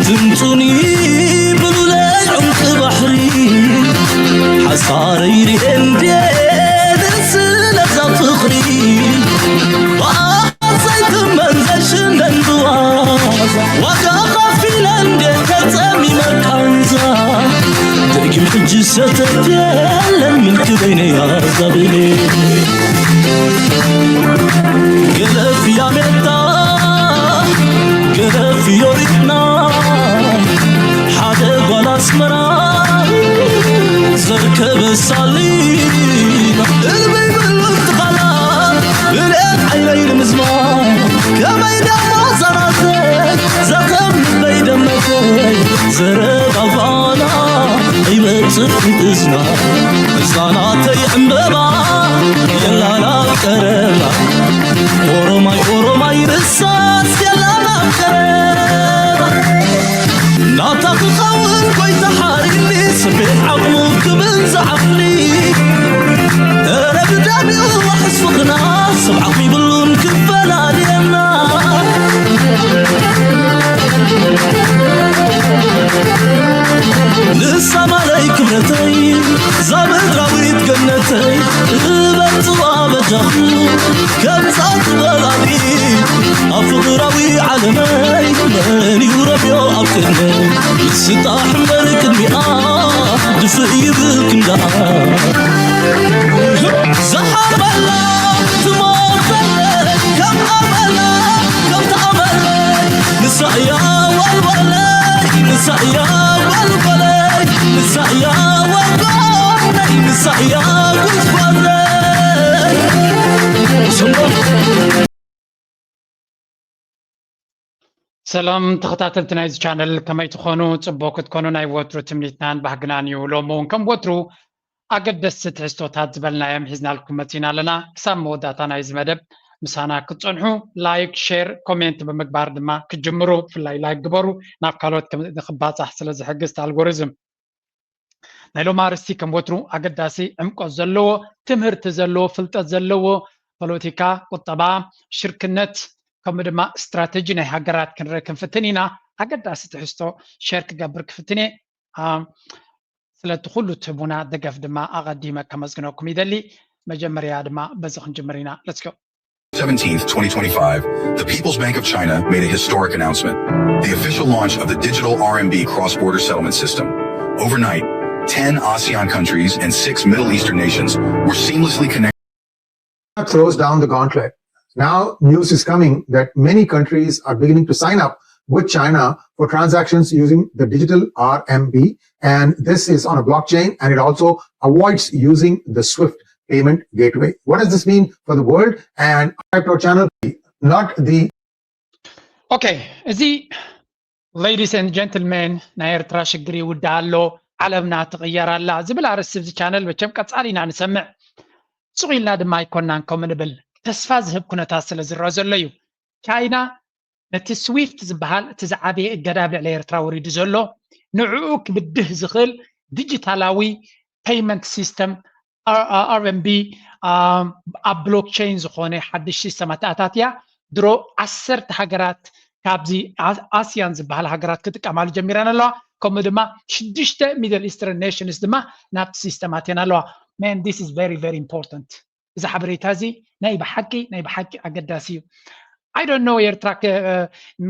ትምጹኒ ብሉለይ ዑምቂ ባሕሪ ሓሳረይ ርኤ እንዴ ደስ ለዛ ፍቕሪ ብኣሰይ ትመን ዘሽነን ብዋዛ ዋጋ ኸፊለ እንዴ ተጸሚመ ቃንዛ ደጊም ሕጂ ሰተት የለን ምልኪ በይነይ ኣዛብኔ ገለፍ ያሜታ ገለፍ ዮሪትና ሓደ ጓል ኣስመራ ዘርከበ ሳሊና እልበይ ብሉት ቓላ ብልኤት ዓይነይ ንምዝማ ከመይ ደሞ ዘራተይ ዘኸም ልበይ ደመተይ ዘረባ ጓላ ይበጽሕ እዝና ህፃናተይ ዕምበባ የላና ቀረባ ኦሮማይ ኦሮማይ ርሳስ የላና ቀረባ ናታ ክኸውን ጎይታ ሓሪኒ ስቤት ዓቕሙ ክብል ዝዓቕሊ እረ ብዳቢኡ ዋሕስ ፍቕና ሰብ ዓቕሚ ብሉን ክፈላልየና ንሳ ማለይ ክብረተይ ዛ ምድራዊት ገነተይ እበጽዋ በጃኹ ከምዛ ዝበላሊ ኣብ ፍቕራዊ ዓለመይ መን እዩ ረብዮ ኣብ ቅድመይ ስጣሕ እምበር ቅድሚኣ ድፍእ ይብል ክንዳኣ ዝሓርበላ ትሞተለይ ከም ኣመላ ከም ተኣመለይ ንሳ እያ ዋልዋለይ ንሳ እያ ዋልዋለይ ንሳ እያ ዋልዋለይ ንሳ እያ ጉዝጓዘይ ሰላም ተኸታተልቲ ናይዚ ቻነል ከመይ ትኾኑ? ጽቡቕ ክትኮኑ ናይ ወትሩ ትምኒትናን ባህግናን እዩ። ሎሚ እውን ከም ወትሩ ኣገደስቲ ትሕዝቶታት ዝበልናዮም ሒዝናልኩም መጺና ኣለና። ክሳብ መወዳእታ ናይዚ መደብ ምሳና ክትጸንሑ ላይክ፣ ሼር፣ ኮሜንት ብምግባር ድማ ክትጅምሩ ብፍላይ ላይክ ግበሩ። ናብ ካልኦት ክባጻሕ ስለ ዝሕግዝ ኣልጎሪዝም ናይ ሎም ኣርእስቲ ከም ወትሩ ኣገዳሲ ዕምቆት ዘለዎ ትምህርቲ ዘለዎ ፍልጠት ዘለዎ ፖለቲካ፣ ቁጠባ፣ ሽርክነት ከምኡ ድማ ስትራተጂ ናይ ሃገራት ክንርኢ ክንፍትን ኢና። ኣገዳሲ ትሕዝቶ ሸር ክገብር ክፍትን እየ። ስለቲ ኩሉ ትህቡና ደገፍ ድማ ኣቐዲመ ከመስግነኩም ይደሊ። መጀመርያ ድማ በዚ ክንጅምር ኢና። Let's go። seventeenth, twenty twenty-five, the People's Bank of China made a historic announcement, the official launch of the digital R M B cross-border settlement system. Overnight, ten ASEAN countries and six Middle Eastern nations were seamlessly connected. Throws down the gauntlet. Now, news is coming that many countries are beginning to sign up with China for transactions using the digital R M B. And this is on a blockchain, and it also avoids using the SWIFT payment gateway. What does this mean for the world and our channel? Not the okay, እዚ ladies and gentlemen ናይ ኤርትራ ሽግር ይውዳእ ኣሎ ዓለምና ትቕየር ኣላ ዝብል ኣርእስቲ እዚ ቻነል መቸም ቀጻሊ ኢና ንሰምዕ። ሱቕ ኢልና ድማ ኣይኮናን ከምኡ ንብል። ተስፋ ዝህብ ኩነታት ስለ ዝረአ ዘሎ እዩ። ቻይና ነቲ ስዊፍት ዝበሃል እቲ ዝዓበየ እገዳ ኣብ ልዕሊ ኤርትራ ወሪዱ ዘሎ ንዕኡ ክብድህ ዝኽእል ዲጂታላዊ ፔይመንት ሲስተም ኣርኤምቢ ኣብ ብሎክቸይን ዝኾነ ሓድሽ ሲስተም ኣተኣታትያ ድሮ ዓሰርተ ሃገራት ካብዚ ኣስያን ዝበሃል ሃገራት ክጥቀማሉ ጀሚረን ኣለዋ። ከምኡ ድማ ሽዱሽተ ሚድል ኢስተርን ኔሽንስ ድማ ናብቲ ሲስተም ኣትየን ኣለዋ። Man, this is very very important። እዚ ሓበሬታ እዚ ናይ ብሓቂ ናይ ብሓቂ ኣገዳሲ እዩ። I don't know ኤርትራ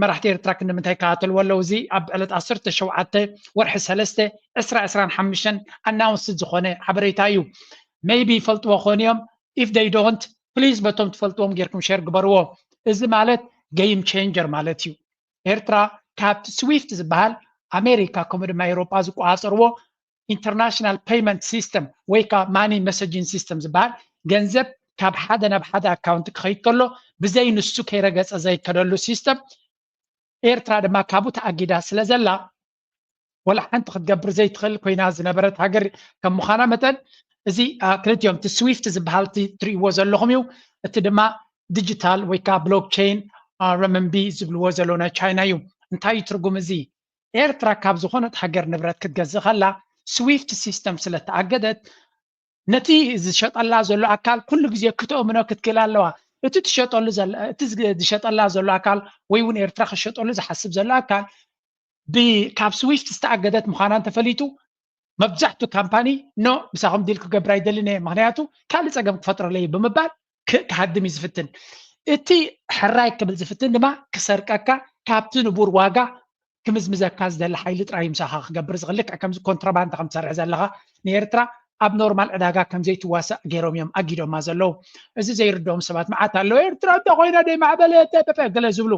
መራሕቲ ኤርትራ ክንምንታይ ይከታተልዎ ኣለዉ። እዚ ኣብ ዕለት ዓሰርተ ሸውዓተ ወርሒ ሰለስተ ዕስራ ዕስራን ሓሙሽተን ኣናውንስ ዝኾነ ሓበሬታ እዩ። Maybe ይፈልጥዎ ክኾኑ እዮም። If they don't, please በቶም ትፈልጥዎም ጌርኩም ሸር ግበርዎ። እዚ ማለት ጌም ቼንጀር ማለት እዩ። ኤርትራ ካብቲ ስዊፍት ዝበሃል ኣሜሪካ ከምኡ ድማ ኤውሮጳ ዝቆጻጸርዎ ኢንተርናሽናል ፔይመንት ሲስተም ወይ ከዓ ማኒ መሰጂንግ ሲስተም ዝበሃል ገንዘብ ካብ ሓደ ናብ ሓደ ኣካውንት ክኸይድ ከሎ ብዘይ ንሱ ከይረገፀ ዘይከደሉ ሲስተም ኤርትራ ድማ ካብኡ ተኣጊዳ ስለ ዘላ ወላ ሓንቲ ክትገብር ዘይትኽእል ኮይና ዝነበረት ሃገር ከም ምዃና መጠን እዚ ክልቲኦም እቲ ስዊፍት ዝበሃል ትርእይዎ ዘለኹም እዩ። እቲ ድማ ዲጂታል ወይ ከዓ ብሎክቸይን ረመንቢ ዝብልዎ ዘለዉ ናይ ቻይና እዩ። እንታይ እዩ ትርጉም እዚ? ኤርትራ ካብ ዝኾነት ሃገር ንብረት ክትገዝእ ከላ ስዊፍት ሲስተም ስለ ተኣገደት ነቲ ዝሸጠላ ዘሎ ኣካል ኩሉ ግዜ ክተእምኖ ክትክእል ኣለዋ። እቲ ትሸጠሉ እቲ ዝሸጠላ ዘሎ ኣካል ወይ እውን ኤርትራ ክሸጠሉ ዝሓስብ ዘሎ ኣካል ካብ ስዊፍት ዝተኣገደት ምዃና እንተፈሊጡ መብዛሕቱ ካምፓኒ ኖ ምሳኹም ዲል ክገብር ኣይደልን እየ፣ ምክንያቱ ካልእ ፀገም ክፈጥረለይ ብምባል ክሃድም እዩ ዝፍትን። እቲ ሕራይ ክብል ዝፍትን ድማ ክሰርቀካ፣ ካብቲ ንቡር ዋጋ ክምዝምዘካ ዝደሊ ሓይሊ ጥራይ ምሳኻ ክገብር ዝኽእል። ልክዕ ከምዚ ኮንትሮባንድ ከም ትሰርሕ ዘለኻ ንኤርትራ ኣብ ኖርማል ዕዳጋ ከም ዘይትዋሳእ ገይሮም እዮም ኣጊዶማ ዘለዉ። እዚ ዘይርድኦም ሰባት መዓት ኣለዉ። ኤርትራ እንተ ኮይና ደይ ማዕበለ ተተተ ገለ ዝብሉ።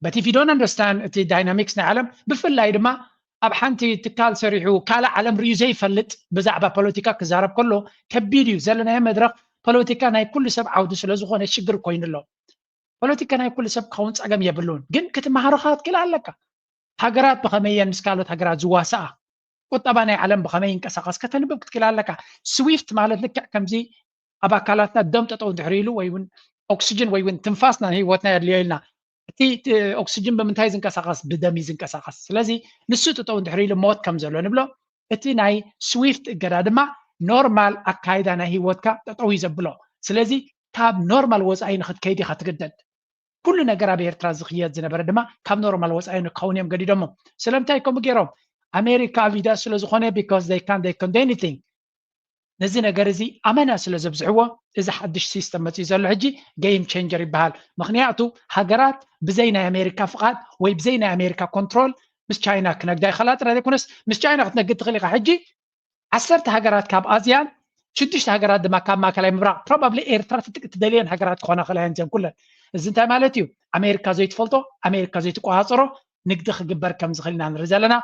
But if you don't understand እቲ ዳይናሚክስ ናይ ዓለም፣ ብፍላይ ድማ ኣብ ሓንቲ ትካል ሰሪሑ ካልእ ዓለም ርዩ ዘይፈልጥ ብዛዕባ ፖለቲካ ክዛረብ ከሎ ከቢድ እዩ። ዘለናዮ መድረኽ ፖለቲካ ናይ ኩሉ ሰብ ዓውዲ ስለ ዝኾነ ሽግር ኮይኑ ኣሎ። ፖለቲካ ናይ ኩሉ ሰብ ክኸውን ጸገም የብሉን፣ ግን ክትመሃሮ ክትክእል ኣለካ። ሃገራት ብኸመይ እየን ምስ ካልኦት ሃገራት ዝዋሳኣ፣ ቁጠባ ናይ ዓለም ብኸመይ ይንቀሳቐስ ከተንብብ ክትክእል ኣለካ። ስዊፍት ማለት ልክዕ ከምዚ ኣብ ኣካላትና ደም ጠጠው እንድሕር ኢሉ ወይ እውን ኦክስጅን ወይ እውን ትንፋስና ንህይወትና የድልዮ ኢልና፣ እቲ ኦክስጅን ብምንታይ ዝንቀሳቐስ? ብደም እዩ ዝንቀሳቐስ። ስለዚ ንሱ ጠጠው እንድሕር ኢሉ ሞት ከም ዘሎ ንብሎ፣ እቲ ናይ ስዊፍት እገዳ ድማ ኖርማል ኣካይዳ ናይ ህይወትካ ጠጠው እዩ ዘብሎ። ስለዚ ካብ ኖርማል ወፃኢ ንክትከይድ ኢኻ ትግደድ። ኩሉ ነገር ኣብ ኤርትራ ዝኽየድ ዝነበረ ድማ ካብ ኖርማል ወፃኢ ንክኸውን እዮም ገዲዶሞ። ስለምንታይ ከምኡ ገይሮም? ኣሜሪካ ኣቪዳ ስለ ዝኾነ፣ because they can they can do anything። ነዚ ነገር እዚ ኣመና ስለ ዘብዝሕዎ፣ እዚ ሓድሽ ሲስተም መፅኡ ዘሎ ሕጂ ጌም ቼንጀር ይበሃል። ምክንያቱ ሃገራት ብዘይ ናይ ኣሜሪካ ፍቓድ ወይ ብዘይ ናይ ኣሜሪካ ኮንትሮል ምስ ቻይና ክነግዳ ይኽእላ ጥራይ ዘይኮነስ፣ ምስ ቻይና ክትነግድ ትኽእል ኢኻ። ሕጂ ዓሰርተ ሃገራት ካብ ኣዝያን፣ ሽዱሽተ ሃገራት ድማ ካብ ማእከላይ ምብራቕ፣ ፕሮባብሊ ኤርትራ ትደልየን ሃገራት ክኾና ክእላ እየን እዚአን ኩለን። እዚ እንታይ ማለት እዩ? ኣሜሪካ ዘይትፈልጦ፣ ኣሜሪካ ዘይትቆፃፀሮ ንግዲ ክግበር ከም ዝኽእል ኢና ንርኢ ዘለና።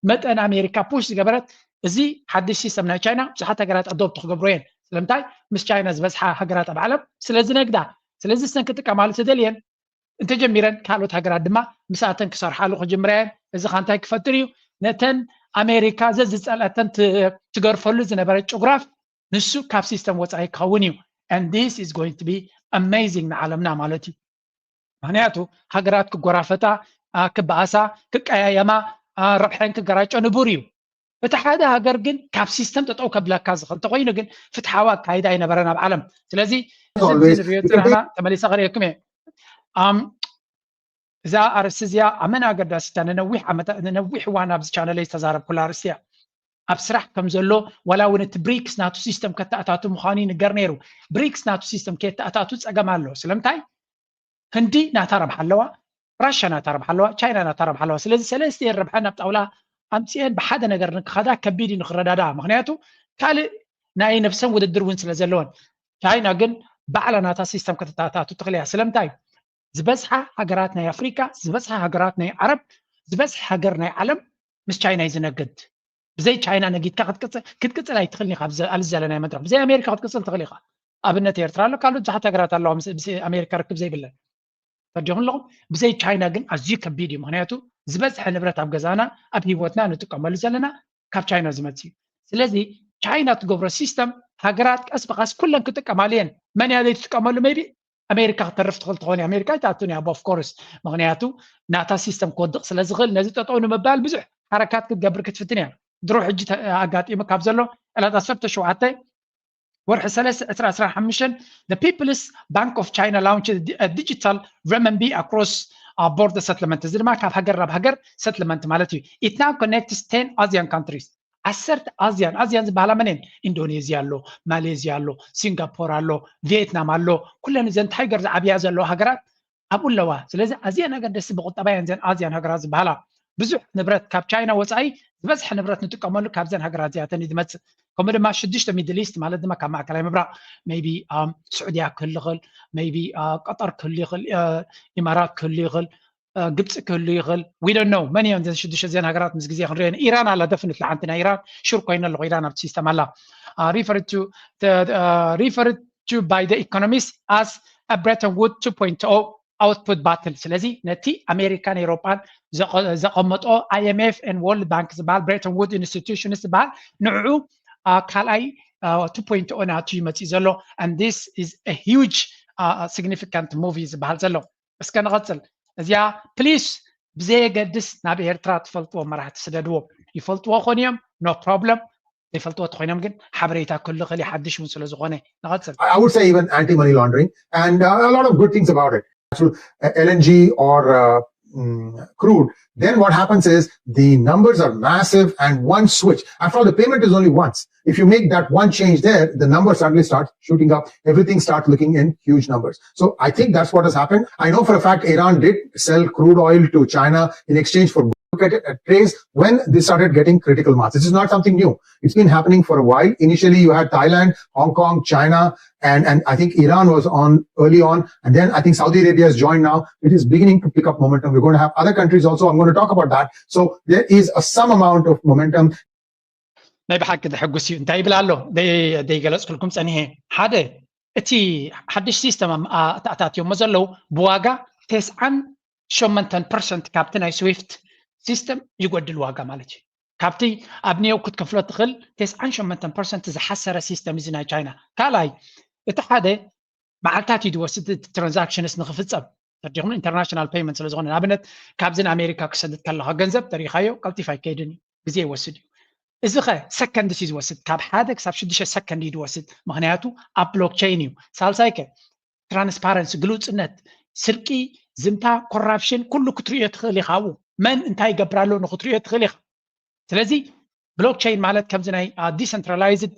መጠን ኣሜሪካ ፑሽ ዝገበረት፣ እዚ ሓድሽ ሲስተም ናይ ቻይና ብዙሓት ሃገራት ኣዶፕት ክገብሮ እየን። ስለምንታይ? ምስ ቻይና ዝበዝሓ ሃገራት ኣብ ዓለም ስለ ዝነግዳ። ስለዚ እሰን ክጥቀማሉ ተደልየን እንተጀሚረን፣ ካልኦት ሃገራት ድማ ምስኣተን ክሰርሓሉ ክጅምራ እየን። እዚ ኸ እንታይ ክፈጥር እዩ? ነተን ኣሜሪካ ዘዝጸልአተን ትገርፈሉ ዝነበረ ጭጉራፍ ንሱ ካብ ሲስተም ወፃኢ ክኸውን እዩ። And this is going to be amazing ንዓለምና ማለት እዩ። ምክንያቱ ሃገራት ክጎራፈጣ፣ ክበኣሳ፣ ክቀያየማ፣ ረብሐን ክገራጮ ንቡር እዩ። እቲ ሓደ ሃገር ግን ካብ ሲስተም ጠጠው ከብለካ ዝኽእል እንተኮይኑ ግን ፍትሓዊ ኣካይዳ ኣይነበረን ኣብ ዓለም። ስለዚ እዚ ንሪኦ ዘለና ተመሊሰ ክርእየኩም እየ። እዛ ኣርእስቲ እዚኣ ኣመና ኣገዳሲታ ንነዊሕ ዓመታት ንነዊሕ እዋን ኣብዚ ቻነለይ ዝተዛረብኩላ ኣርእስቲ እያ። ኣብ ስራሕ ከም ዘሎ ዋላ እውን እቲ ብሪክስ ናቱ ሲስተም ከተኣታቱ ምዃኑ ይንገር ነይሩ። ብሪክስ ናቱ ሲስተም ከየተኣታቱ ፀገም ኣሎ። ስለምንታይ? ህንዲ ናታ ረብሓ ኣለዋ፣ ራሻ ናታ ረብሓ ኣለዋ፣ ቻይና ናታ ረብሓ ኣለዋ። ስለዚ ሰለስቲኤን ረብሐን ናብ ጣውላ ኣምፅኤን ብሓደ ነገር ንክኸዳ ከቢድ እዩ ንክረዳዳ። ምክንያቱ ካልእ ናይ ነብሰን ውድድር እውን ስለ ዘለወን። ቻይና ግን ባዕላ ናታ ሲስተም ከተተኣታቱ ትኽእል እያ። ስለምንታይ? ዝበዝሓ ሃገራት ናይ ኣፍሪካ፣ ዝበዝሓ ሃገራት ናይ ዓረብ፣ ዝበዝሓ ሃገር ናይ ዓለም ምስ ቻይና እዩ ዝነግድ። ብዘይ ቻይና ነጊድካ ክትቅፅል ኣይትኽእልን ኢኻ። ኣብዚ ዘለናዮ መድረኽ ብዘይ ኣሜሪካ ክትቅፅል ትኽእል ኢኻ። ኣብነት ኤርትራ ኣሎ፣ ካልኦት ብዙሓት ሃገራት ኣለዋ ምስ ኣሜሪካ ርክብ ዘይብለን። ተረዲኹም ኣለኹም? ብዘይ ቻይና ግን ኣዝዩ ከቢድ እዩ። ምክንያቱ ዝበዝሐ ንብረት ኣብ ገዛና ኣብ ህይወትና ንጥቀመሉ ዘለና ካብ ቻይና ዝመፅእ እዩ። ስለዚ ቻይና ትገብሮ ሲስተም ሃገራት ቀስ ብቐስ ኩለን ክጥቀማሉ እየን። መን እያ ዘይትጥቀመሉ? ሜይቢ ኣሜሪካ ክተርፍ ትኽእል ትኾን እያ። ኣሜሪካ ኣይትኣቱን እያ ኦፍ ኮርስ፣ ምክንያቱ ናታ ሲስተም ክወድቕ ስለ ዝኽእል ነዚ ጠጠው ንምባል ብዙሕ ሓረካት ክትገብር ክትፍትን እያ። ድሮ ሕጂ ኣጋጢሙ ካብ ዘሎ ዕለት ዓሰርተ ሸውዓተ ወርሒ ሰለስተ ዕስራ ዕስራ ሓሙሽተ the People's Bank of China launched a digital renminbi cross border settlement። እዚ ድማ ካብ ሃገር ናብ ሃገር ሰትልመንት ማለት እዩ። It now connects ten ASEAN countries። ዓሰርተ ኣዝያን ኣዝያን ዝበሃላ መን እየን? ኢንዶኔዝያ ኣሎ፣ ማሌዝያ ኣሎ፣ ሲንጋፖር ኣሎ፣ ቪየትናም ኣሎ። ኩለን እዘን ታይገር ዝዓብያ ዘለዋ ሃገራት ኣብኡ ኣለዋ። ስለዚ ኣዝየን ኣገደስቲ ብቁጠባ እየን እዘን ኣዝያን ሃገራት ዝበሃላ። ብዙሕ ንብረት ካብ ቻይና ወፃኢ ዝበዝሐ ንብረት ንጥቀመሉ ካብዘን ሃገራት እዚኣተን እዩ ዝመፅእ። ከምኡ ድማ ሽዱሽተ ሚድል ኢስት ማለት ድማ ካብ ማእከላይ ምብራቕ ሜይቢ ስዑድያ ክህሉ ይኽእል፣ ሜይቢ ቀጠር ክህሉ ይኽእል፣ ኢማራት ክህሉ ይኽእል፣ ግብፂ ክህሉ ይኽእል። We don't know መን እዮም እዘን ሽዱሽተ እዚአን ሃገራት ምስ ግዜ ክንሪኦ ኢና። ኢራን ኣላ ደፍንት ሓንቲ ናይ ኢራን ሹር ኮይነ ኣለኹ ኢራን ኣብቲ ሲስተም ኣላ። Referred to by the economist as a Bretton Woods two point oh output battle። ስለዚ ነቲ ኣሜሪካን ኤሮጳን ዘቐመጦ I M F and World Bank ዝበሃል ብሬተን ውድ ኢንስቲቱሽንስ ዝበሃል ንዕኡ ካልኣይ two point oh ናቱ ይመፅእ ዘሎ። And this is a huge significant move ዝበሃል ዘሎ። እስከ ንቐፅል። እዚኣ ፕሊስ ብዘየገድስ ናብ ኤርትራ ትፈልጥዎ መራሕቲ ስደድዎም። ይፈልጥዎ ኾን እዮም፣ no problem። ዘይፈልጥዎ ተኾይኖም ግን ሓበሬታ ክህሉ ይኽእል እዩ፣ ሓድሽ እውን ስለ ዝኾነ። ንቐፅል። I would say even anti-money laundering and uh, a lot of good things about it. Actually, uh, L N G or uh, mm, crude Then what happens is the numbers are massive and one switch. After all, the payment is only once. If you make that one change there, the numbers suddenly start shooting up. Everything starts looking in huge numbers. So I think that's what has happened. I know for a fact Iran did sell crude oil to China in exchange for look at it at trace when they started getting critical mass. This is not something new. It's been happening for a while. Initially, you had Thailand, Hong Kong, China, and, and I think Iran was on early on. And then I think Saudi Arabia has joined now. It is beginning to pick up momentum. We're going to have other countries also. I'm going to talk about that. So there is a, some amount of momentum. ናይ ብሓቂ ዘሐጉስ እዩ። እንታይ ይብል ኣሎ ዘይገለፅኩልኩም ፀኒሐ። ሓደ እቲ ሓድሽ ሲስተም ኣተኣታትዮሞ ዘለዉ ብዋጋ ተስዓን ሸመንተን ፐርሰንት ካብቲ ናይ ስዊፍት ሲስተም ይጎድል ዋጋ ማለት እዩ። ካብቲ ኣብ ኒዮርክ ክትከፍሎ ትኽእል ተስዓን ሸመንተን ፐርሰንት ዝሓሰረ ሲስተም እዚ ናይ ቻይና። ካልኣይ እቲ ሓደ መዓልታት እዩ ዝወስድ ትራንዛክሽንስ ንክፍፀም ተዲኹም ኢንተርናሽናል ፔይመንት ስለዝኾነ ንኣብነት ካብዚ ንኣሜሪካ ክሰድድ ከለካ ገንዘብ ተሪኻዮ ቀልጢፍ ኣይከይድን እዩ፣ ግዜ ይወስድ እዩ። እዚ ኸ ሰከንድስ እዩ ዝወስድ፣ ካብ ሓደ ክሳብ ሽዱሽተ ሰከንድ እዩ ዝወስድ፣ ምክንያቱ ኣብ ብሎክቸይን እዩ። ሳልሳይ ከ ትራንስፓረንሲ፣ ግሉፅነት፣ ስርቂ፣ ዝምታ፣ ኮራፕሽን ኩሉ ክትርእዮ ትኽእል ኢኻ። ኣብኡ መን እንታይ ይገብር ኣሎ ንክትርእዮ ትኽእል ኢኻ። ስለዚ ብሎክቸይን ማለት ከምዚ ናይ ዲሰንትራላይዝድ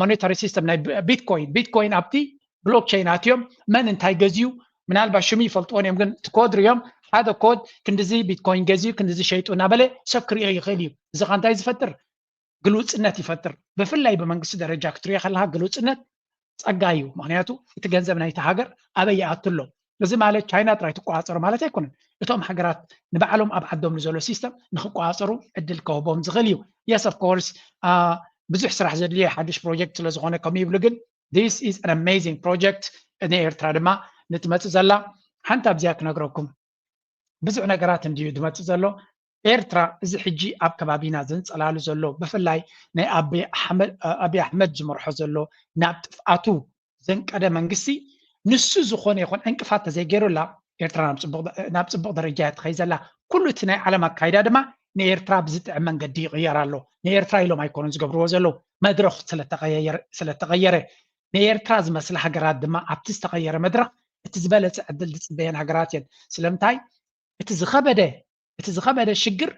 ሞኔታሪ ሲስተም ናይ ቢትኮይን ቢትኮይን ኣብቲ ብሎክቸይን ኣትዮም መን እንታይ ገዝዩ ምናልባት ሽሙ ይፈልጥዎን እዮም፣ ግን እቲ ኮድ ሪኦም ሓደ ኮድ ክንዲዚ ቢትኮይን ገዝዩ ክንዲዚ ሸይጡ እናበለ ሰብ ክሪኦ ይኽእል እዩ። እዚ ኸ እንታይ ዝፈጥር? ግሉፅነት ይፈጥር። ብፍላይ ብመንግስቲ ደረጃ ክትሪኦ ከለካ ግሉፅነት ፀጋ እዩ። ምክንያቱ እቲ ገንዘብ ናይቲ ሃገር ኣበይ ይኣቱ ኣሎ። እዚ ማለት ቻይና ጥራይ ትቆፃፀሮ ማለት ኣይኮነን። እቶም ሃገራት ንባዕሎም ኣብ ዓዶም ንዘሎ ሲስተም ንክቆፃፀሩ ዕድል ከህቦም ዝኽእል እዩ። የስ ኦፍ ኮርስ ብዙሕ ስራሕ ዘድልዮ ሓድሽ ፕሮጀክት ስለዝኾነ ከምኡ ይብሉ፣ ግን this is an amazing project። ንኤርትራ ድማ ንትመፅእ ዘላ ሓንቲ ኣብዚኣ ክነግረኩም ብዙሕ ነገራት እንድዩ ዝመፅእ ዘሎ። ኤርትራ እዚ ሕጂ ኣብ ከባቢና ዘንፀላሉ ዘሎ ብፍላይ ናይ ኣብይ ኣሕመድ ዝመርሖ ዘሎ ናብ ጥፍኣቱ ዘንቀደ መንግስቲ ንሱ ዝኾነ ይኹን ዕንቅፋት ተዘይገይሩላ ኤርትራ ናብ ፅቡቕ ደረጃ እያ ትኸይድ ዘላ። ኩሉ እቲ ናይ ዓለም ኣካይዳ ድማ ንኤርትራ ብዝጥዕም መንገዲ ይቕየር ኣሎ። ንኤርትራ ኢሎም ኣይኮኑን ዝገብርዎ ዘለዉ፣ መድረኽ ስለተቐየረ። ንኤርትራ ዝመስላ ሃገራት ድማ ኣብቲ ዝተቐየረ መድረኽ እቲ ዝበለፀ ዕድል ዝፅበየን ሃገራት እየን። ስለምንታይ እቲ ዝኸበደ እቲ ዝኸበደ ሽግር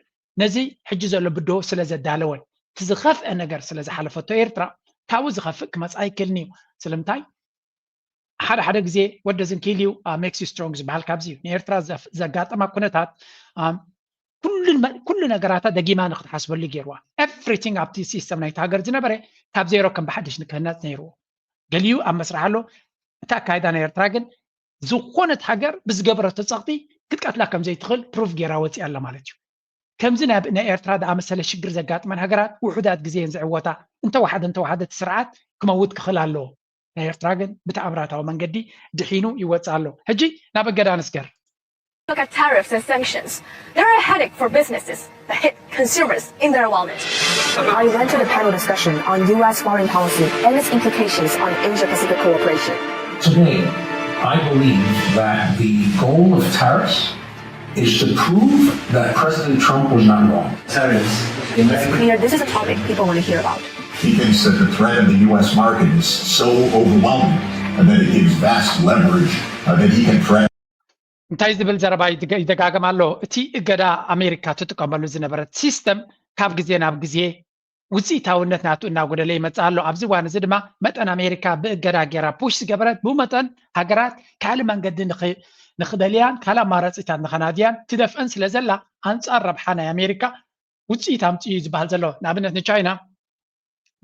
ነዚ ሕጂ ዘሎ ብድሆ ስለ ዘዳለወ፣ እቲ ዝኸፍአ ነገር ስለ ዝሓለፈቶ ኤርትራ ካብኡ ዝኸፍእ ክመፅእ ኣይክእልን እዩ። ስለምንታይ ሓደ ሓደ ግዜ what doesn't kill you makes you strong ዝበሃል ካብዚ እዩ። ንኤርትራ ዘጋጠማ ኩነታት ኩሉ ነገራታ ደጊማ ንክትሓስበሉ ገይርዋ። ኤቭሪቲንግ ኣብቲ ሲስተም ናይቲ ሃገር ዝነበረ ካብ ዜሮ ከም ብሓድሽ ንክህነፅ ነይርዎ። ገሊኡ ኣብ መስርሕ ኣሎ። እቲ ኣካይዳ ናይ ኤርትራ ግን ዝኾነት ሃገር ብዝገበረቶ ፀቕጢ ክትቀትላ ከም ዘይትኽእል ፕሩፍ ገይራ ወፂኣ ኣላ ማለት እዩ። ከምዚ ናይ ኤርትራ ዝኣመሰለ ሽግር ዘጋጥመን ሃገራት ውሑዳት ግዜ እየን ዝዕወታ። እንተወሓደ እንተወሓደ እቲ ስርዓት ክመውት ክኽእል ኣለዎ። ናይ ኤርትራ ግን ብተኣምራታዊ መንገዲ ድሒኑ ይወፅእ ኣሎ። ሕጂ ናብ እገዳ ንስገር። Look at tariffs and sanctions. They're a headache for businesses that hit consumers in their wallet. I went to the panel discussion on U S foreign policy and its implications on Asia Pacific cooperation. Today, I believe that the goal of tariffs is to prove that President Trump was not wrong. Tariffs. Clear, this is a topic people want to hear about. He thinks that the threat of the U S market is so overwhelming and that it gives vast leverage uh, that he can threaten. እንታይ ዝብል ዘረባ ይደጋገም ኣሎ? እቲ እገዳ ኣሜሪካ ትጥቀመሉ ዝነበረት ሲስተም ካብ ግዜ ናብ ግዜ ውፅኢታውነት ናቱ እናጎደለ ይመፅእ ኣሎ። ኣብዚ እዋን እዚ ድማ መጠን ኣሜሪካ ብእገዳ ገይራ ፑሽ ዝገበረት ብኡ መጠን ሃገራት ካልእ መንገዲ ንክደልያን ካልእ ኣማራፂታት ንኸናድያን ትደፍአን ስለ ዘላ ኣንፃር ረብሓ ናይ ኣሜሪካ ውፅኢት ኣምፅኡ እዩ ዝበሃል ዘሎ። ንኣብነት ንቻይና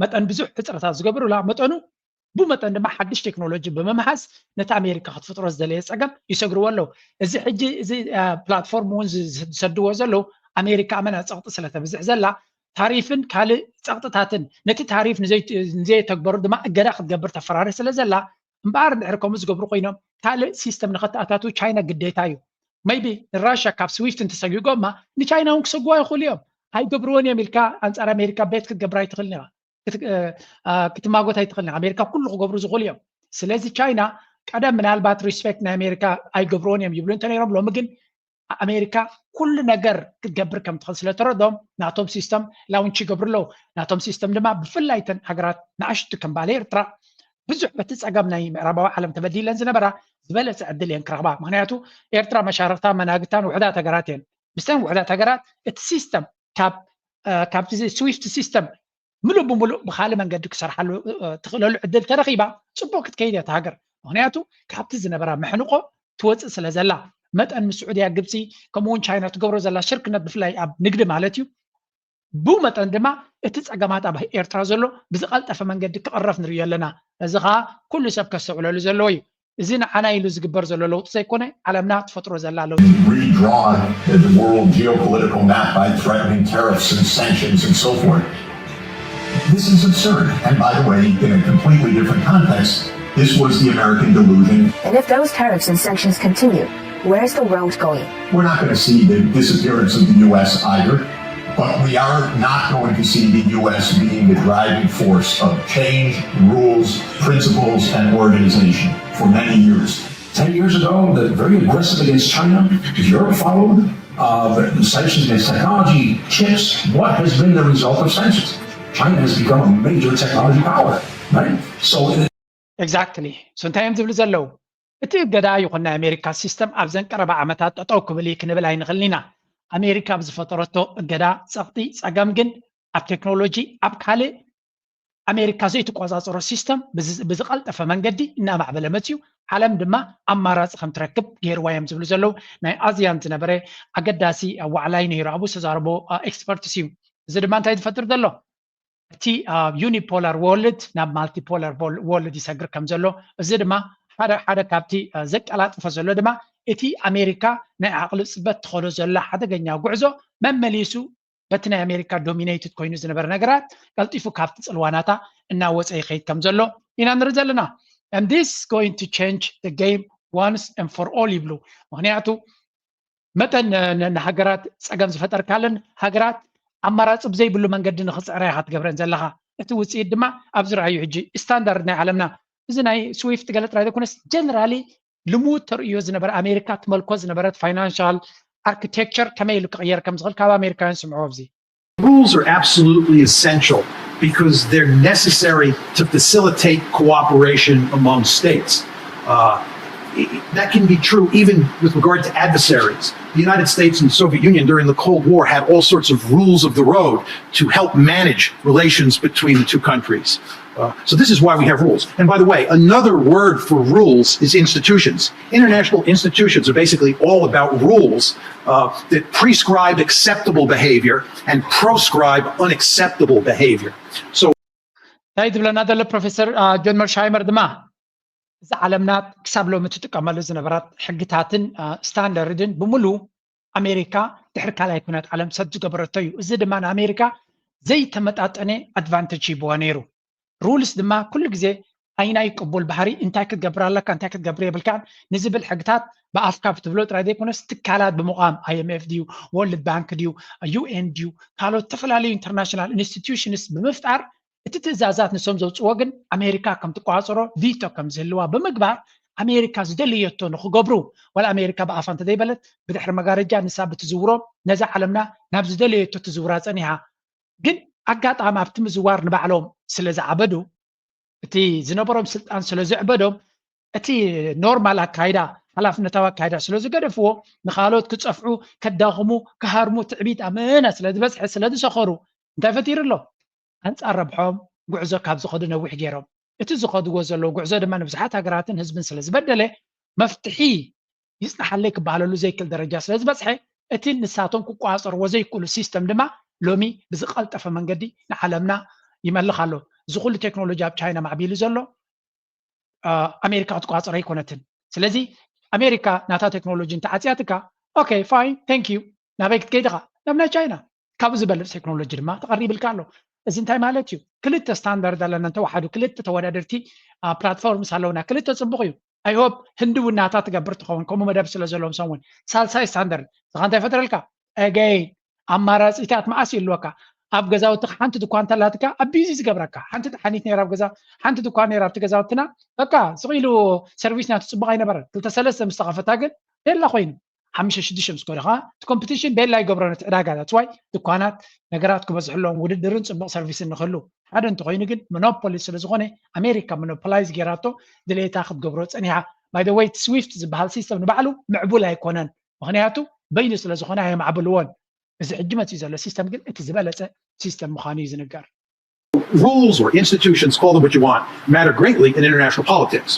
መጠን ብዙሕ ሕፅረታት ዝገብሩላ መጠኑ ብመጠን ድማ ሓድሽ ቴክኖሎጂ ብምምሃዝ ነቲ ኣሜሪካ ክትፍጥሮ ዝደለየ ፀገም ይሰግርዎ ኣለዉ። እዚ ሕጂ እዚ ፕላትፎርም እውን ዝሰድዎ ዘለዉ ኣሜሪካ ኣመና ፀቕጢ ስለተብዝሕ ዘላ ታሪፍን ካልእ ፀቕጥታትን ነቲ ታሪፍ ንዘየተግበሩ ድማ እገዳ ክትገብር ተፈራርህ ስለ ዘላ እምበኣር እንድሕር ከምኡ ዝገብሩ ኮይኖም ካልእ ሲስተም ንኸተኣታትዉ ቻይና ግዴታ እዩ። maybe ንራሻ ካብ ስዊፍት እንተሰጊጎማ ንቻይና እውን ክሰግዋ ይኽእሉ እዮም። ኣይገብርዎን እዮም ኢልካ ኣንፃር ኣሜሪካ ቤት ክትገብር ኣይትኽእልን ኢኻ። ክትማጎት ኣይትኽእልን። ኣሜሪካ ኩሉ ክገብሩ ዝኽእሉ እዮም። ስለዚ ቻይና ቀደም ምናልባት ሪስፔክት ናይ ኣሜሪካ ኣይገብርዎን እዮም ይብሉ እንተነይሮም ሎሚ ግን ኣሜሪካ ኩሉ ነገር ክትገብር ከም ትኽእል ስለተረድኦም ናቶም ሲስተም ላውንች ይገብሩ ኣለዉ። ናቶም ሲስተም ድማ ብፍላይ ተን ሃገራት ንኣሽቱ ከም ባለ ኤርትራ ብዙሕ በቲ ፀገም ናይ ምዕራባዊ ዓለም ተበዲለን ዝነበራ ዝበለፀ ዕድል እየን ክረኽባ። ምክንያቱ ኤርትራ መሻርክታ መናግታን ውሕዳት ሃገራት እየን። ምስተን ውሕዳት ሃገራት እቲ ሲስተም ካብቲ ስዊፍት ሲስተም ምሉእ ብምሉእ ብካልእ መንገዲ ክሰርሓሉ ትኽእለሉ ዕድል ተረኺባ፣ ፅቡቅ ክትከይድ እያ እታ ሃገር። ምክንያቱ ካብቲ ዝነበራ መሕንቆ ትወፅእ ስለ ዘላ፣ መጠን ምስ ስዑድያ፣ ግብፂ፣ ከምኡ እውን ቻይና ትገብሮ ዘላ ሽርክነት፣ ብፍላይ ኣብ ንግዲ ማለት እዩ። ብኡ መጠን ድማ እቲ ፀገማት ኣብ ኤርትራ ዘሎ ብዝቐልጠፈ መንገዲ ክቕረፍ ንርእዮ ኣለና። እዚ ከዓ ኩሉ ሰብ ከስተውዕለሉ ዘለዎ እዩ። እዚ ንዓና ኢሉ ዝግበር ዘሎ ለውጢ ዘይኮነ፣ ዓለምና ትፈጥሮ ዘላ ለውጢ። Redrawn the world geopolitical map by threatening tariffs and sanctions and so forth. This is absurd. And by the way, in a completely different context, this was the American delusion. And if those tariffs and sanctions continue, where's the world going? We're not going to see the disappearance of the U S either, but we are not going to see the U S being the driving force of change, rules, principles, and organization for many years. Ten years ago, the very aggressive against China, Europe followed. Uh, sanctions against technology, chips. What has been the result of sanctions? China has become a major technology power, right? So. Exactly. So እንታይ እዮም ዝብሉ ዘለዉ? እቲ እገዳ ይኹን ናይ ኣሜሪካ ሲስተም ኣብዘን ቀረባ ዓመታት ጠጠው ክብል እዩ ክንብል ኣይንኽእልን ኢና። ኣሜሪካ ኣብ ዝፈጠረቶ እገዳ ጸቕጢ፣ ጸገም ግን ኣብ ቴክኖሎጂ፣ ኣብ ካልእ ኣሜሪካ ዘይትቆጻጸሮ ሲስተም ብዝቐልጠፈ መንገዲ እናማዕበለ መፅዩ፣ ዓለም ድማ ኣማራፂ ከም ትረክብ ገይርዋ እዮም ዝብሉ ዘለዉ። ናይ ኣዚያን ዝነበረ ኣገዳሲ ዋዕላይ ነይሩ፣ ኣብኡ ዝተዛረቦ ኤክስፐርትስ እዩ። እዚ ድማ እንታይ ዝፈጥር ዘሎ? እቲ ዩኒፖላር ወርልድ ናብ ማልቲፖላር ወርልድ ይሰግር ከም ዘሎ፣ እዚ ድማ ሓደ ሓደ ካብቲ ዘቀላጥፎ ዘሎ ድማ እቲ ኣሜሪካ ናይ ዓቕሊ ፅበት ትኸዶ ዘላ ሓደገኛ ጉዕዞ መመሊሱ በቲ ናይ ኣሜሪካ ዶሚኔትድ ኮይኑ ዝነበረ ነገራት ቀልጢፉ ካብቲ ፅልዋናታ እናወፀ ይኸይድ ከም ዘሎ ኢና ንርኢ ዘለና። And this going to change the game once and for all ይብሉ። ምክንያቱ መጠን ንሃገራት ፀገም ዝፈጠርካለን ሃገራት ኣማራፂ ብዘይብሉ መንገዲ ንክፅዕራ ኢካ ትገብረን ዘለካ። እቲ ውፅኢት ድማ ኣብ ዝረኣዩ ሕጂ ስታንዳርድ ናይ ዓለምና እዚ ናይ ስዊፍት ገለ ጥራይ ዘይኮነስ ጀነራሊ ልሙድ ተርእዮ ዝነበረ ኣሜሪካ ትመልኮ ዝነበረት ፋይናንሻል ኣርኪቴክቸር ከመይ ኢሉ ክቕየር ከም ዝኽእል ካብ ኣሜሪካውያን ስምዕዎ ኣብዚ። Rules are absolutely essential because they're necessary to facilitate cooperation among states. Uh, that can be true even with regard to adversaries. The United States and the Soviet Union during the Cold War had all sorts of rules of the road to help manage relations between the two countries. Uh, so this is why we have rules. And by the way, another word for rules is institutions. International institutions are basically all about rules uh, that prescribe acceptable behavior and proscribe unacceptable behavior. So እንታይ ትብለና ዘሎ ፕሮፌሰር ጆን መርሻይመር ድማ እዚ ዓለምና ክሳብ ሎሚ ትጥቀመሉ ዝነበራት ሕግታትን ስታንዳርድን ብምሉ ኣሜሪካ ድሕሪ ካልኣይ ኩናት ዓለም ሰት ዝገበረቶ እዩ። እዚ ድማ ንኣሜሪካ ዘይተመጣጠነ ኣድቫንቴጅ ሂብዋ ነይሩ። ሩልስ ድማ ኩሉ ግዜ ኣይናይ ቅቡል ባህሪ እንታይ ክትገብር ኣለካ እንታይ ክትገብር የብልካን ንዝብል ሕግታት ብኣፍካ ብትብሎ ጥራይ ዘይኮነስ ትካላት ብምቋም ኣይኤምኤፍ ድዩ ወርልድ ባንክ ድዩ ዩኤን ድዩ ካልኦት ዝተፈላለዩ ኢንተርናሽናል ኢንስቲትዩሽንስ ብምፍጣር እቲ ትእዛዛት ንሶም ዘውፅዎ ግን ኣሜሪካ ከም ትቆፃፀሮ ቪቶ ከም ዝህልዋ ብምግባር ኣሜሪካ ዝደለየቶ ንክገብሩ ዋላ ኣሜሪካ ብኣፋ እንተዘይበለት ብድሕሪ መጋረጃ ንሳ ብትዝውሮ ነዛ ዓለምና ናብ ዝደለየቶ ትዝውራ ፀኒሓ። ግን ኣጋጣሚ ኣብቲ ምዝዋር ንባዕሎም ስለ ዝዓበዱ እቲ ዝነበሮም ስልጣን ስለ ዝዕበዶም እቲ ኖርማል ኣካይዳ ሓላፍነታዊ ኣካይዳ ስለ ዝገደፍዎ ንካልኦት ክፀፍዑ ከዳኽሙ ክሃርሙ ትዕቢት ኣመና ስለ ዝበዝሐ ስለ ዝሰኸሩ እንታይ ፈጢሩ ኣሎ? ኣንፃር ረብሖም ጉዕዞ ካብ ዝኸዱ ነዊሕ ገይሮም። እቲ ዝኸድዎ ዘለዉ ጉዕዞ ድማ ንብዙሓት ሃገራትን ህዝብን ስለ ዝበደለ መፍትሒ ይፅናሓለይ ክበሃለሉ ዘይክእል ደረጃ ስለ ዝበፅሐ እቲ ንሳቶም ክቋፀርዎ ዘይክእሉ ሲስተም ድማ ሎሚ ብዝቀልጠፈ መንገዲ ንዓለምና ይመልኽ ኣሎ። እዚ ኩሉ ቴክኖሎጂ ኣብ ቻይና ማዕቢሉ ዘሎ ኣሜሪካ ክትቋፅሮ ኣይኮነትን። ስለዚ ኣሜሪካ ናታ ቴክኖሎጂ እንተዓፅያትካ okay fine thank you ናበይ ክትከይድ ኢኻ ናብ ናይ ቻይና ካብኡ ዝበልፅ ቴክኖሎጂ ድማ ተቐሪብልካ ኣሎ። እዚ እንታይ ማለት እዩ? ክልተ ስታንዳርድ ኣለና እንተወሓዱ ክልተ ተወዳደርቲ ፕላትፎርምስ ኣለውና ክልተ ፅቡቕ እዩ። I hope ህንዲ እውን ናታ ትገብር ትኸውን ከምኡ መደብ ስለ ዘለዎም ንሶም እውን ሳልሳይ ስታንዳርድ ንስኻ እንታይ ይፈጥረልካ? Again ኣማራፂታት መዓስ ይህልወካ? ኣብ ገዛውትኻ ሓንቲ ድኳን እንተላትካ ኣቢዩዝ እዩ ዝገብረካ። ሓንቲ ደሓኒት ነይራ ኣብ ገዛ ሓንቲ ድኳን ነይራ ኣብቲ ገዛውትና በቃ ስቕ ኢሉ ሰርቪስ ናቱ ፅቡቕ ኣይነበረን። ክልተ ሰለስተ ምስ ተኸፈታ ግን ቤላ ኮይኑ ሓሙሽተ ሽዱሽተ ምስ ከዱ ከዓ እቲ ኮምፒቲሽን ቤላ ይገብሮ ነቲ ዕዳጋ that's why ድኳናት ነገራት ክበዝሑ ኣለዎም ውድድርን ፅቡቕ ሰርቪስን ንክህሉ ሓደ እንተኮይኑ ግን ሞኖፖሊ ስለዝኮነ ኣሜሪካ ሞኖፖላይዝ ጌራቶ ድሌታ ክትገብሮ ፀኒሓ by the way ስዊፍት ዝበሃል ሲስተም ንባዕሉ ምዕቡል ኣይኮነን ምክንያቱ በይኑ ስለ ዝኾነ ኣየማዕብልዎን። እዚ ሕጂ መፅኡ ዘሎ ሲስተም ግን እቲ ዝበለፀ ሲስተም ምዃኑ እዩ ዝንገር። Rules or institutions, call them what you want, matter greatly in international politics.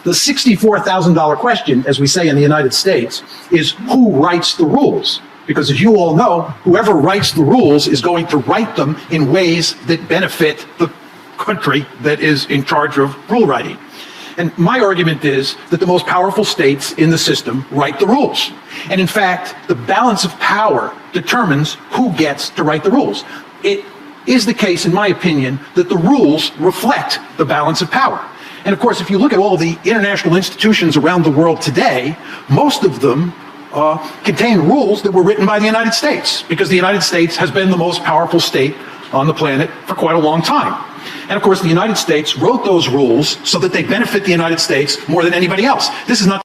The sixty-four thousand dollar question, as we say in the United States, is who writes the rules? Because as you all know, whoever writes the rules is going to write them in ways that benefit the country that is in charge of rule writing. And my argument is that the most powerful states in the system write the rules. And in fact, the balance of power determines who gets to write the rules. It is the case, in my opinion, that the rules reflect the balance of power. And of course, if you look at all the international institutions around the world today, most of them uh, contain rules that were written by the United States, because the United States has been the most powerful state on the planet for quite a long time. And of course, the United States wrote those rules so that they benefit the United States more than anybody else. This is not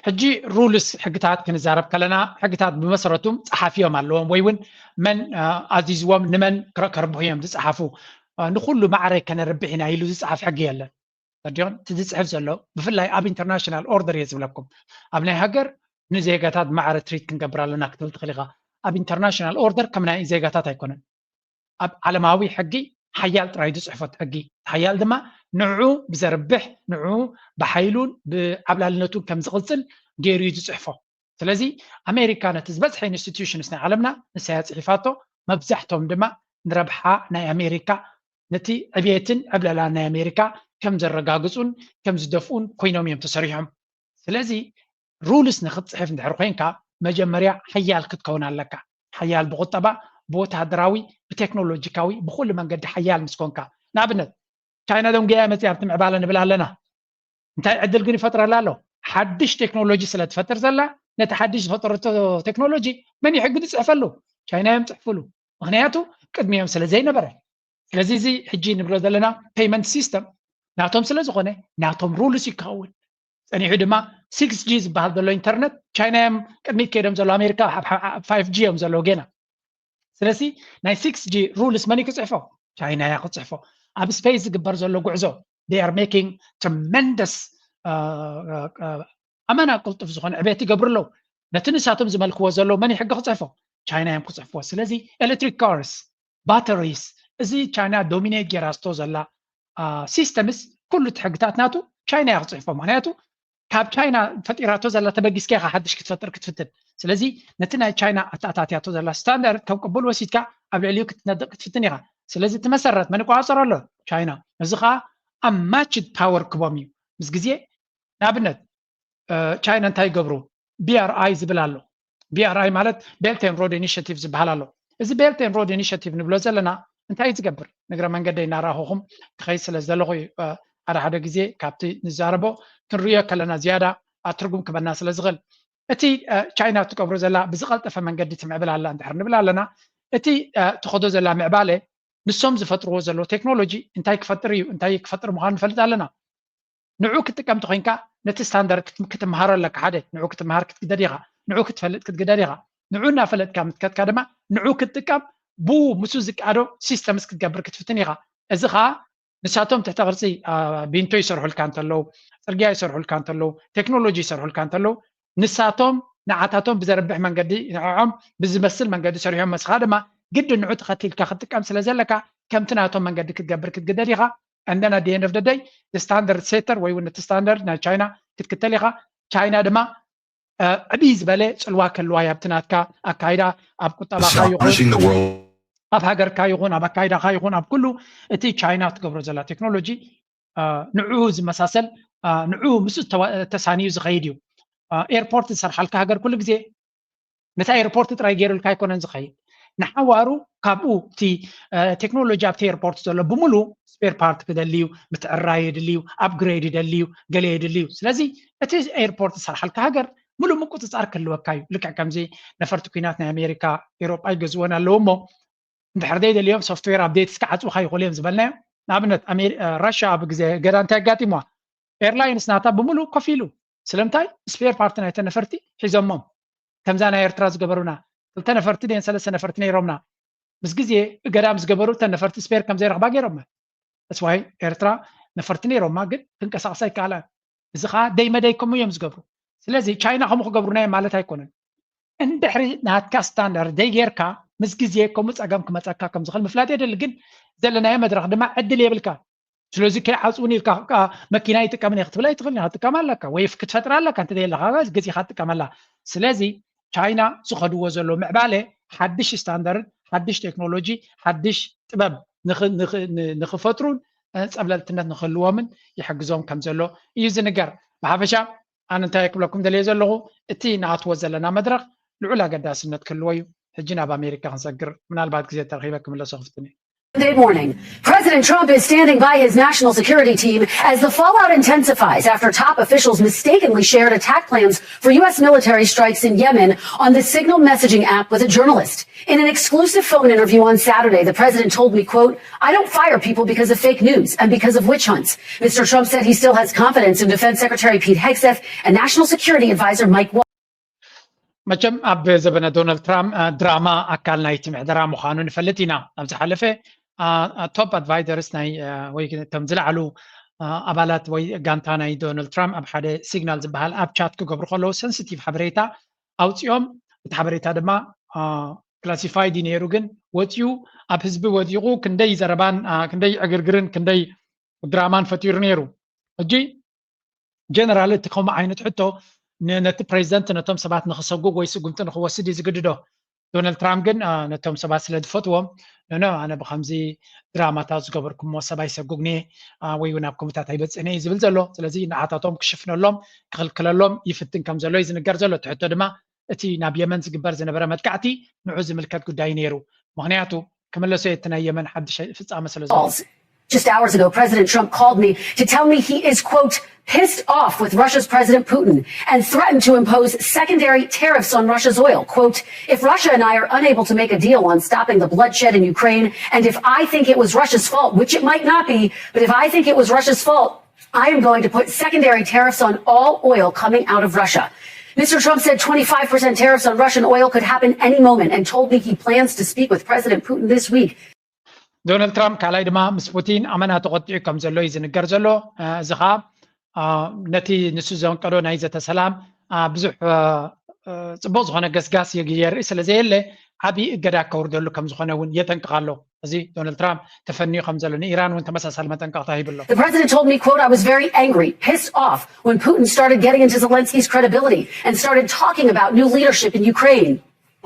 ሕጂ ሩልስ፣ ሕግታት ክንዛረብ ከለና፣ ሕግታት ብመሰረቱ ጸሓፊ እዮም ኣለዎም፣ ወይ እውን መን ኣዚዝዎም ንመን ከርብሑ እዮም ዝጸሓፉ። ንኩሉ ማዕረ ከነርብሕ ኢና ኢሉ ዝጸሓፍ ሕጊ የለን። ተዲዮን እቲ ዝጽሕፍ ዘሎ፣ ብፍላይ ኣብ ኢንተርናሽናል ኦርደር እየ ዝብለኩም፣ ኣብ ናይ ሃገር ንዜጋታት ማዕረ ትሪት ክንገብር ኣለና ክትብል ትኽእል ኢኻ። ኣብ ኢንተርናሽናል ኦርደር ከም ናይ ዜጋታት ኣይኮነን። ኣብ ዓለማዊ ሕጊ ሓያል ጥራይ ዝፅሕፎ ሕጊ፣ ሓያል ድማ ንዑ ብዘርብሕ፣ ንዑ ብሓይሉን ብዓብላልነቱን ከም ዝቕፅል ገይሩ እዩ ዝፅሕፎ። ስለዚ ኣሜሪካ ነቲ ዝበዝሐ ኢንስቲትዩሽንስ ናይ ዓለምና ንሳያ ፅሒፋቶ፣ መብዛሕቶም ድማ ንረብሓ ናይ ኣሜሪካ፣ ነቲ ዕብየትን ዕብለላን ናይ ኣሜሪካ ከም ዘረጋግፁን ከም ዝደፍኡን ኮይኖም እዮም ተሰሪሖም። ስለዚ ሩልስ ንክትፅሕፍ እንድሕር ኮይንካ መጀመርያ ሓያል ክትከውን ኣለካ። ሓያል ብቁጠባ፣ ብወታደራዊ፣ ብቴክኖሎጂካዊ፣ ብኩሉ መንገዲ ሓያል ምስ ኮንካ። ንኣብነት ቻይና ደንጉያ መፅያ ኣብቲ ምዕባለ ንብል ኣለና። እንታይ ዕድል ግን ይፈጥረላ ኣሎ? ሓድሽ ቴክኖሎጂ ስለ ትፈጥር ዘላ፣ ነቲ ሓድሽ ዝፈጠረቶ ቴክኖሎጂ መን እዩ ሕጊ ዝፅሕፈሉ? ቻይና እዮም ፅሕፍሉ። ምክንያቱ ቅድሚኦም ስለ ዘይነበረ። ስለዚ እዚ ሕጂ ንብሎ ዘለና ፔይመንት ሲስተም ናቶም ስለ ዝኾነ ናቶም ሩልስ ይከውን። ፀኒሑ ድማ ሲክስ ጂ ዝበሃል ዘሎ ኢንተርነት ቻይና እዮም ቅድሚት ከይዶም ዘሎ፣ ኣሜሪካ ፋይቭ ጂ እዮም ዘለዉ ገና። ስለዚ ናይ ሲክስ ጂ ሩልስ መን ክፅሕፎ? ቻይና እያ ክፅሕፎ። ኣብ ስፔስ ዝግበር ዘሎ ጉዕዞ they are making tremendous ኣመና ቅልጡፍ ዝኾነ ዕቤት ይገብሩ ኣለዉ። ነቲ ንሳቶም ዝመልክዎ ዘለዉ መን ሕጊ ክፅሕፎ? ቻይና እዮም ክፅሕፍዎ። ስለዚ ኤሌክትሪክ ካርስ፣ ባተሪስ፣ እዚ ቻይና ዶሚኔት ጌራቶ ዘላ ሲስተምስ ኩሉ እቲ ሕግታት ናቱ ቻይና እያ ክፅሕፎ። ምክንያቱ ካብ ቻይና ፈጢራቶ ዘላ ተበጊስካ ኢኻ ሓድሽ ክትፈጥር ክትፍትን። ስለዚ ነቲ ናይ ቻይና ኣተኣታትያቶ ዘላ ስታንዳርድ ከም ቅቡል ወሲድካ ኣብ ልዕሊኡ ክትነድቕ ክትፍትን ኢኻ። ስለዚ እቲ መሰረት መን ይቆፃፀሮ ኣሎ? ቻይና። እዚ ከዓ ኣብ ማችድ ፓወር ክቦም እዩ ምስ ግዜ። ንኣብነት ቻይና እንታይ ይገብሩ? ቢ ኣር ኣይ ዝብል ኣሎ። ቢ ኣር ኣይ ማለት ቤልት ኤን ሮድ ኢኒሽቲቭ ዝበሃል ኣሎ። እዚ ቤልት ኤን ሮድ ኢኒሽቲቭ ንብሎ ዘለና እንታይ እዩ ዝገብር? ንግረ መንገደይ እናረኣኹኹም ክኸይድ ስለ ዘለኹ ሓደ ሓደ ግዜ ካብቲ ንዛረቦ ክንርእዮ ከለና ዝያዳ ትርጉም ክበና ስለ ዝኽእል፣ እቲ ቻይና ትገብሮ ዘላ ብዝቐልጠፈ መንገዲ ትምዕብል ኣላ እንድሕር ንብል ኣለና፣ እቲ ትኸዶ ዘላ ምዕባለ ንሶም ዝፈጥርዎ ዘሎ ቴክኖሎጂ እንታይ ክፈጥር እዩ፣ እንታይ ክፈጥር ምዃኑ ንፈልጥ ኣለና። ንዑ ክትጥቀም ተኮይንካ ነቲ ስታንዳርድ ክትምሃሮ ኣለካ። ሓደ ንዑ ክትምሃር ክትግደድ ኢኻ፣ ንዑ ክትፈልጥ ክትግደድ ኢኻ። ንዑ እናፈለጥካ ምትከትካ ድማ ንዑ ክትጥቀም ብኡ ምስኡ ዝቃዶ ሲስተምስ ክትገብር ክትፍትን ኢኻ። እዚ ከዓ ንሳቶም ትሕተ ቅርፂ ቢንቶ ይሰርሑልካ እንተለዉ፣ ፅርግያ ይሰርሑልካ እንተለዉ፣ ቴክኖሎጂ ይሰርሑልካ እንተለዉ ንሳቶም ንዓታቶም ብዘርብሕ መንገዲ ንዕዖም ብዝመስል መንገዲ ሰሪሖም መስኻ ድማ ግድን ንዑ ተኸቲልካ ክትጥቀም ስለ ዘለካ ከምቲ ናቶም መንገዲ ክትገብር ክትግደድ ኢኻ። And then at the end of the day the standard setter ወይ እውን እቲ ስታንዳርድ ናይ ቻይና ክትክተል ኢኻ። ቻይና ድማ ዕብይ ዝበለ ፅልዋ ከልዋ ኣብቲ ናትካ ኣካይዳ ኣብ ቁጠባካ ይኹን ኣብ ሃገርካ ይኹን ኣብ ኣካይዳካ ይኹን ኣብ ኩሉ እቲ ቻይና ትገብሮ ዘላ ቴክኖሎጂ ንዑ ዝመሳሰል ንዑ ምስ ተሳንዩ ዝኸይድ እዩ። ኤርፖርት ዝሰርሓልካ ሃገር ኩሉ ግዜ ነታ ኤርፖርት ጥራይ ገይሩልካ ኣይኮነን ዝኸይድ። ንሓዋሩ ካብኡ እቲ ቴክኖሎጂ ኣብቲ ኤርፖርት ዘሎ ብምሉ ስፔር ፓርት ክደሊ እዩ፣ ምትዕራይ የድሊ እዩ፣ ኣፕግሬድ ይደሊ እዩ፣ ገለ የድሊ እዩ። ስለዚ እቲ ኤርፖርት ዝሰርሓልካ ሃገር ሙሉእ ምቁፅፃር ክህልወካ እዩ። ልክዕ ከምዚ ነፈርቲ ኩናት ናይ ኣሜሪካ ኤሮጳ ይገዝወን ኣለዉ እሞ እንድሕር ዘይደልዮም ሶፍትዌር ኣፕዴትስ ክዓፅውካ ይኽእሉ እዮም ዝበልናዮ። ንኣብነት ራሽያ ኣብ ግዜ ገዳ እንታይ ኣጋጢምዋ? ኤርላይንስ ናታ ብምሉእ ኮፍ ኢሉ። ስለምንታይ? ስፔር ፓርቲ ናይተን ነፈርቲ ሒዞሞም። ከምዛ ናይ ኤርትራ ዝገበሩና ክልተ ነፈርቲ ድየን ሰለስተ ነፈርቲ ነይሮምና። ምስ ግዜ እገዳ ምስ ገበሩ እተን ነፈርቲ ስፔር ከም ዘይረኽባ ገይሮማ። That's why ኤርትራ ነፈርቲ ነይሮማ ግን ክንቀሳቐሳ ኣይከኣላን። እዚ ከዓ ደይ መደይ ከምኡ እዮም ዝገብሩ። ስለዚ ቻይና ከምኡ ክገብሩና እዮም ማለት ኣይኮነን። እንድሕሪ ናትካ ስታንዳርድ ዘይጌርካ ምስ ግዜ ከምኡ ፀገም ክመፀካ ከም ዝኽእል ምፍላጥ የድሊ። ግን ዘለናዮ መድረኽ ድማ ዕድል የብልካ። ስለዚ ከይዓፅውኒ ኢልካ ከዓ መኪና ይጥቀም እየ ክትብል ኣይትኽእልን ኢኻ። ትጥቀም ኣለካ ወይ ክትፈጥር ኣለካ እንተ ዘየለካ ገዚኻ ትጥቀመላ። ስለዚ ቻይና ዝኸድዎ ዘሎ ምዕባለ ሓድሽ ስታንዳርድ፣ ሓድሽ ቴክኖሎጂ፣ ሓድሽ ጥበብ ንኽፈጥሩን ፀብለልትነት ንክህልዎምን ይሕግዞም ከም ዘሎ እዩ ዝንገር። ብሓፈሻ ኣነ እንታይ ክብለኩም ደልየ ዘለኹ፣ እቲ ንኣትዎ ዘለና መድረኽ ልዑል ኣገዳስነት ክህልዎ እዩ። ሕጂ ናብ ኣሜሪካ ክንሰግር ምናልባት ግዜ ተረኺበ ክምለሶ ክፍትን እዩ። Monday morning. President Trump is standing by his national security team as the fallout intensifies after top officials mistakenly shared attack plans for U S military strikes in Yemen on the Signal messaging app with a journalist. In an exclusive phone interview on Saturday, the president told me, quote, I don't fire people because of fake news and because of witch hunts. Mister Trump said he still has confidence in Defense Secretary Pete Hegseth and National Security Advisor Mike Waltz. መቸም ኣብ ዘበነ ዶናልድ ትራምፕ ድራማ ኣካል ናይቲ ምሕደራ ምዃኑ ንፈልጥ ኢና። ኣብ ዝሓለፈ ቶፕ ኣድቫይዘርስ ናይ ወይ እቶም ዝለዓሉ ኣባላት ወይ ጋንታ ናይ ዶናልድ ትራምፕ ኣብ ሓደ ሲግናል ዝበሃል ኣብ ቻት ክገብሩ ከለዉ ሰንሲቲቭ ሓበሬታ ኣውፂኦም፣ እቲ ሓበሬታ ድማ ክላሲፋይድ እዩ ነይሩ፣ ግን ወፂኡ ኣብ ህዝቢ ወዲቑ ክንደይ ዘረባን ክንደይ ዕግርግርን ክንደይ ድራማን ፈጢሩ ነይሩ። ሕጂ ጀነራል እቲ ከምኡ ዓይነት ሕቶ ነቲ ፕሬዚደንት ነቶም ሰባት ንክሰጉግ ወይ ስጉምቲ ንክወስድ እዩ ዝግድዶ። ዶናልድ ትራምፕ ግን ነቶም ሰባት ስለ ዝፈትዎም ኖ ኣነ ብከምዚ ድራማታት ዝገበርኩሞ ሰብ ኣይሰጉግን እየ ወይ እውን ኣብ ከምኡታት ኣይበፅሕን እየ ዝብል ዘሎ። ስለዚ ንዓታቶም ክሽፍነሎም ክኽልክለሎም ይፍትን ከም ዘሎ እዩ ዝንገር ዘሎ። እቲ ሕቶ ድማ እቲ ናብ የመን ዝግበር ዝነበረ መጥቃዕቲ ንዑ ዝምልከት ጉዳይ ነይሩ። ምክንያቱ ክምለሶ እየ እቲ ናይ የመን ሓድሽ ፍፃመ ስለ ዘሎ። Just hours ago, President Trump called me to tell me he is, quote, pissed off with Russia's President Putin and threatened to impose secondary tariffs on Russia's oil. Quote, if Russia and I are unable to make a deal on stopping the bloodshed in Ukraine, and if I think it was Russia's fault, which it might not be, but if I think it was Russia's fault, I am going to put secondary tariffs on all oil coming out of Russia. Mister Trump said twenty-five percent tariffs on Russian oil could happen any moment and told me he plans to speak with President Putin this week. ዶናልድ ትራምፕ ካልኣይ ድማ ምስ ፑቲን ኣመና ተቆጢዑ ከም ዘሎ እዩ ዝንገር ዘሎ። እዚ ከዓ ነቲ ንሱ ዘንቀዶ ናይ ዘተ ሰላም ብዙሕ ፅቡቅ ዝኮነ ገስጋስ የርኢ ስለ ዘየለ ዓብዪ እገዳ ከውርደሉ ከም ዝኮነ እውን የጠንቅቕ ኣሎ። እዚ ዶናልድ ትራምፕ ተፈንዩ ከም ዘሎ ንኢራን እውን ተመሳሳሊ መጠንቀቕታ ሂቡ ኣሎ። The president told me, quote, I was very angry, pissed off when Putin started getting into Zelensky's credibility and started talking about new leadership in Ukraine.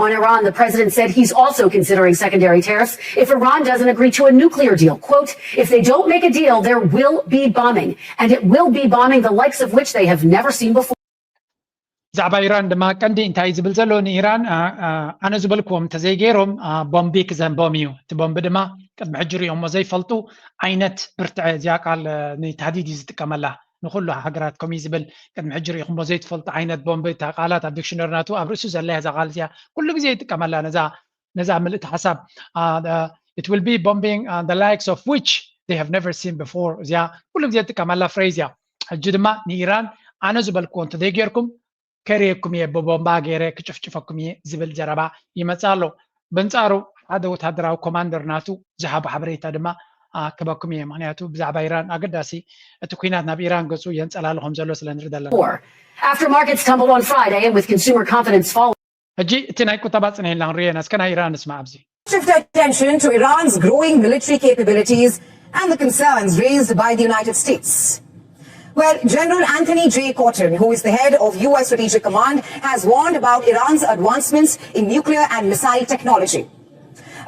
On Iran, the president said he's also considering secondary tariffs if Iran doesn't agree to a nuclear deal. Quote, if they don't make a deal, there will be bombing, and it will be bombing the likes of which they have never seen before. ብዛዕባ ኢራን ድማ ቀንዲ እንታይ ዝብል ዘሎ ንኢራን ኣነ ዝበልክዎም እንተዘይገይሮም ቦምቢ ክዘንቦም እዩ። እቲ ቦምቢ ድማ ቅድሚ ሕጂ ሪኦሞ ዘይፈልጡ ዓይነት ብርትዐ እዚኣ ቃል ንታህዲድ እዩ ዝጥቀመላ። ንኩሉ ሃገራት ከምኡ ዝብል ቅድሚ ሕጂ ሪኢኹሞ ዘይትፈልጡ ዓይነት ቦምቢ እታ ቃላት ኣብ ዲክሽነሪ ናቱ ኣብ ርእሱ ዘላ እዛ ቃል እዚኣ ኩሉ ግዜ ይጥቀመላ ነዛ ነዛ ምልእቲ ሓሳብ it will be bombing the likes of which they have never seen before እዚኣ ኩሉ ግዜ ዝጥቀመላ ፍሬዝ እያ። ሕጂ ድማ ንኢራን ኣነ ዝበልክዎ እንተዘይጌርኩም ከርእየኩም እየ ብቦምባ ገይረ ክጭፍጭፈኩም እየ ዝብል ዘረባ ይመፅእ ኣሎ። በንፃሩ ሓደ ወታደራዊ ኮማንደር ናቱ ዝሃቦ ሓበሬታ ድማ ክበኩም እየ። ምክንያቱ ብዛዕባ ኢራን ኣገዳሲ እቲ ኩናት ናብ ኢራን ገፁ የንፀላሉ ከም ዘሎ ስለ ንርኢ ዘለና። After markets tumbled on Friday and with consumer confidence falling. ሕጂ እቲ ናይ ቁጠባ ፅንሒልና ክንሪኦ ኢና። እስከ ናይ ኢራን ንስማ ኣብዚ Shift attention to Iran's growing military capabilities and the concerns raised by the United States. Well, General Anthony J. Cotton, who is the head of U S Strategic Command, has warned about Iran's advancements in nuclear and missile technology.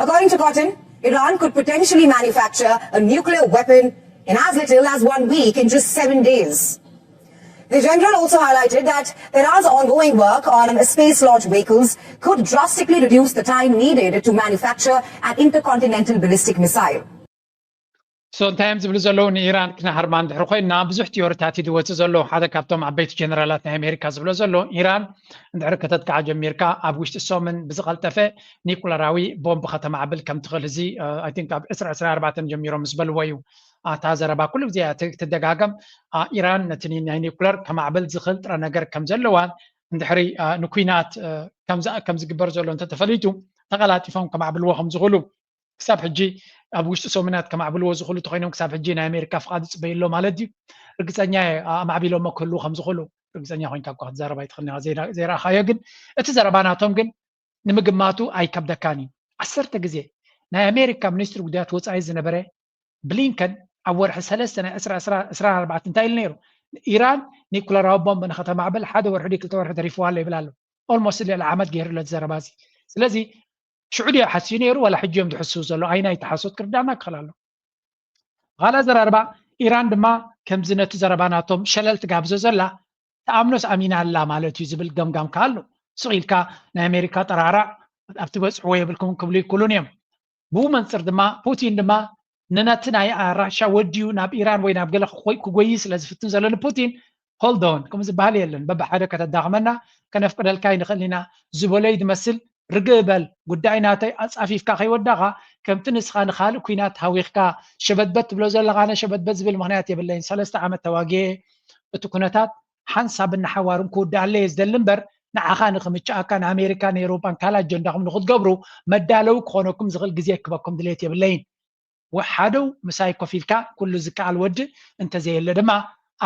According to Cotton, Iran could potentially manufacture a nuclear weapon in as little as one week, in just seven days. The general also highlighted that Iran's ongoing work on space launch vehicles could drastically reduce the time needed to manufacture an intercontinental ballistic missile. So እንታይ እዮም ዝብሉ ዘለዉ? ንኢራን ክነሃርማ እንድሕር ኮይንና ብዙሕ ቲዮሪታት እዩ ዝወፅእ ዘሎ። ሓደ ካብቶም ዓበይቲ ጀነራላት ናይ ኣሜሪካ ዝብሎ ዘሎ ኢራን እንድሕር ከተጥቅዓ ጀሚርካ ኣብ ውሽጢ ሰሙን ብዝቐልጠፈ ኒኩለራዊ ቦምብ ከተማዕብል ከም ትኽእል እዚ I think ኣብ ዕስራ ዕስራ ኣርባዕተ ጀሚሮም ምስ በልዎ እዩ። እታ ዘረባ ኩሉ ግዜ እያ ትደጋገም። ኢራን ነቲ ናይ ኒኩለር ከማዕብል ዝኽእል ጥረ ነገር ከም ዘለዋን እንድሕሪ ንኩናት ከም ዝግበር ዘሎ እንተተፈሊጡ ተቐላጢፎም ከማዕብልዎ ከም ዝኽእሉ ክሳብ ሕጂ ኣብ ውሽጢ ሰሙናት ከማዕብልዎ ዝኽእሉ ተኮይኖም ክሳብ ሕጂ ናይ ኣሜሪካ ፍቓድ ይፅበዩ ኣሎ ማለት ድዩ? ርግፀኛ እየ ኣማዕቢሎሞ ክህልዉ ከም ዝኽእሉ። ርግፀኛ ኮይንካ እኳ ክትዛረብ ኣይትኽእልን ኢኻ፣ ዘይራ- ዘይረኣኻዮ። ግን እቲ ዘረባ ናቶም ግን ንምግማቱ ኣይከብደካን እዩ። ዓሰርተ ግዜ ናይ ኣሜሪካ ሚኒስትሪ ጉዳያት ወፃኢ ዝነበረ ብሊንከን ኣብ ወርሒ ሰለስተ ናይ ዕስራ ዕስራ ዕስራን ኣርባዕተን እንታይ ኢሉ ነይሩ? ኢራን ኒኩለራዊ ቦምብ ንኸተማዕብል ሓደ ወርሒ ድዩ ክልተ ወርሒ ተሪፍዋ ኣሎ ይብል ኣሎ። ኦልሞስት ልዕሊ ዓመት ገይሩ ኣሎ እቲ ዘረባ እዚ። ስለዚ ሽዑ ድዮ ሓስዩ ነይሩ ዋላ ሕጂ እዮም ዝሕስው ዘሎ? ኣይናይ ተሓሶት ክርዳና ክኽእል ኣሎ። ካልእ ኣዘራርባ ኢራን ድማ ከምዚ ነቲ ዘረባ ናቶም ሸለል ትጋብዞ ዘላ ተኣምኖስ ኣሚና ኣላ ማለት እዩ ዝብል ገምጋም ከ ኣሎ። ስቕ ኢልካ ናይ ኣሜሪካ ጠራራዕ ኣብቲ በፅሕዎ የብልኩም ክብሉ ይክእሉን እዮም። ብኡ መንፅር ድማ ፑቲን ድማ ንነቲ ናይ ራሻ ወዲዩ ናብ ኢራን ወይ ናብ ገለ ክጎይ- ክጎይ ስለ ዝፍትን ዘሎ ንፑቲን ሆልዶን ከም ዝበሃል የለን። በብሓደ ከተዳኽመና ከነፍቅደልካ ይንኽእል ኢና ዝበሎይ ዝመስል ርግእ በል ጉዳይ ናተይ ኣፃፊፍካ ከይወዳኻ ከምቲ ንስኻ ንኻልእ ኩናት ሃዊኽካ ሸበትበት ትብሎ ዘለኻ ኣነ ሸበትበት ዝብል ምኽንያት የብለይን። ሰለስተ ዓመት ተዋጊኤ እቲ ኩነታት ሓንሳብን ንሓዋሩን ክውዳኣለይ እየ ዝደሊ እምበር ንዓኻ ንኽምችኣካ ንኣሜሪካ ንኤውሮጳን ካልእ ኣጀንዳኹም ንኽትገብሩ መዳለዊ ክኾነኩም ዝኽእል ግዜ ክበኩም ድሌት የብለይን። ወሓደው ምሳይ ኮፍ ኢልካ ኩሉ ዝከኣል ወዲ እንተዘየለ ድማ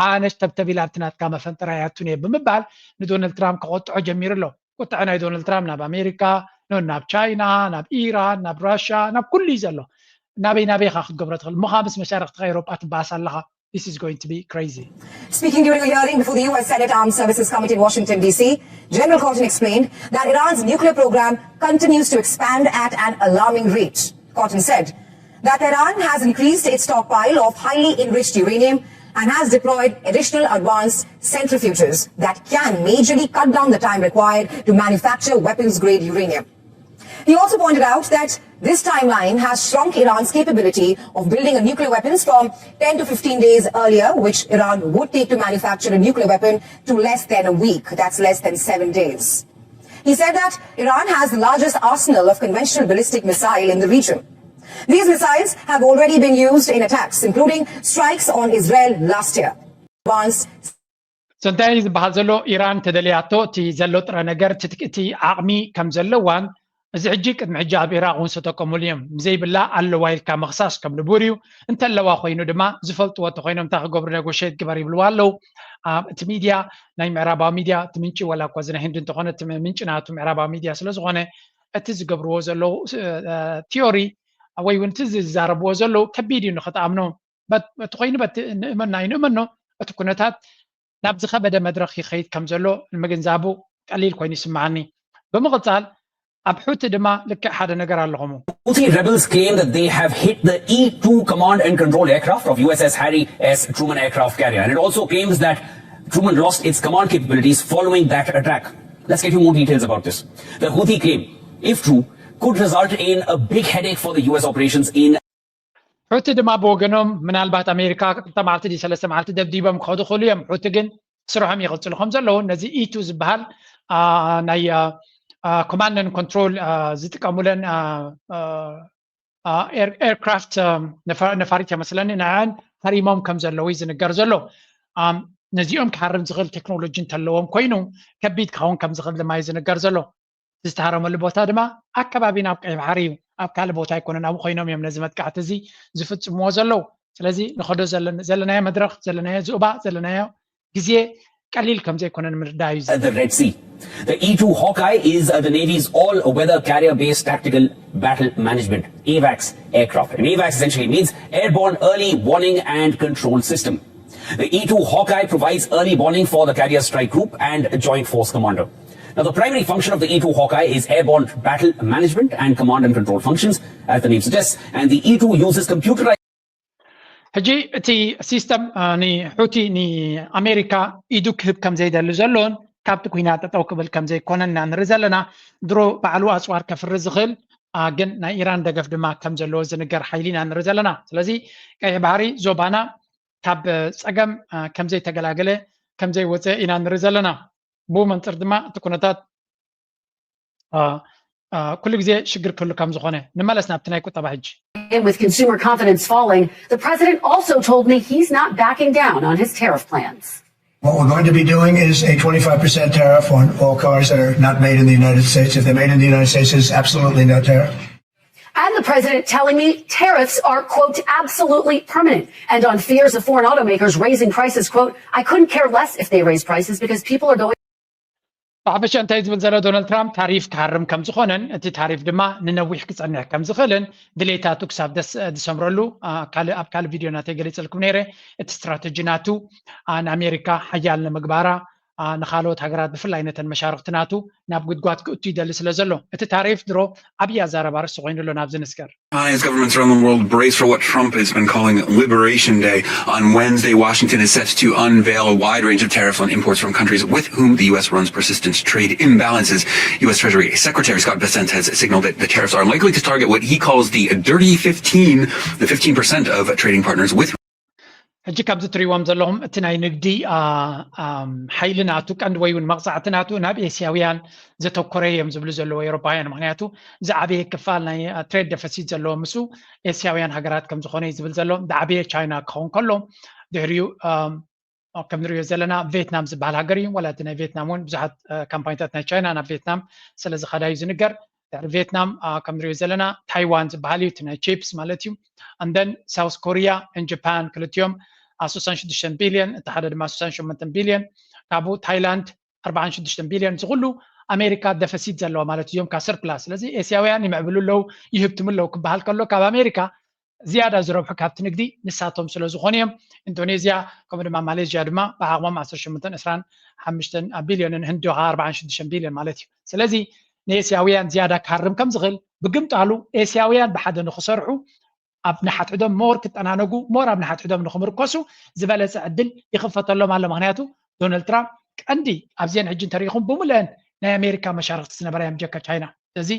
ኣነ ተብተብ ኢለ ኣብቲ ናትካ መፈንጠራ ያቱን እየ ብምባል ንዶናልድ ትራምፕ ከቆጥዖ ጀሚሩ ኣሎ። ቁጥዐ ናይ ዶናልድ ትራምፕ ናብ ኣሜሪካ ኖ ናብ ቻይና ናብ ኢራን ናብ ራሽያ ናብ ኩሉ እዩ ዘሎ። ናበይ ናበይ ኢኻ ክትገብሮ ትኽእል ምዃ ምስ መሻርክትኻ ኤውሮጳ ትበኣስ ኣለኻ። This is going to be crazy. Speaking during a hearing before the U S Senate Armed Services Committee in Washington, D C, General Cotton explained that Iran's nuclear program continues to expand at an alarming rate. Cotton said that Iran has increased its stockpile of highly enriched uranium and has deployed additional advanced centrifuges that can majorly cut down the time required to manufacture weapons grade uranium. He also pointed out that this timeline has shrunk Iran's capability of building a nuclear weapons from ten to fifteen days earlier, which Iran would take to manufacture a nuclear weapon, to less than a week. That's less than seven days. He said that Iran has the largest arsenal of conventional ballistic missile in the region. These missiles have already been used in attacks, including strikes on Israel last year. Advanced So እንታይ እዩ ዝበሃል ዘሎ? ኢራን ተደልያቶ እቲ ዘሎ ጥረ ነገር እቲ ዓቕሚ ከም ዘለዋን እዚ ሕጂ ቅድሚ ሕጂ ኣብ ኢራቅ እውን ሰተከሙሉ እዮም። ዘይብላ ኣለዋ ኢልካ ምኽሳስ ከም ንቡር እዩ። እንተለዋ ኮይኑ ድማ ዝፈልጥዎ እንተኮይኖም እንታይ ክገብሩ ነጎሸት ግበር ይብልዋ ኣለዉ። እቲ ሚድያ ናይ ምዕራባዊ ሚድያ እቲ ምንጪ ዋላ እኳ እዚ ናይ ህንዲ እንተኾነ እቲ ምንጪ ናቱ ምዕራባዊ ሚድያ ስለዝኾነ እቲ ዝገብርዎ ዘለዉ ቲዮሪ ወይ እውን እቲ ዝዛረብዎ ዘለዉ ከቢድ እዩ ንክትኣምኖ። በቲ ኮይኑ በቲ ንእመና ኣይንእመኖ እቲ ኩነታት ናብ ዝኸበደ መድረኽ ይኸይድ ከም ዘሎ ንምግንዛቡ ቀሊል ኮይኑ ይስምዓኒ። ብምቕጻል ኣብ ሑቲ ድማ ልክዕ ሓደ ነገር ኣለኹም። Houthi rebels claim that they have hit the E two command and control aircraft of U S S Harry S Truman aircraft carrier, and it also claims that Truman lost its command capabilities following that attack. Let's get you more details about this. The Houthi claim, if true, could result in a big headache for the U S operations in ሑቲ ድማ ብወገኖም ምናልባት ኣሜሪካ ክልተ መዓልቲ ድዩ ሰለስተ መዓልቲ ደብዲቦም ክኸዱ ይኽእሉ እዮም። ሑቲ ግን ስርሖም ይቕፅሉ ከም ዘለዉ ነዚ ኢቱ ዝበሃል ናይ command and control ዝጥቀሙለን aircraft ነፋሪት እያ መስለኒ ንዐን ሃሪሞም ከም ዘለዉ እዩ ዝንገር ዘሎ። ነዚኦም ክሃርም ዝኽእል ቴክኖሎጂ እንተለዎም ኮይኑ ከቢድ ክኸውን ከም ዝኽእል ድማ እዩ ዝንገር ዘሎ። ዝተሃረመሉ ቦታ ድማ ኣከባቢ ናብ ቀይ ባሕሪ እዩ። ኣብ ካልእ ቦታ ኣይኮነን ኣብኡ ኮይኖም እዮም ነዚ መጥቃዕቲ እዚ ዝፍፅምዎ ዘለዉ። ስለዚ ንኸዶ ዘለናዮ መድረኽ ዘለናዮ ዝእባ ዘለናዮ ግዜ ቀሊል ከም ዘይኮነ ንምርዳእ እዩ። The Red Sea. The E two Hawkeye is the Navy's all-weather carrier-based tactical battle management, AWACS, aircraft. And AWACS essentially means Airborne Early Warning and Control System. The E two Hawkeye provides early warning for the carrier strike group and joint force commander. Now, the primary function of the E two Hawkeye is airborne battle management and command and control functions, as the name suggests, and the E two uses computerized ሕጂ እቲ ሲስተም ንሑቲ ንኣሜሪካ ኢዱ ክህብ ከም ዘይደሊ ዘሎን ካብቲ ኩናት ጠጠው ክብል ከም ዘይኮነን ኢና ንርኢ ዘለና። ድሮ ባዕሉ ኣፅዋር ከፍሪ ዝኽእል ግን ናይ ኢራን ደገፍ ድማ ከም ዘለዎ ዝንገር ሓይሊ ኢና ንርኢ ዘለና። ስለዚ ቀይሕ ባሕሪ ዞባና ካብ ፀገም ከም ዘይተገላገለ ከም ዘይወፀ ኢና ንርኢ ዘለና። ብኡ መንፅር ድማ እቲ ኩነታት ኩሉ ግዜ ሽግር ክህሉ ከም ዝኾነ። ንመለስ ናብቲ ናይ ቁጠባ ሕጂ። With consumer confidence falling, the president also told me he's not backing down on his tariff plans. What we're going to be doing is a twenty-five percent tariff on all cars that are not made in the United States. If they're made in the United States, there's absolutely no tariff. And the president telling me tariffs are, quote, absolutely permanent. And on fears of foreign automakers raising prices, quote, I couldn't care less if they raise prices because people are going ብሓፈሻ እንታይ ዝብል ዘሎ ዶናልድ ትራምፕ ታሪፍ ክሃርም ከም ዝኾነን እቲ ታሪፍ ድማ ንነዊሕ ክጸንሕ ከም ዝኽእልን ድሌታቱ ክሳብ ደስ ዝሰምረሉ ኣብ ካልእ ቪድዮ ናተይ ገሊጸልኩም ነይረ። እቲ ስትራተጂ ናቱ ንኣሜሪካ ሓያል ንምግባራ ንካልኦት ሃገራት ብፍላይ ነተን መሻርክቲ ናቱ ናብ ጉድጓድ ክእቱ ይደሊ ስለ ዘሎ እቲ ታሪፍ ድሮ ዓብዪ ኣዛረባ ርእሲ ኮይኑ ኣሎ። ናብዚ ንስገር። As governments around the world brace for what Trump has been calling Liberation Day, on Wednesday, Washington is set to unveil a wide range of tariffs on imports from countries with whom the U S runs persistent trade imbalances. U S Treasury Secretary Scott Bessent has signaled that the tariffs are likely to target what he calls the dirty fifteen, the fifteen percent of trading partners with ሕጂ ከምዚ ትሪእዎም ዘለኹም እቲ ናይ ንግዲ ሓይሊ ናቱ ቀንዲ ወይ እውን መቕፃዕቲ ናቱ ናብ ኤስያውያን ዘተኮረ እዮም ዝብሉ ዘለዉ ኤውሮፓውያን። ምክንያቱ ዝዓበየ ክፋል ናይ ትሬድ ደፈሲት ዘለዎ ምስ ኤስያውያን ሃገራት ከም ዝኾነ እዩ ዝብል ዘሎ። ዝዓበየ ቻይና ክኸውን ከሎ ድሕሪኡ ከም ንሪኦ ዘለና ቬትናም ዝበሃል ሃገር እዩ። ዋላ እቲ ናይ ቬትናም እውን ብዙሓት ካምፓኒታት ናይ ቻይና ናብ ቬትናም ስለ ዝኸዳ እዩ ዝንገር። ድሕሪ ቬትናም ከም ንሪኦ ዘለና ታይዋን ዝበሃል እዩ እቲ ናይ ቺፕስ ማለት እዩ። And then ሳውስ ኮሪያ and ጃፓን ክልቲኦም ስሳን ሽዱሽተን ቢልዮን እቲ ሓደ ድማ ስሳን ሸሞንተን ቢልዮን ካብኡ ታይላንድ ኣርባዓን ሽዱሽተን ቢልዮን እዚ ኩሉ ኣሜሪካ ደፈሲት ዘለዋ ማለት እዮም ካብ ሰርፕላስ። ስለዚ ኤስያውያን ይምዕብሉ ኣለዉ ይህብትሙ ኣለዉ ክበሃል ከሎ ካብ ኣሜሪካ ዝያዳ ዝረብሑ ካብቲ ንግዲ ንሳቶም ስለ ዝኾኑ እዮም። ኢንዶኔዝያ ከምኡ ድማ ማሌዥያ ድማ ብዓቕሞም ዓሰርተ ሸሞንተን ዕስራን ሓሙሽተን ቢልዮንን ህንዲ ከዓ ኣርባዓን ሽዱሽተን ቢልዮን ማለት እዩ። ስለዚ ንኤስያውያን ዝያዳ ክሃርም ከም ዝኽእል ብግምጣሉ ኤስያውያን ብሓደ ንክሰርሑ ኣብ ንሓትሕዶም ሞር ክጠናነጉ ሞር ኣብ ንሓትሕዶም ንክምርኮሱ ዝበለፀ ዕድል ይኽፈተሎም ኣሎ። ምክንያቱ ዶናልድ ትራምፕ ቀንዲ ኣብዚአን ሕጂ እንተሪኢኹም ብምልአን ናይ ኣሜሪካ መሻርክቲ ዝነበራ እዮም ጀካ ቻይና። ስለዚ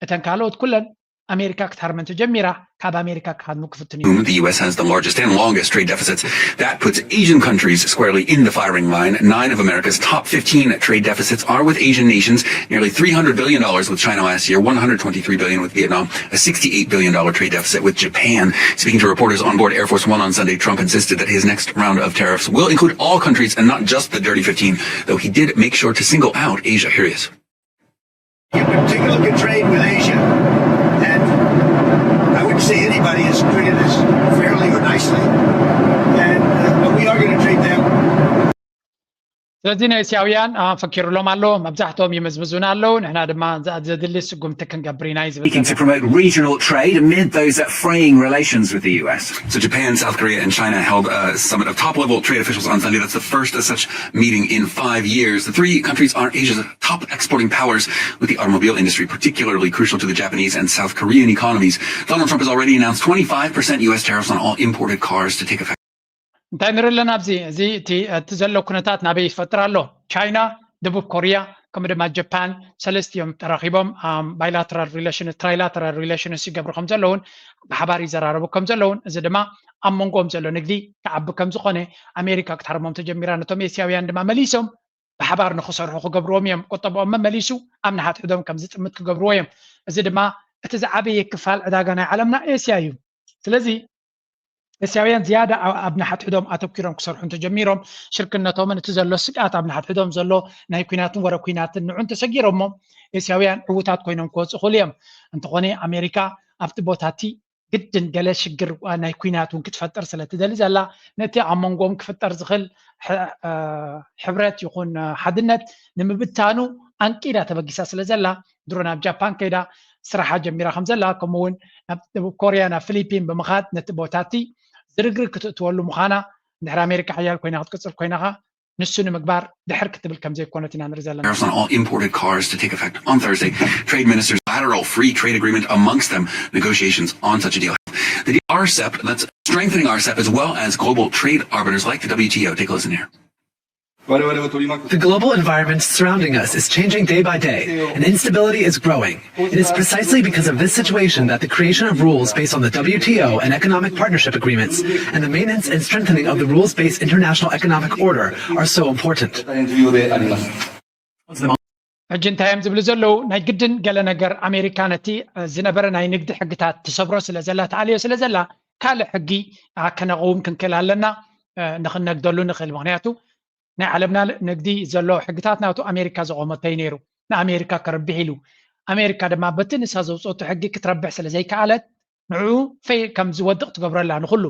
እተን ካልኦት ኩለን ኣሜሪካ ክትሃርመን ተጀሚራ ካብ ኣሜሪካ ክሃድሙ ክፍትኑ እዮም። The U S has the largest and longest trade deficits. That puts Asian countries squarely in the firing line. Nine of America's top fifteen trade deficits are with Asian nations. Nearly three hundred billion dollars with China last year, one hundred twenty-three billion with Vietnam, a sixty-eight billion dollar trade deficit with Japan. Speaking to reporters on board Air Force One on Sunday, Trump insisted that his next round of tariffs will include all countries and not just the dirty fifteen, though he did make sure to single out Asia. Here he is. You can take a look at trade with Asia, and I wouldn't say anybody is treated as fairly or nicely, and uh, but we are going to treat them. ስለዚ ናይ እስያውያን ፈኪሩሎም ኣሎ። መብዛሕትኦም ይምዝምዙና ኣለዉ። ንሕና ድማ ዘድሊ ስጉምቲ ክንገብር ኢና እዩ ዝብል። Seeking to promote regional trade amid those fraying relations with the U S. So Japan, South Korea, and China held a summit of top-level trade officials on Sunday. That's the first of such meeting in five years. The three countries are Asia's top exporting powers, with the automobile industry particularly crucial to the Japanese and South Korean economies. Donald Trump has already announced twenty-five percent U S tariffs on all imported cars to take effect. እንታይ ንርኢ ኣለና ኣብዚ? እዚ እቲ ዘሎ ኩነታት ናበይ ይፈጥር ኣሎ? ቻይና፣ ደቡብ ኮርያ ከምኡ ድማ ጃፓን ሰለስቲኦም ተራኺቦም bilateral relation፣ trilateral relations ይገብሩ ከም ዘለውን ብሓባር ይዘራረቡ ከም ዘለውን እዚ ድማ ኣብ መንጎኦም ዘሎ ንግዲ ክዓቢ ከም ዝኾነ ኣሜሪካ ክትሃርሞም ተጀሚራ። ነቶም ኤስያውያን ድማ መሊሶም ብሓባር ንክሰርሑ ክገብርዎም እዮም። ቁጠብኦም መመሊሱ ኣብ ንሓትሕዶም ከም ዝጥምት ክገብርዎ እዮም። እዚ ድማ እቲ ዝዓበየ ክፋል ዕዳጋ ናይ ዓለምና ኤስያ እዩ። ስለዚ ኤስያውያን ዝያዳ ኣብ ንሓትሕዶም ኣተኪሮም ክሰርሑ እንተጀሚሮም ሽርክነቶምን እቲ ዘሎ ስግኣት ኣብ ንሓትሕዶም ዘሎ ናይ ኩናትን ወረ ኩናትን ንዑ እንተሰጊሮሞ ኤስያውያን ዕዉታት ኮይኖም ክወፁ ክእሉ እዮም። እንተኾነ ኣሜሪካ ኣብቲ ቦታ እቲ ግድን ገለ ሽግር ናይ ኩናት እውን ክትፈጥር ስለ ትደሊ ዘላ ነቲ ኣብ መንጎኦም ክፍጠር ዝኽእል ሕብረት ይኹን ሓድነት ንምብታኑ ኣንቂዳ ተበጊሳ ስለ ዘላ ድሮ ናብ ጃፓን ከይዳ ስራሓ ጀሚራ ከም ዘላ ከምኡ እውን ናብ ደቡብ ኮርያ ናብ ፊሊፒን ብምኻድ ነቲ ቦታ እቲ ዝርግርግ ክትእትወሉ ምዃና ድሕሪ ኣሜሪካ ሓያል ኮይና ክትቅፅል ኮይናኻ ንሱ ንምግባር ድሕር ክትብል ከም ዘይኮነት ኢና ንርኢ ዘለና። Tariffs on all imported cars to take effect on Thursday. Trade ministers lateral free trade agreement amongst them negotiations on such a deal. The RCEP that's strengthening RCEP as well as global trade arbiters like the W T O. Take a listen here. The global environment surrounding us is changing day by day, and instability is growing. It is precisely because of this situation that the creation of rules based on the W T O and economic partnership agreements and the maintenance and strengthening of the rules based international economic order are so important. ሕጂ እንታይ እዮም ዝብሉ ዘለዉ? ናይ ግድን ገለ ነገር ኣሜሪካ ነቲ ዝነበረ ናይ ንግዲ ሕግታት ትሰብሮ ስለ ዘላ ትኣልዮ ስለ ዘላ ካልእ ሕጊ ከነቕውም ክንክእል ኣለና፣ ንክነግደሉ ንኽእል። ምክንያቱ ናይ ዓለምና ንግዲ ዘሎ ሕግታት ናቱ ኣሜሪካ ዘቆመቶ እዩ ነይሩ። ንኣሜሪካ ከርብሕ ኢሉ ኣሜሪካ ድማ በቲ ንሳ ዘውፅኦቶ ሕጊ ክትረብሕ ስለ ዘይከኣለት ንዕኡ ፈይ ከም ዝወድቕ ትገብረላ ንኩሉ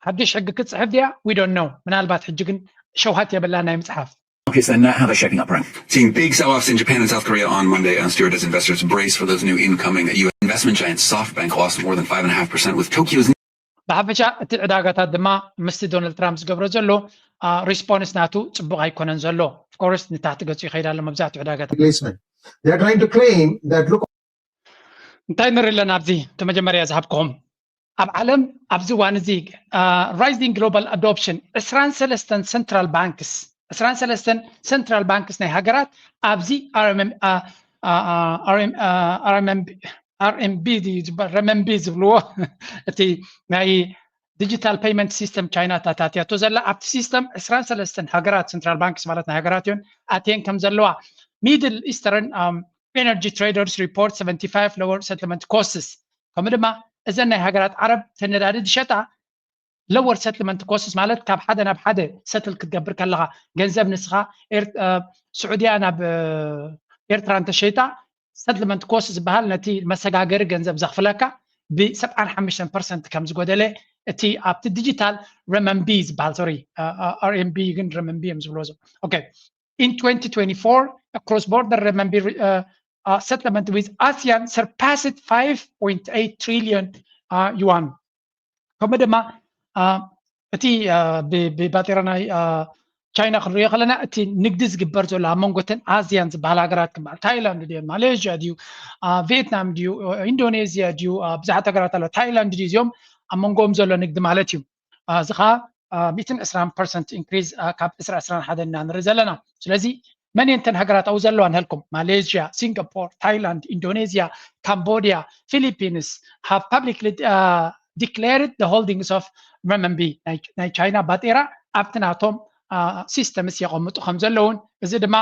ሓድሽ ሕጊ ክትፅሕፍ ድያ we don't know ምናልባት ሕጂ ግን ሸውሃት የብላ ናይ ምፅሓፍ Markets are now shaping up, right? Seeing big sell-offs in Japan and South Korea on Monday unsteered as investors brace for those new incoming U S investment giants. SoftBank lost more than five and a half percent, with Tokyo's ብሓፈሻ እቲ ዕዳጋታት ድማ ምስቲ ዶናልድ ትራምፕ ዝገብሮ ዘሎ ሪስፖንስ ናቱ ፅቡቅ ኣይኮነን ዘሎ። ኦፍኮርስ ንታሕቲ ገፁ ይኸይድ ኣሎ መብዛሕትኡ ዕዳጋታት። Replacement. They are trying to claim that, look, እንታይ ንርኢ ኣለና ኣብዚ እቲ መጀመርያ ዝሃብክኹም ኣብ ዓለም ኣብዚ እዋን እዚ rising global adoption ዕስራን ሰለስተን central banks ዕስራን ሰለስተን central banks ናይ ሃገራት ኣብዚ RMB ዝብልዎ እቲ ናይ digital payment system ቻይና ታታትያቶ ዘላ ኣብቲ system ዕስራን ሰለስተን ሃገራት central banks ማለት ናይ ሃገራት እዮን ኣትየን ከም ዘለዋ Middle Eastern energy traders report seventy five lower settlement costs ከምኡ ድማ እዘን ናይ ሃገራት ዓረብ ተነዳዲ ዝሸጣ lower settlement costs ማለት ካብ ሓደ ናብ ሓደ ሰትል ክትገብር ከለኻ ገንዘብ ንስኻ ስዑድያ ናብ ኤርትራ እንተሸይጣ settlement cost ዝበሃል ነቲ መሰጋገሪ ገንዘብ ዘኽፍለካ ብሰብዓን ሓሙሽተን ፐርሰንት ከም ዝጎደለ እቲ ኣብቲ digital renminbi ዝበሃል sorry RMB ግን renminbi እዮም ዝብልዎ እዞም okay in twenty twenty-four cross border renminbi settlement with ASEAN surpassed five point eight trillion yuan ከምኡ ድማ እቲ ብባጤራ ናይ ቻይና ክንሪኦ ከለና እቲ ንግዲ ዝግበር ዘሎ ኣብ መንጎተን ኣዝያን ዝበሃል ሃገራት ክበሃል ታይላንድ ድዮ ማሌዥያ ድዩ ቪየትናም ድዩ ኢንዶኔዝያ ድዩ ብዙሓት ሃገራት ኣለዋ ታይላንድ ድዩ እዚኦም ኣብ መንጎኦም ዘሎ ንግዲ ማለት እዩ እዚ ከዓ ሚእትን ዕስራን ፐርሰንት increase ካብ ዕስራ ዕስራን ሓደን ኢና ንርኢ ዘለና ስለዚ መን እየን እተን ሃገራት ኣብኡ ዘለዋ ንሀልኩም ማሌዥያ ሲንጋፖር ታይላንድ ኢንዶኔዝያ ካምቦዲያ ፊሊፒንስ have publicly declared the holdings of renminbi ናይ ቻይና ባጤራ ኣብቲ ናቶም ሲስተምስ የቐምጡ ከም ዘለውን እዚ ድማ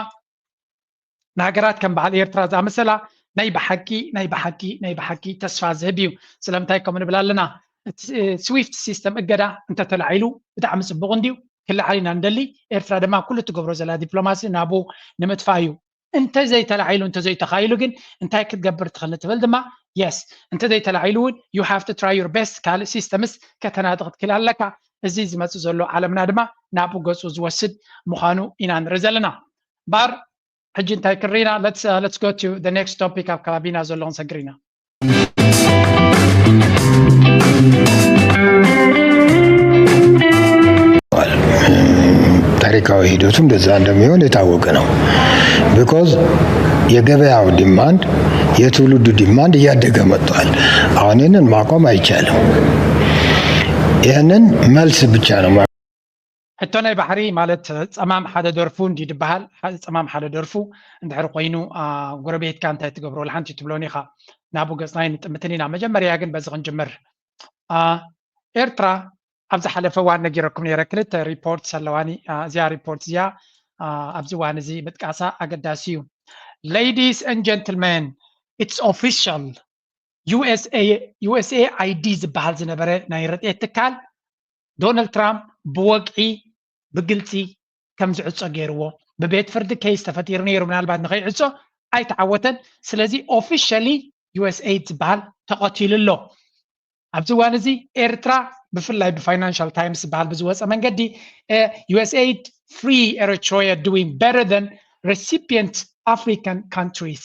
ንሃገራት ከም በዓል ኤርትራ ዝኣመሰላ ናይ ብሓቂ ናይ ብሓቂ ናይ ብሓቂ ተስፋ ዝህብ እዩ ስለምንታይ ከም ንብል ኣለና ስዊፍት ሲስተም እገዳ እንተተላዒሉ ብጣዕሚ ፅቡቅ እንድዩ ክልዓል ኢና ንደሊ ኤርትራ ድማ ኩሉ ትገብሮ ዘላ ዲፕሎማሲ ናብኡ ንምጥፋእ እዩ እንተዘይተላዒሉ እንተዘይተኻኢሉ ግን እንታይ ክትገብር ትኽእል ንትብል ድማ yes እንተዘይተላዒሉ እውን you have to try your best ካልእ ሲስተምስ ከተናጥቕ ትክእል ኣለካ እዚ ዝመፅእ ዘሎ ዓለምና ድማ ናብኡ ገፁ ዝወስድ ምዃኑ ኢና ንርኢ ዘለና ባር ሕጂ እንታይ ክሪና let's go to the next topic ኣብ ከባቢና ዘሎ ክንሰግር ኢና ታሪካዊ ሂደቱ እንደዛ እንደሚሆን የታወቀ ነው። because የገበያው demand የትውልዱ demand እያደገ መጥቷል። አሁን ይህንን ማቆም አይቻልም። ይህንን መልስ ብቻ ነው። ሕቶ ናይ ባሕሪ ማለት ፀማም ሓደ ደርፉ እንዲ ድበሃል ፀማም ሓደ ደርፉ እንድሕር ኮይኑ ጎረቤትካ እንታይ ትገብሮ ሓንቲ ትብሎን ኢኻ ናብኡ ገፅና ይንጥምትን ኢና መጀመርያ ግን በዚ ክንጅምር ኤርትራ ኣብ ዝሓለፈ እዋን ነጊረኩም ነይረ ክልተ ሪፖርት ኣለዋኒ እዚኣ ሪፖርት እዚኣ ኣብዚ እዋን እዚ ምጥቃሳ ኣገዳሲ እዩ ladies and gentlemen it's official USA USAID ዝበሃል ዝነበረ ናይ ረድኤት ትካል ዶናልድ ትራምፕ ብወግዒ ብግልፂ ከም ዝዕፆ ገይርዎ ብቤት ፍርዲ case ተፈጢሩ ነይሩ ምናልባት ንኸይዕፆ ኣይተዓወተን ስለዚ officially USAID ዝበሃል ተቐቲሉ ኣሎ ኣብዚ እዋን እዚ ኤርትራ ብፍላይ ብ Financial Times ዝበሃል ብዝወፀ መንገዲ USAID free Eritrea doing better than recipient African countries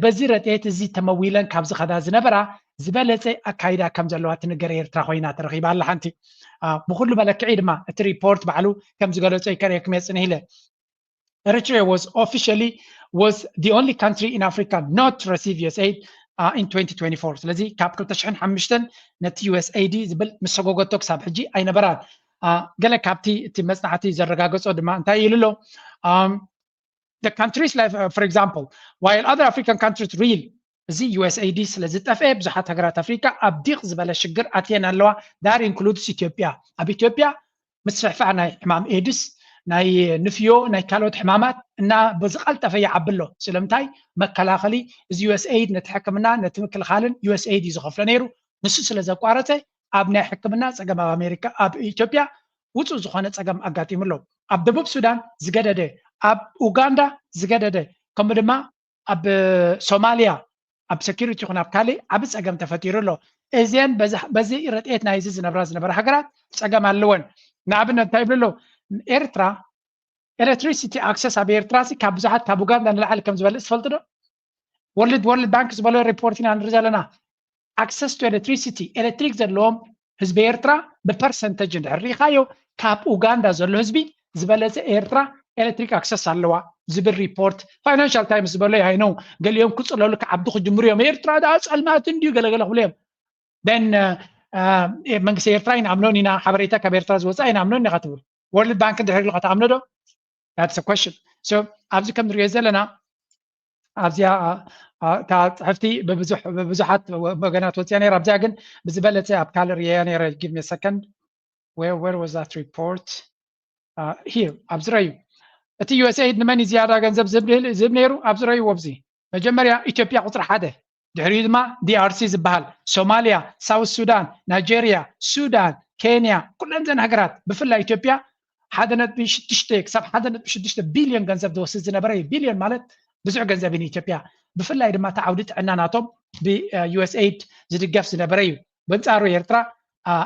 በዚ ረድኤት እዚ ተመዊለን ካብ ዝኸዳ ዝነበራ ዝበለፀ ኣካይዳ ከም ዘለዋ ትንገር ኤርትራ ኮይና ተረኺባ ኣላ ሓንቲ ብኩሉ መለክዒ ድማ እቲ ሪፖርት ባዕሉ ከም ዝገለፆ ይከርእየኩም እየ ፅንህ ኢለ Eritrea was officially was the only country in Africa not to receive USAID uh, in twenty twenty-four ስለዚ ካብ ክልተ ሽሕን ሓሙሽተን ነቲ USAID ዝብል ምስ ሰጎገቶ ክሳብ ሕጂ ኣይነበራን ገለ ካብቲ እቲ መፅናዕቲ ዘረጋገፆ ድማ እንታይ ኢሉ ኣሎ the countries like uh, for example while other African countries real እዚ USAID ስለ ዝጠፍአ ብዙሓት ሃገራት ኣፍሪካ ኣብ ዲቕ ዝበለ ሽግር ኣትየን ኣለዋ that includes ኢትዮጵያ ኣብ ኢትዮጵያ ምስፍሕፋሕ ናይ ሕማም ኤድስ ናይ ንፍዮ ናይ ካልኦት ሕማማት እና ብዝቀልጠፈ ይዓቢ ኣሎ ስለምንታይ መከላኸሊ እዚ USAID ነቲ ሕክምና ነቲ ምክልኻልን USAID እዩ ዝኸፍሎ ነይሩ ንሱ ስለ ዘቋረፀ ኣብ ናይ ሕክምና ፀገም ኣብ ኣሜሪካ ኣብ ኢትዮጵያ ውፁእ ዝኾነ ፀገም ኣጋጢሙ ኣሎ ኣብ ደቡብ ሱዳን ዝገደደ ኣብ ኡጋንዳ ዝገደደ ከምኡ ድማ ኣብ ሶማሊያ ኣብ security ይኹን ኣብ ካልእ ዓቢ ጸገም ተፈጢሩ ኣሎ። እዚአን በዚ ረድኤት ናይዚ ዝነብራ ዝነበራ ሃገራት ጸገም ኣለወን። ንኣብነት እንታይ ይብሉ ኣለዉ? ኤርትራ electricity access ኣብ ኤርትራ ሲ ካብ ብዙሓት ካብ ኡጋንዳ ንላዕሊ ከም ዝበልጽ ትፈልጡ ዶ? World World Bank ዝበሎ report ኢና ንርኢ ዘለና። Access to electricity ኤሌክትሪክ ዘለዎም ህዝቢ ኤርትራ ብ percentage እንድሕር ርኢኻዮ ካብ ኡጋንዳ ዘሎ ህዝቢ ዝበለጸ ኤርትራ electric access ኣለዋ ዝብል report Financial Times ዝበሎ። I know ገሊኦም ክጽለሉ ክዓብዱ ክጅምሩ እዮም። ኤርትራ ደኣ ጸልማት እንድዩ ገለገለ ክብሉ እዮም። Then መንግስቲ ኤርትራ ኣይንኣምኖን ኢና፣ ሓበሬታ ካብ ኤርትራ ዝወጽእ ኣይንኣምኖን ኢና ትብሉ። World Bank እንድሕር ኢሉ ከተኣምኖ ዶ? That's a question. So ኣብዚ ከም ንሪኦ ዘለና ኣብዚኣ እታ ጽሕፍቲ ብብዙሓት ወገናት ወፅያ ነይራ። ኣብዚኣ ግን ብዝበለፀ ኣብ ካልእ ርእየያ ነይረ። Give me a second. Where was that report? Here ኣብዚ ረዩ። እቲ USAID ንመን እዩ ዝያዳ ገንዘብ ዝህብ ነይሩ? ኣብዚ ረዩ። ኣብዚ መጀመርያ ኢትዮጵያ ቁፅሪ ሓደ፣ ድሕሪኡ ድማ DRC ዝበሃል፣ ሶማልያ፣ ሳውት ሱዳን፣ ናይጀርያ፣ ሱዳን፣ ኬንያ፣ ኩለን ዘን ሃገራት ብፍላይ ኢትዮጵያ ሓደ ነጥቢ ሽዱሽተ ክሳብ ሓደ ነጥቢ ሽዱሽተ ቢልዮን ገንዘብ ዝወስድ ዝነበረ እዩ። ቢልዮን ማለት ብዙሕ ገንዘብ እዩ ንኢትዮጵያ። ብፍላይ ድማ እቲ ዓውዲ ጥዕና ናቶም ብ USAID ዝድገፍ ዝነበረ እዩ። በንጻሩ ኤርትራ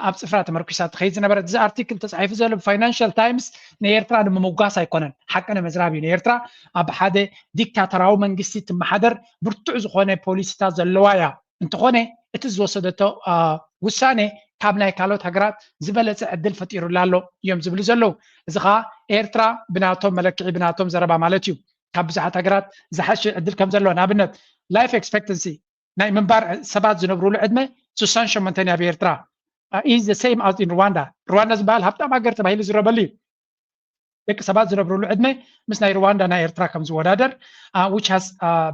ኣብ ጽፍራ ተመርኪሳ ትኸይድ ዝነበረት። እዚ ኣርቲክል ተጻሒፉ ዘሎ ብ Financial Times ንኤርትራ ንምምጓስ ኣይኮነን፣ ሓቂ ንምዝራብ እዩ። ንኤርትራ ኣብ ሓደ ዲክታተራዊ መንግስቲ ትመሓደር ብርቱዕ ዝኾነ ፖሊሲታት ዘለዋ እያ። እንተኾነ እቲ ዝወሰደቶ ውሳኔ ካብ ናይ ካልኦት ሃገራት ዝበለጸ ዕድል ፈጢሩላ ኣሎ እዮም ዝብሉ ዘለዉ። እዚ ኸኣ ኤርትራ ብናቶም መለክዒ፣ ብናቶም ዘረባ ማለት እዩ፣ ካብ ብዙሓት ሃገራት ዝሓሸ ዕድል ከም ዘሎ። ንኣብነት life expectancy ናይ ምንባር ሰባት ዝነብሩሉ ዕድመ ስሳን ሸሞንተን ኣብ ኤርትራ is the same as in Rwanda። ሩዋንዳ ዝበሃል ሃብታም ሃገር ተባሂሉ ዝረበሉ እዩ። ደቂ ሰባት ዝነብሩሉ ዕድመ ምስ ናይ ሩዋንዳ ናይ ኤርትራ ከም ዝወዳደር which has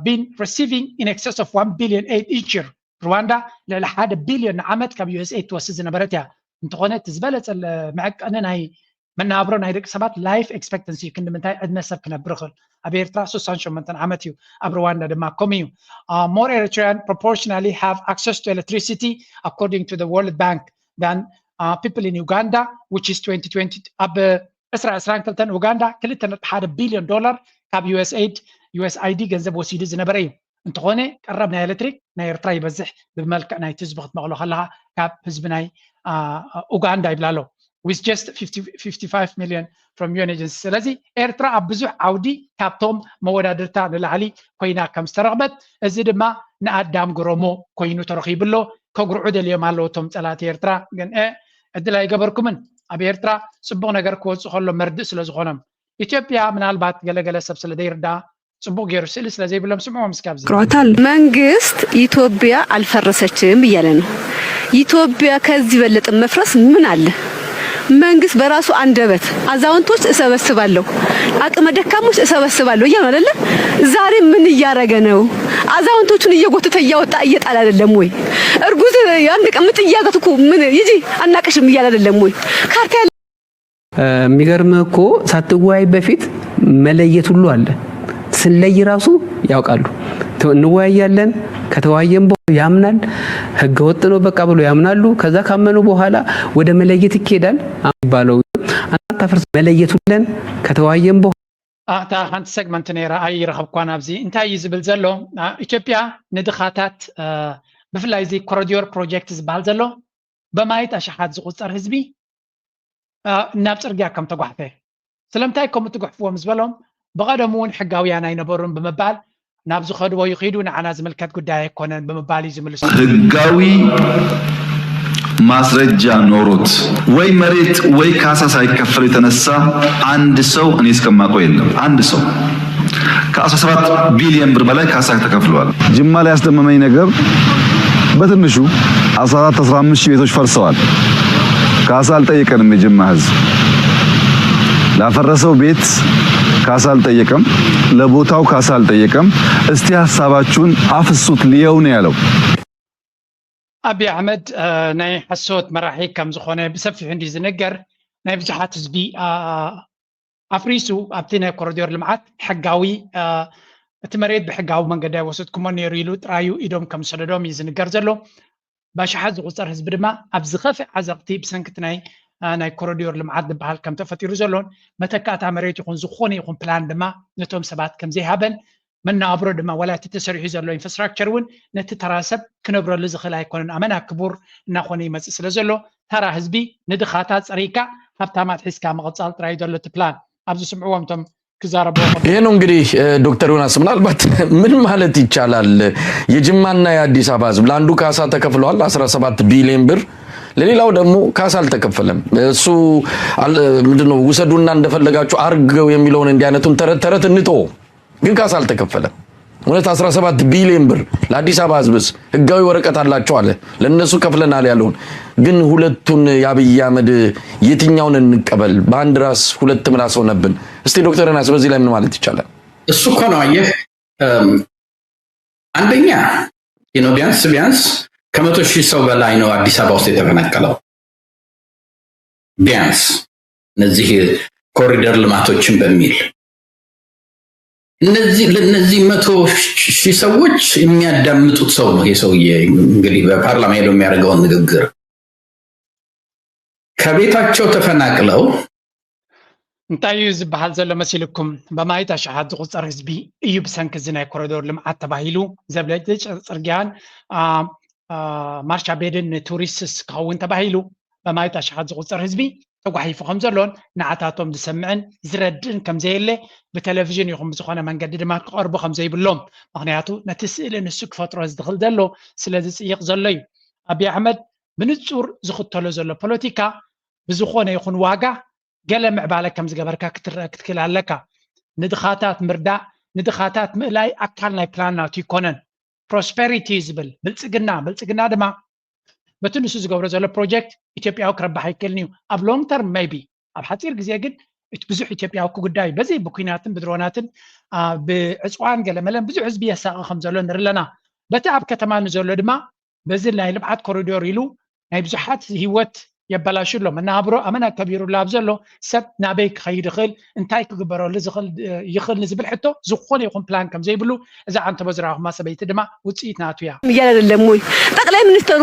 been receiving in excess of one billion aid each year። ሩዋንዳ ልዕሊ ሓደ ቢልዮን ንዓመት ካብ USAID ትወስድ ዝነበረት እያ። እንተኾነ እቲ ዝበለጸ መዐቀኒ ናይ መነባብሮ ናይ ደቂ ሰባት life expectancy ክንዲ ምንታይ ዕድመ ሰብ ክነብር ይኽእል? ኣብ ኤርትራ ስሳን ሸሞንተን ዓመት እዩ፣ ኣብ ሩዋንዳ ድማ ከምኡ እዩ። More Eritrean proportionally have access to electricity according to the World Bank than people in Uganda, which is twenty twenty። ኣብ ዕስራ ዕስራን ክልተን ኡጋንዳ ክልተ ነጥቢ ሓደ ቢልዮን ዶላር ካብ USAID USAID ገንዘብ ወሲዱ ዝነበረ እዩ። እንተኾነ ቀረብ ናይ ኤሌክትሪክ ናይ ኤርትራ ይበዝሕ ብመልክዕ ናይቲ ህዝቢ ክትመቕሎ ከለኻ ካብ ህዝቢ ናይ ኡጋንዳ ይብላ ኣሎ። With just fifty-five million from UN agency። ስለዚ ኤርትራ ኣብ ብዙሕ ዓውዲ ካብቶም መወዳድርታ ንላዕሊ ኮይና ከም ዝተረኽበት፣ እዚ ድማ ንኣዳም ግረሞ ኮይኑ ተረኺቡ ኣሎ። ከጉርዑ ደልዮም ኣለዉ እቶም ጸላእቲ ኤርትራ። ግን ዕድል ኣይገበርኩምን። ኣብ ኤርትራ ጽቡቕ ነገር ክወጽእ ከሎ መርድእ ስለ ዝኾኖም። ኢትዮጵያ ምናልባት ገለገለ ሰብ ስለ ዘይርዳኣ ጽቡቕ ገይሩ ስእሊ ስለ ዘይብሎም ስምዕዎም እስኪ ኣብዚ። ሮታል መንግስት ኢትዮጵያ አልፈረሰችም እያለ ነው። ኢትዮጵያ ከዚህ በለጠ መፍረስ ምን አለ? መንግስት በራሱ አንደበት አዛውንቶች እሰበስባለሁ፣ አቅመ ደካሞች እሰበስባለሁ እያለ አይደለ? ዛሬ ምን እያረገ ነው? አዛውንቶቹን እየጎተተ እያወጣ እየጣለ አይደለም ወይ? እርጉዝ አንድ ቀን ምጥ እያዛት እኮ ምን ይጂ አናቅሽም እያለ አይደለም ወይ? ካርታ የሚገርምህ እኮ ሳትወያይ በፊት መለየት ሁሉ አለ። ስንለይ ራሱ ያውቃሉ። እንወያያለን፣ ከተወያየን በኋላ ያምናል። ህገ ወጥ ነው በቃ ብሎ ያምናሉ። ከዛ ካመኑ በኋላ ወደ መለየት ይኬዳል የሚባለው። አናታፍርስ መለየት ሁለን ከተወያየን በኋላ እታ ሓንቲ ሰግመንት ነይራ ኣይረኸብኳን። ኣብዚ እንታይ እዩ ዝብል ዘሎ? ኢትዮጵያ ንድኻታት ብፍላይ እዚ ኮሪዶር ፕሮጀክት ዝበሃል ዘሎ በማይት ኣሽሓት ዝቑጸር ህዝቢ ናብ ጽርግያ ከም ተጓሕፈ፣ ስለምንታይ ከምኡ ትጉሕፍዎም ዝበሎም፣ ብቐደሙ እውን ሕጋውያን ኣይነበሩን ብምባል ናብ ዝኸድዎ ይኺዱ፣ ንዓና ዝምልከት ጉዳይ ኣይኮነን ብምባል እዩ ዝምልሱ። ህጋዊ ማስረጃ ኖሮት ወይ መሬት ወይ ካሳ ሳይከፈል የተነሳ አንድ ሰው እኔ እስከማውቀው የለም። አንድ ሰው ከአስራ ሰባት ቢሊዮን ብር በላይ ካሳ ተከፍሏል። ጅማ ላይ ያስደመመኝ ነገር በትንሹ አስራ አራት አስራ አምስት ሺህ ቤቶች ፈርሰዋል። ካሳ አልጠየቀንም። የጅማ ህዝብ ላፈረሰው ቤት ካሳ አልጠየቀም፣ ለቦታው ካሳ አልጠየቀም። እስቲ ሀሳባችሁን አፍሱት ልየው ነው ያለው። ኣብይ ኣሕመድ ናይ ሓሶት መራሒ ከም ዝኾነ ብሰፊሑ እንዲ ዝንገር፣ ናይ ብዙሓት ህዝቢ ኣፍሪሱ ኣብቲ ናይ ኮሪዶር ልምዓት ሕጋዊ እቲ መሬት ብሕጋዊ መንገዲ ኣይወሰድኩሞ ነይሩ ኢሉ ጥራዩ ኢዶም ከም ዝሰደዶም እዩ ዝንገር ዘሎ። ብኣሽሓት ዝቑጸር ህዝቢ ድማ ኣብ ዝኸፍእ ዓዘቕቲ ብሰንኪ እቲ ናይ ናይ ኮሪዶር ልምዓት ዝበሃል ከም ተፈጢሩ ዘሎን መተካእታ መሬት ይኹን ዝኾነ ይኹን ፕላን ድማ ነቶም ሰባት ከም ዘይሃበን መነባብሮ ድማ ዋላ እቲ ተሰሪሑ ዘሎ ኢንፍራስትራክቸር እውን ነቲ ተራ ሰብ ክነብረሉ ዝኽእል ኣይኮነን። ኣመና ክቡር እናኾነ ይመፅእ ስለ ዘሎ ተራ ህዝቢ ንድኻታት ፀሪግካ ሃብታማት ሒዝካ ምቕፃል ጥራይ ዘሎ እቲ ፕላን። ኣብዚ ስምዕዎም እቶም ክዛረቡ። ይሄ ነው እንግዲህ ዶክተር ዮናስ፣ ምናልባት ምን ማለት ይቻላል? የጅማና የአዲስ አበባ ህዝብ ለአንዱ ካሳ ተከፍሏል አስራ ሰባት ቢሊዮን ብር፣ ለሌላው ደግሞ ካሳ አልተከፈለም። እሱ ምንድነው ውሰዱና እንደፈለጋችሁ አርገው የሚለውን እንዲህ አይነቱን ተረት ተረት እንቶ ግን ካሳ አልተከፈለም። እውነት አስራ ሰባት ቢሊዮን ብር ለአዲስ አበባ ህዝብስ ህጋዊ ወረቀት አላቸው አለ። ለእነሱ ከፍለናል ያለውን ግን ሁለቱን የአብይ አህመድ የትኛውን እንቀበል? በአንድ ራስ ሁለት ምላስ ሆነብን። እስቲ ዶክተር ዮናስ በዚህ ላይ ምን ማለት ይቻላል? እሱ እኮ ነው። አየህ፣ አንደኛ ነው ቢያንስ ቢያንስ ከመቶ ሺህ ሰው በላይ ነው አዲስ አበባ ውስጥ የተፈናቀለው። ቢያንስ እነዚህ ኮሪደር ልማቶችን በሚል እነዚህ ለእነዚህ መቶ ሺህ ሰዎች የሚያዳምጡት ሰው ነው ይሄ ሰውዬ። እንግዲህ በፓርላማ ሄዶ የሚያደርገውን ንግግር ከቤታቸው ተፈናቅለው እንታይ እዩ ዝበሃል ዘሎ መሲልኩም? በማይት ኣሽሓት ዝቑፀር ህዝቢ እዩ ብሰንኪ እዚ ናይ ኮሪዶር ልምዓት ተባሂሉ ዘብለጭልጭ ፅርግያን ማርሻ ቤድን ንቱሪስትስ ክኸውን ተባሂሉ በማይት ኣሽሓት ዝቑፀር ህዝቢ ተጓሒፉ ከም ዘሎን ንዓታቶም ዝሰምዕን ዝረድእን ከም ዘየለ ብቴሌቪዥን ይኹን ብዝኾነ መንገዲ ድማ ክቐርቡ ከም ዘይብሎም፣ ምክንያቱ ነቲ ስእሊ ንሱ ክፈጥሮ ዝኽእል ዘሎ ስለ ዝፅይቕ ዘሎ እዩ። ኣብይ ኣሕመድ ብንፁር ዝኽተሎ ዘሎ ፖለቲካ ብዝኾነ ይኹን ዋጋ ገለ ምዕባለ ከም ዝገበርካ ክትረአ ክትክእል ኣለካ። ንድኻታት ምርዳእ ንድኻታት ምእላይ ኣካል ናይ ፕላን ናቱ ይኮነን። ፕሮስፐሪቲ ዝብል ብልፅግና ብልፅግና ድማ በቲ ንሱ ዝገብሮ ዘሎ ፕሮጀክት ኢትዮጵያዊ ክረባሕ ኣይክእልን እዩ ኣብ ሎንግ ተርም ሜይቢ ኣብ ሓፂር ግዜ ግን እቲ ብዙሕ ኢትዮጵያዊ ክጉዳይ በዚ ብኩናትን ብድሮናትን ብዕፅዋን ገለመለን ብዙሕ ህዝቢ የሳቂ ከም ዘሎ ንርኢ ኣለና። በቲ ኣብ ከተማ ንዘሎ ድማ በዚ ናይ ልምዓት ኮሪዶር ኢሉ ናይ ብዙሓት ህይወት የበላሹ ኣሎ። መነባብሮ ኣመና ከቢሩላ ኣብ ዘሎ ሰብ ናበይ ክኸይድ ይኽእል እንታይ ክግበረሉ ይኽእል ንዝብል ሕቶ ዝኾነ ይኹን ፕላን ከም ዘይብሉ እዛ ዓንተቦ ዝረኣኹማ ሰበይቲ ድማ ውፅኢት ናቱ እያ። እያለ አይደለም ወይ? ጠቅላይ ሚኒስተሩ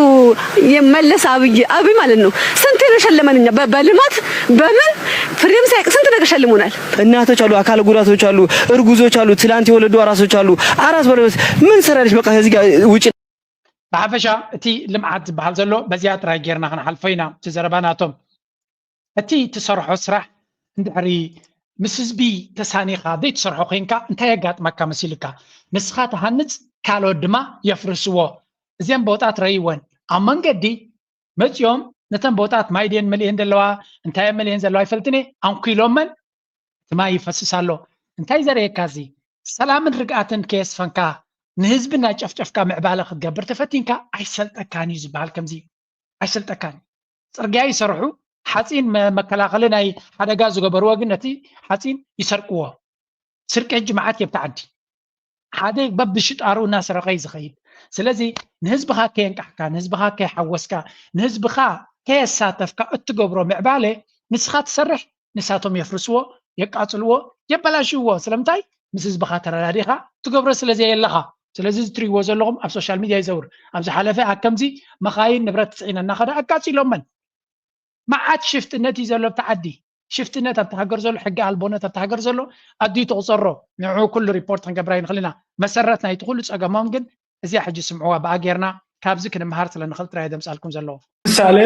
የመለስ አብይ አብይ ማለት ነው ስንት ነው ሸለመን እኛ በልማት በምን ፍሬም ሳይቅ ስንት ነገር ሸልሞናል። እናቶች አሉ፣ አካል ጉዳቶች አሉ፣ እርጉዞች አሉ፣ ትላንት የወለዱ አራሶች አሉ። አራስ በለስ ምን ሰራለች? በቃ ከዚህ ጋር ውጭ ብሓፈሻ እቲ ልምዓት ዝበሃል ዘሎ በዚኣ ጥራይ ጌርና ክንሓልፎ ኢና። እቲ ዘረባ ናቶም እቲ ትሰርሖ ስራሕ እንድሕሪ ምስ ህዝቢ ተሳኒኻ ዘይትሰርሖ ኮይንካ እንታይ የጋጥመካ መሲልካ? ንስኻ ትሃንፅ ካልኦት ድማ የፍርስዎ። እዚም ቦጣት ረይወን ኣብ መንገዲ መፂኦም ነተን ቦጣት ማይ ድየን መሊኤን ዘለዋ እንታይ መሊኤን ዘለዋ ይፈልጥን እየ ኣንኲሎመን እቲ ማይ ይፈስስ ኣሎ። እንታይ ዘርእየካ እዚ ሰላምን ርግኣትን ከየስፈንካ ንህዝቢ እናጨፍጨፍካ ምዕባለ ክትገብር ተፈቲንካ ኣይሰልጠካን እዩ ዝበሃል ከምዚ ኣይሰልጠካን እዩ። ፅርግያ ይሰርሑ ሓፂን መከላኸሊ ናይ ሓደጋ ዝገበርዎ ግን ነቲ ሓፂን ይሰርቅዎ። ስርቂ ሕጂ መዓት የብቲ ዓዲ ሓደ በብሽጣሩ እናሰረቀ እዩ ዝኸይድ። ስለዚ ንህዝብኻ ከየንቃሕካ ንህዝብኻ ከይሓወስካ ንህዝብኻ ከየሳተፍካ እትገብሮ ምዕባለ ንስኻ ትሰርሕ ንሳቶም የፍርስዎ የቃፅልዎ የበላሽዎ። ስለምንታይ ምስ ህዝብኻ ተረዳዲኻ ትገብሮ ስለ ዘየለኻ። ስለዚ እዚ ትሪእዎ ዘለኹም ኣብ ሶሻል ሚድያ ይዘውር ኣብ ዝሓለፈ ኣብ ከምዚ መኻይን ንብረት ፅዒነ እናኸዳ ኣቃፂሎመን። መዓት ሽፍትነት እዩ ዘሎ ኣብቲ ዓዲ። ሽፍትነት ኣብቲ ሃገር ዘሎ ሕጊ ኣልቦነት ኣብቲ ሃገር ዘሎ ኣድዩ ትቑፀሮ። ንዑ ኩሉ ሪፖርት ክንገብራ ይንኽእል ኢና። መሰረት ናይቲ ኩሉ ፀገሞም ግን እዚኣ ሕጂ ስምዕዋ ብኣ ጌርና ካብዚ ክንምሃር ስለ ንኽእል ጥራይ ደምፃልኩም ዘለዎ። ምሳሌ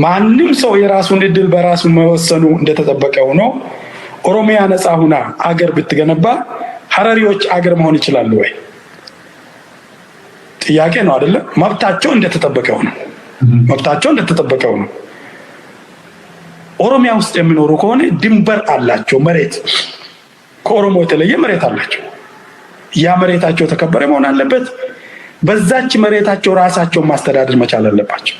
ማንም ሰው የራሱን እድል በራሱ መወሰኑ እንደተጠበቀ ሆኖ ኦሮሚያ ነፃ ሁና አገር ብትገነባ ሀረሪዎች አገር መሆን ይችላሉ ወይ? ጥያቄ ነው አይደለ? መብታቸው እንደተጠበቀው ነው። መብታቸው እንደተጠበቀው ነው። ኦሮሚያ ውስጥ የሚኖሩ ከሆነ ድንበር አላቸው። መሬት ከኦሮሞ የተለየ መሬት አላቸው። ያ መሬታቸው የተከበረ መሆን አለበት። በዛች መሬታቸው ራሳቸውን ማስተዳደር መቻል አለባቸው።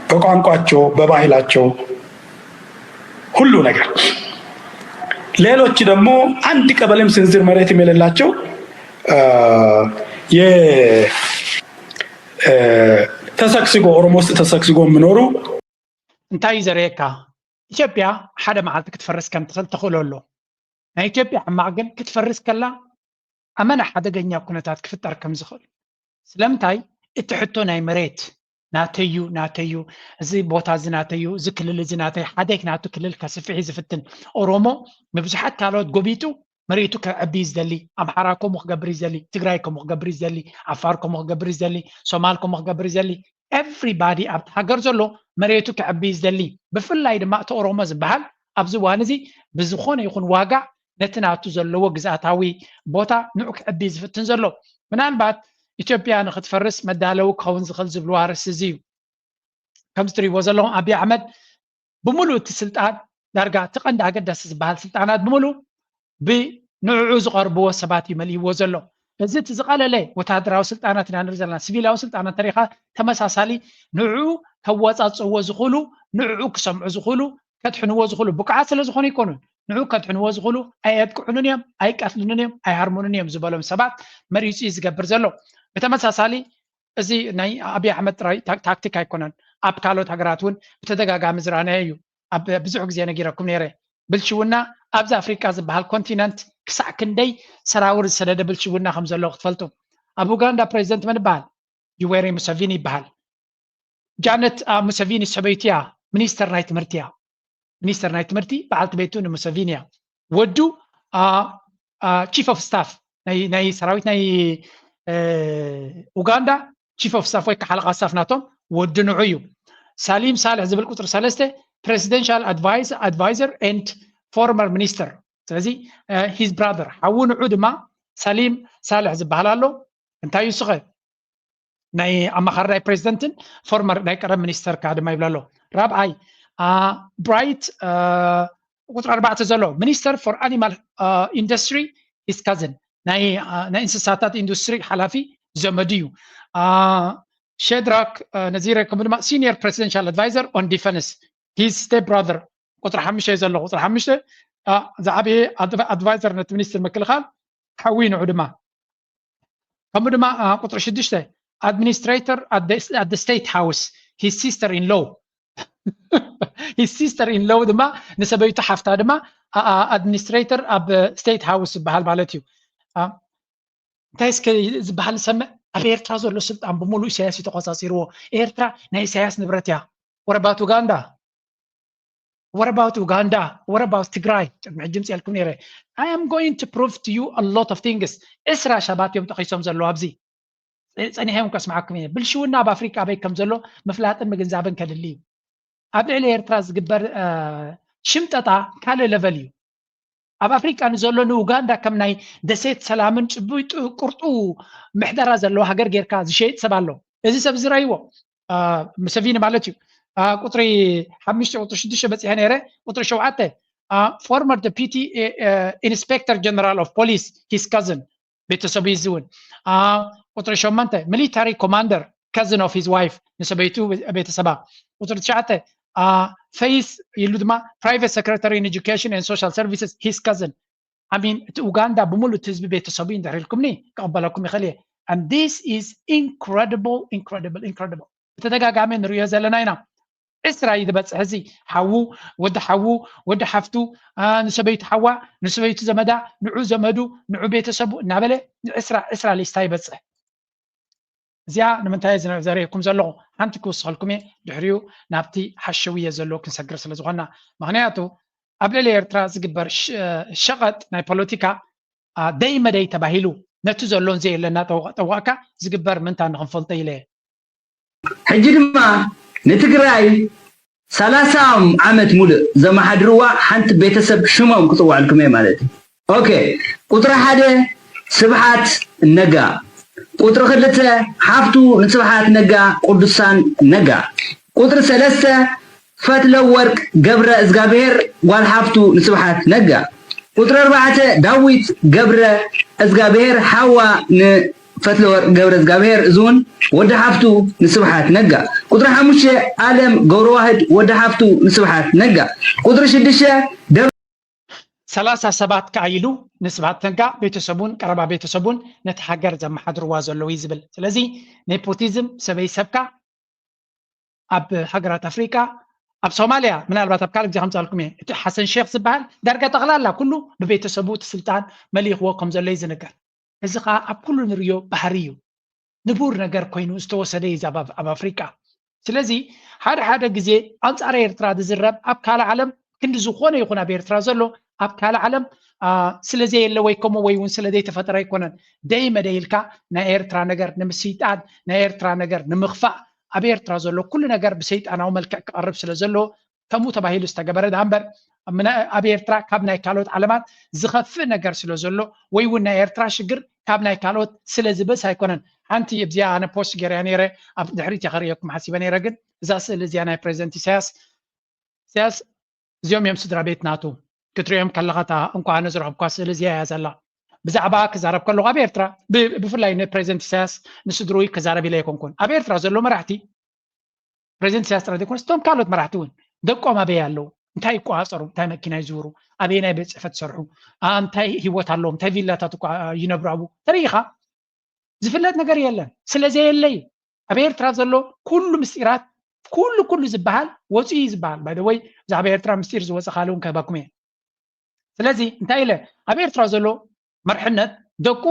በቋንቋቸው፣ በባህላቸው ሁሉ ነገር። ሌሎች ደግሞ አንድ ቀበሌም ስንዝር መሬትም የሌላቸው ተሰግስጎ ኦሮሞ ውስጥ ተሰግስጎ የሚኖሩ እንታይ እዩ ዘርእየካ? ኢትዮጵያ ሓደ መዓልቲ ክትፈርስ ከም ትኽእል ተኽእሎ ኣሎ። ናይ ኢትዮጵያ ሕማቕ ግን ክትፈርስ ከላ ኣመና ሓደገኛ ኩነታት ክፍጠር ከም ዝኽእል። ስለምንታይ እቲ ሕቶ ናይ መሬት ናተዩ ናተዩ እዚ ቦታ እዚ ናተዩ እዚ ክልል እዚ ናተይ ሓደ ናቱ ክልል ከስፍሕ እዩ ዝፍትን። ኦሮሞ ንብዙሓት ካልኦት ጎቢጡ መሬቱ ከዕቢ እዩ ዝደሊ። ኣምሓራ ከምኡ ክገብር እዩ ዝደሊ። ትግራይ ከምኡ ክገብር እዩ ዝደሊ። ዓፋር ከምኡ ክገብር እዩ ዝደሊ። ሶማል ከምኡ ክገብር እዩ ዝደሊ። ኤቭሪባዲ ኣብቲ ሃገር ዘሎ መሬቱ ከዕቢ እዩ ዝደሊ። ብፍላይ ድማ እቲ ኦሮሞ ዝበሃል ኣብዚ እዋን እዚ ብዝኾነ ይኹን ዋጋ ነቲ ናቱ ዘለዎ ግዝኣታዊ ቦታ ንዑ ከዕቢ እዩ ዝፍትን ዘሎ። ምናልባት ኢትዮጵያ ንክትፈርስ መዳለዊ ክኸውን ዝኽእል ዝብልዋ ርእሲ እዚ እዩ። ከምዚ ትሪእዎ ዘለኹም ኣብይ ኣሕመድ ብምሉእ እቲ ስልጣን ዳርጋ እቲ ቀንዲ ኣገዳሲ ዝበሃል ስልጣናት ብምሉእ ብንዕዑ ዝቐርብዎ ሰባት እዩ መሊእዎ ዘሎ። እዚ እቲ ዝቐለለ ወታደራዊ ስልጣናት ኢና ንርኢ ዘለና። ሲቪላዊ ስልጣናት እንተሪኻ ተመሳሳሊ ንዕዑ ከወፃፅእዎ ዝኽእሉ፣ ንዕዑ ክሰምዑ ዝኽእሉ፣ ከድሕንዎ ዝኽእሉ ብቑዓት ስለ ዝኾኑ ኣይኮኑን። ንዕዑ ከድሕንዎ ዝኽእሉ ኣየጥቅዑንን እዮም፣ ኣይቀትልንን እዮም፣ ኣይሃርሙንን እዮም ዝበሎም ሰባት መሪፁ እዩ ዝገብር ዘሎ። ብተመሳሳሊ እዚ ናይ ኣብይ ኣሕመድ ጥራይ ታክቲክ ኣይኮነን። ኣብ ካልኦት ሃገራት እውን ብተደጋጋሚ ዝረኣናዮ እዩ። ኣብ ብዙሕ ግዜ ነጊረኩም ነይረ። ብልሽውና ኣብዚ ኣፍሪቃ ዝበሃል ኮንቲነንት ክሳዕ ክንደይ ሰራውር ዝሰደደ ብልሽውና ከም ዘሎ ክትፈልጡ። ኣብ ኡጋንዳ ፕሬዚደንት መን ይበሃል? ዩዌሪ ሙሰቪኒ ይበሃል። ጃነት ሙሰቪኒ ሰበይቱ እያ ሚኒስተር ናይ ትምህርቲ እያ። ሚኒስተር ናይ ትምህርቲ በዓልቲ ቤቱ ንሙሰቪኒ እያ። ወዱ ቺፍ ኦፍ ስታፍ ናይ ሰራዊት ናይ ኡጋንዳ ቺፍ ኦፍ ስታፍ ወይ ከዓ ሓለቓ ስታፍ ናቶም ወዲ ንዑ እዩ። ሳሊም ሳልሕ ዝብል ቁፅሪ ሰለስተ presidential advisor and former minister። ስለዚ his brother ሓዉ ንዑ ድማ ሳሊም ሳልሕ ዝበሃል ኣሎ። እንታይ እዩ ስኸ ናይ ኣማኻሪ ናይ ፕሬዚደንትን ፎርመር ናይ ቀረብ ሚኒስተር ከዓ ድማ ይብላ ኣሎ። ራብዓይ ብራይት ቁፅሪ ኣርባዕተ ዘሎ ሚኒስተር ፎር ኣኒማል ኢንዱስትሪ his cousin ናይ እንስሳታት ኢንዱስትሪ ሓላፊ ዘመዱ እዩ። ሸድራክ ነዚረ ከምኡ ድማ senior presidential advisor on defense his step brother ቁፅሪ ሓሙሽተ ዘሎ ቁፅሪ ሓሙሽተ ዝዓበየ ኣድቫይዘር ነቲ ሚኒስትር ምክልኻል ሓዊ ንዑ ድማ ከምኡ ድማ ቁፅሪ ሽዱሽተ administrator at the state house his sister in law his sister in law ድማ ንሰበይቱ ሓፍታ ድማ administrator ኣብ state house ዝበሃል ማለት እዩ። እንታይ እስከ ዝበሃል ዝሰምዕ ኣብ ኤርትራ ዘሎ ስልጣን ብምሉእ ኢሳያስ እዩ ተቆፃፂርዎ። ኤርትራ ናይ ኢሳያስ ንብረት እያ። What about Uganda? What about Uganda? What about ትግራይ? ቅድሚ ሕጂ ምፅኣልኩም ነይረ። I am going to prove to you a lot of things. ዕስራ ሰባት እዮም ጠቂሶም ዘለዉ ኣብዚ። ፀኒሐ እውን ከስምዓኩም እየ። ብልሽውና ኣብ ኣፍሪቃ ኣበይ ከም ዘሎ ምፍላጥን ምግንዛብን ከድሊ እዩ። ኣብ ልዕሊ ኤርትራ ዝግበር ሽምጠጣ ካልእ ለቨል እዩ። ኣብ ኣፍሪቃ ንዘሎ ንኡጋንዳ ከም ናይ ደሴት ሰላምን ጭቡጥ ቁርጡ ምሕደራ ዘለዎ ሃገር ጌርካ ዝሸይጥ ሰብ ኣሎ። እዚ ሰብ እዚ ረይዎ ሙሰቪኒ ማለት እዩ። ቁፅሪ ሓሙሽተ ቁፅሪ ሽዱሽተ በፂሐ ነይረ። ቁፅሪ ሸውዓተ former deputy inspector general of police his cousin ቤተሰቡ እዩ እውን። ቁፅሪ ሸሞንተ military commander cousin of his wife ንሰበይቱ ቤተሰባ። ቁፅሪ ትሽዓተ ፈይስ ኢሉ ድማ private secretary in education and social services his cousin። I mean እቲ ኡጋንዳ ብምሉእ እቲ ህዝቢ ቤተሰቡ እዩ እንድሕር ኢልኩምኒ ክቕበለኩም ይኽእል እየ። And this is incredible incredible incredible ብተደጋጋሚ ንሪኦ ዘለና ኢና። ዕስራ እዩ ዝበፅሕ እዚ ሓዉ ወዲ ሓዉ ወዲ ሓፍቱ ንሰበይቱ ሓዋ ንሰበይቱ ዘመዳ ንዑ ዘመዱ ንዑ ቤተሰቡ እናበለ ዕስራ ዕስራ ሊስታ ይበፅሕ። እዚኣ ንምንታይ ዘርእየኩም ዘለኹ ሓንቲ ክውስኸልኩም እየ። ድሕሪኡ ናብቲ ሓሸውየ ዘሎ ክንሰግር ስለ ዝኾንና። ምኽንያቱ ኣብ ልዕሊ ኤርትራ ዝግበር ሸቐጥ ናይ ፖለቲካ ደይ መደይ ተባሂሉ ነቲ ዘሎን ዘየለና ጠዋቕካ ዝግበር ምንታ ንኽንፈልጦ ኢለ እየ። ሕጂ ድማ ንትግራይ ሰላሳ ዓመት ሙሉእ ዘመሓድርዋ ሓንቲ ቤተሰብ ሽሞም ክፅውዐልኩም እየ ማለት እዩ። ኦኬ፣ ቁፅሪ ሓደ ስብሓት ነጋ፣ ቁፅሪ ክልተ ሓፍቱ ንስብሓት ነጋ ቅዱሳን ነጋ፣ ቁፅሪ ሰለስተ ፈትለወርቅ ገብረ እዝጋብሄር ጓል ሓፍቱ ንስብሓት ነጋ፣ ቁፅሪ ኣርባዕተ ዳዊት ገብረ እዝጋብሄር ሓዋ ን ፈትለወርቅ ገብረ እግዚኣብሔር እዚ እውን ወዲ ሓፍቱ ንስብሓት ነጋ። ቁፅሪ ሓሙሽተ ኣለም ገብረዋህድ ወዲ ሓፍቱ ንስብሓት ነጋ። ቁፅሪ ሽዱሽተ ደብ ሰላሳ ሰባት ከኣ ኢሉ ንስብሓት ነጋ ቤተሰቡን ቀረባ ቤተሰቡን ነቲ ሃገር ዘመሓድርዋ ዘለዉ እዩ ዝብል። ስለዚ ኔፖቲዝም ሰበይ ሰብካ ኣብ ሃገራት ኣፍሪቃ ኣብ ሶማልያ ምናልባት ኣብ ካልእ ግዜ ከምፃልኩም እየ እቲ ሓሰን ሼክ ዝበሃል ዳርጋ ጠቕላላ ኩሉ ብቤተሰቡ እቲ ስልጣን መሊኽዎ ከም ዘሎ እዩ ዝንገር። እዚ ከዓ ኣብ ኩሉ ንሪዮ ባህሪ እዩ። ንቡር ነገር ኮይኑ ዝተወሰደ እዩ ኣብ ኣፍሪቃ። ስለዚ ሓደ ሓደ ግዜ ኣንፃር ኤርትራ ዝዝረብ ኣብ ካልእ ዓለም ክንዲ ዝኾነ ይኹን ኣብ ኤርትራ ዘሎ ኣብ ካልእ ዓለም ስለ ዘየለ ወይ ከምኡ ወይ እውን ስለ ዘይተፈጠረ ኣይኮነን። ደይ መደይ ኢልካ ናይ ኤርትራ ነገር ንምስይጣን፣ ናይ ኤርትራ ነገር ንምኽፋእ፣ ኣብ ኤርትራ ዘሎ ኩሉ ነገር ብሰይጣናዊ መልክዕ ክቐርብ ስለ ዘሎ ከምኡ ተባሂሉ ዝተገበረ ዳ እምበር ኣብ ኤርትራ ካብ ናይ ካልኦት ዓለማት ዝኸፍእ ነገር ስለ ዘሎ ወይ እውን ናይ ኤርትራ ሽግር ካብ ናይ ካልኦት ስለ ዝበስ ኣይኮነን። ሓንቲ እዚኣ ኣነ ፖስት ገይረያ ነይረ፣ ኣብ ድሕሪት እየ ከርእየኩም ሓሲበ ነይረ። ግን እዛ ስእሊ እዚኣ ናይ ፕሬዚደንት ኢሳያስ፣ ኢሳያስ እዚኦም እዮም ስድራ ቤት ናቱ ክትሪኦም ከለኻ እታ እንኳ ኣነ ዝረኸብኳ ስእሊ እዚኣ እያ ዘላ። ብዛዕባ ክዛረብ ከለኹ ኣብ ኤርትራ ብፍላይ ንፕሬዚደንት ኢሳያስ ንስድርኡ ክዛረብ ኢለ ኣይኮንኩን። ኣብ ኤርትራ ዘሎ መራሕቲ ፕሬዚደንት ኢሳያስ ጥራይ ዘይኮነስ እቶም ካልኦት መራሕቲ እውን ደቆም ኣበይ ኣለዉ፣ እንታይ ይቆፃፀሩ፣ እንታይ መኪና ይዝውሩ፣ ኣበየናይ ቤት ፅሕፈት ይሰርሑ፣ እንታይ ሂወት ኣለዎም፣ እንታይ ቪላታት ይነብሩ ኣብኡ ተሪኢኻ ዝፍለጥ ነገር የለን። ስለ ዘየለ እዩ ኣብ ኤርትራ ዘሎ ኩሉ ምስጢራት ኩሉ ኩሉ ዝበሃል ወፂኡ እዩ ዝበሃል። ባይ ወይ ብዛዕባ ኤርትራ ምስጢር ዝወፀ ካልእ እውን ክህበኩም እየ። ስለዚ እንታይ ኢለ ኣብ ኤርትራ ዘሎ መርሕነት ደቁ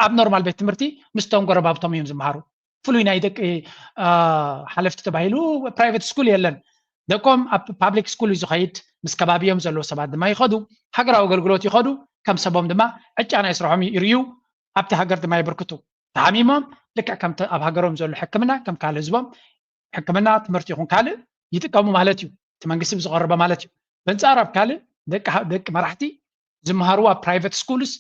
ኣብ ኖርማል ቤት ትምህርቲ ምስቶም ጎረባብቶም እዮም ዝመሃሩ። ፍሉይ ናይ ደቂ ሓለፍቲ ተባሂሉ ፕራይቬት ስኩል የለን። ደቆም ኣብ ፓብሊክ ስኩል እዩ ዝኸይድ። ምስ ከባቢኦም ዘለዉ ሰባት ድማ ይኸዱ፣ ሃገራዊ ኣገልግሎት ይኸዱ፣ ከም ሰቦም ድማ ዕጫ ናይ ስርሖም ይርእዩ፣ ኣብቲ ሃገር ድማ የበርክቱ። ተሓሚሞም ልክዕ ከምቲ ኣብ ሃገሮም ዘሎ ሕክምና ከም ካልእ ህዝቦም ሕክምና፣ ትምህርቲ ይኹን ካልእ ይጥቀሙ ማለት እዩ። እቲ መንግስቲ ብዝቐረበ ማለት እዩ። በንጻር ኣብ ካልእ ደቂ ደቂ መራሕቲ ዝመሃሩ ኣብ ፕራይቨት ስኩልስ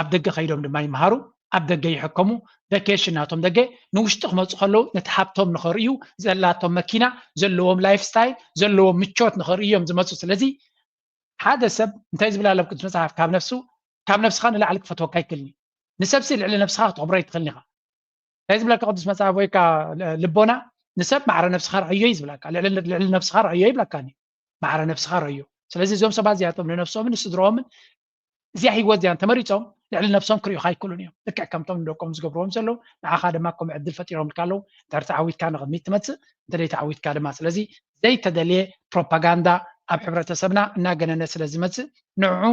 ኣብ ደገ ከይዶም ድማ ይመሃሩ፣ ኣብ ደገ ይሕከሙ። ቨኬሽን ናቶም ደገ ንውሽጢ ክመፁ ከለዉ ነቲ ሃብቶም ንኸርእዩ፣ ዘላቶም መኪና፣ ዘለዎም ላይፍ ስታይል፣ ዘለዎም ምቾት ንኸርእዩ እዮም ዝመፁ። ስለዚ ሓደ ሰብ እንታይ ዝብል ኣሎ ኣብ ቅዱስ መፅሓፍ፣ ካብ ነፍሱ ካብ ነፍስኻ ንላዕሊ ክፈትወካ ኣይክእልን እዩ። ንሰብሲ ልዕሊ ነፍስኻ ክተኽብሮ ኣይትኽእልን ኢኻ። እንታይ ዝብለካ ቅዱስ መጽሓፍ ወይ ከዓ ልቦና ንሰብ ማዕረ ነፍስኻ ርኣዮ እዩ ዝብለካ። ልዕሊ ልዕሊ ነፍስኻ ርኣዮ ይብለካኒ። ማዕረ ነፍስኻ ርኣዮ። ስለዚ እዞም ሰባት እዚኣቶም ንነፍሶምን ንስድሮኦምን እዚኣ ህይወት እዚኣ እንተመሪጾም ልዕሊ ነፍሶም ክርእዩኻ ኣይክእሉን እዮም። ልክዕ ከምቶም ንደቆም ዝገብርዎም ዘለዉ ንዓኻ ድማ ከምኡ ዕድል ፈጢሮምልካ ኣለዉ። እንድሕር ተዓዊትካ ንቕድሚት ትመጽእ፣ እንተደይ ተዓዊትካ ድማ። ስለዚ ዘይተደልየ ፕሮፓጋንዳ ኣብ ሕብረተሰብና እናገነነ ስለ ዝመጽእ ንዑ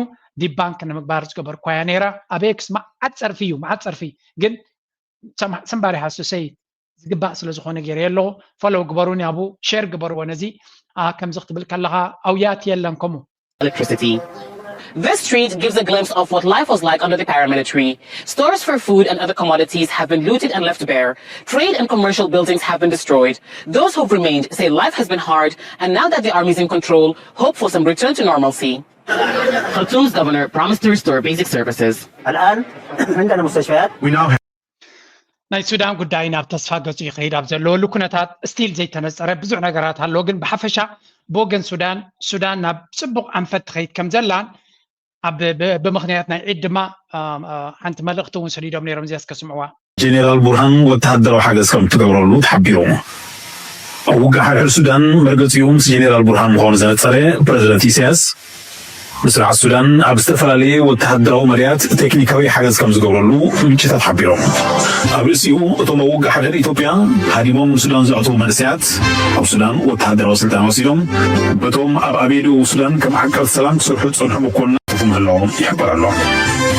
ዲባንክ ንምግባር ዝገበርኳያ ነይራ። ኣብ ኤክስ መዓት ጸርፊ እዩ፣ መዓት ጸርፊ ግን somebody has to say ዝግባእ ስለ ዝኾነ ገይረ ኣለኹ። ፎሎው ግበሩኒ ኣብኡ፣ ሼር ግበርዎ ነዚ። ከምዚ ክትብል ከለኻ ኣውያት የለን ከምኡ። Electricity. This street gives a glimpse of what life was like under the paramilitary. Stores for food and other commodities have been looted and left bare. Trade and commercial buildings have been destroyed. Those who've remained say life has been hard, and now that the army is in control, hope for some return to normalcy. Khartoum's governor promised to restore basic services. الآن عندنا مستشفيات. ናይ ሱዳን ጉዳይ ናብ ተስፋ ገጹ ይኸይድ ኣብ ዘለወሉ ኩነታት ስቲል ዘይተነጸረ ብዙሕ ነገራት ኣሎ። ግን ብሓፈሻ ብወገን ሱዳን ሱዳን ናብ ጽቡቕ ኣንፈት ትኸይድ ከም ዘላን ኣብ ብምኽንያት ናይ ዒድ ድማ ሓንቲ መልእኽቲ እውን ሰዲዶም ነይሮም። እዚኣ እስከ ስምዕዋ። ጄኔራል ቡርሃን ወተሃደራዊ ሓገዝ ከም እትገብረሉ ተሓቢሩ። ኣብ ውግእ ሓድሕድ ሱዳን መርገጺኡ ምስ ጄኔራል ቡርሃን ምዃኑ ዘነጸረ ፕረዚደንት ኢሳያስ፣ ንስርዓት ሱዳን ኣብ ዝተፈላለየ ወተሃደራዊ መዳያት ቴክኒካዊ ሓገዝ ከም ዝገብረሉ ምንጭታት ሓቢሮም። ኣብ ርእሲኡ እቶም ኣብ ውግእ ሓድሕድ ኢትዮጵያ ሃዲሞም ንሱዳን ዘእተዉ መንእሰያት ኣብ ሱዳን ወተሃደራዊ ስልጠና ወሲዶም በቶም ኣብ ኣበይ ደቡብ ሱዳን ከም ዓቃቢ ሰላም ክሰርሑ ዝጸንሑ መኮንናት ምህላዎም ይሕበር ኣሎ።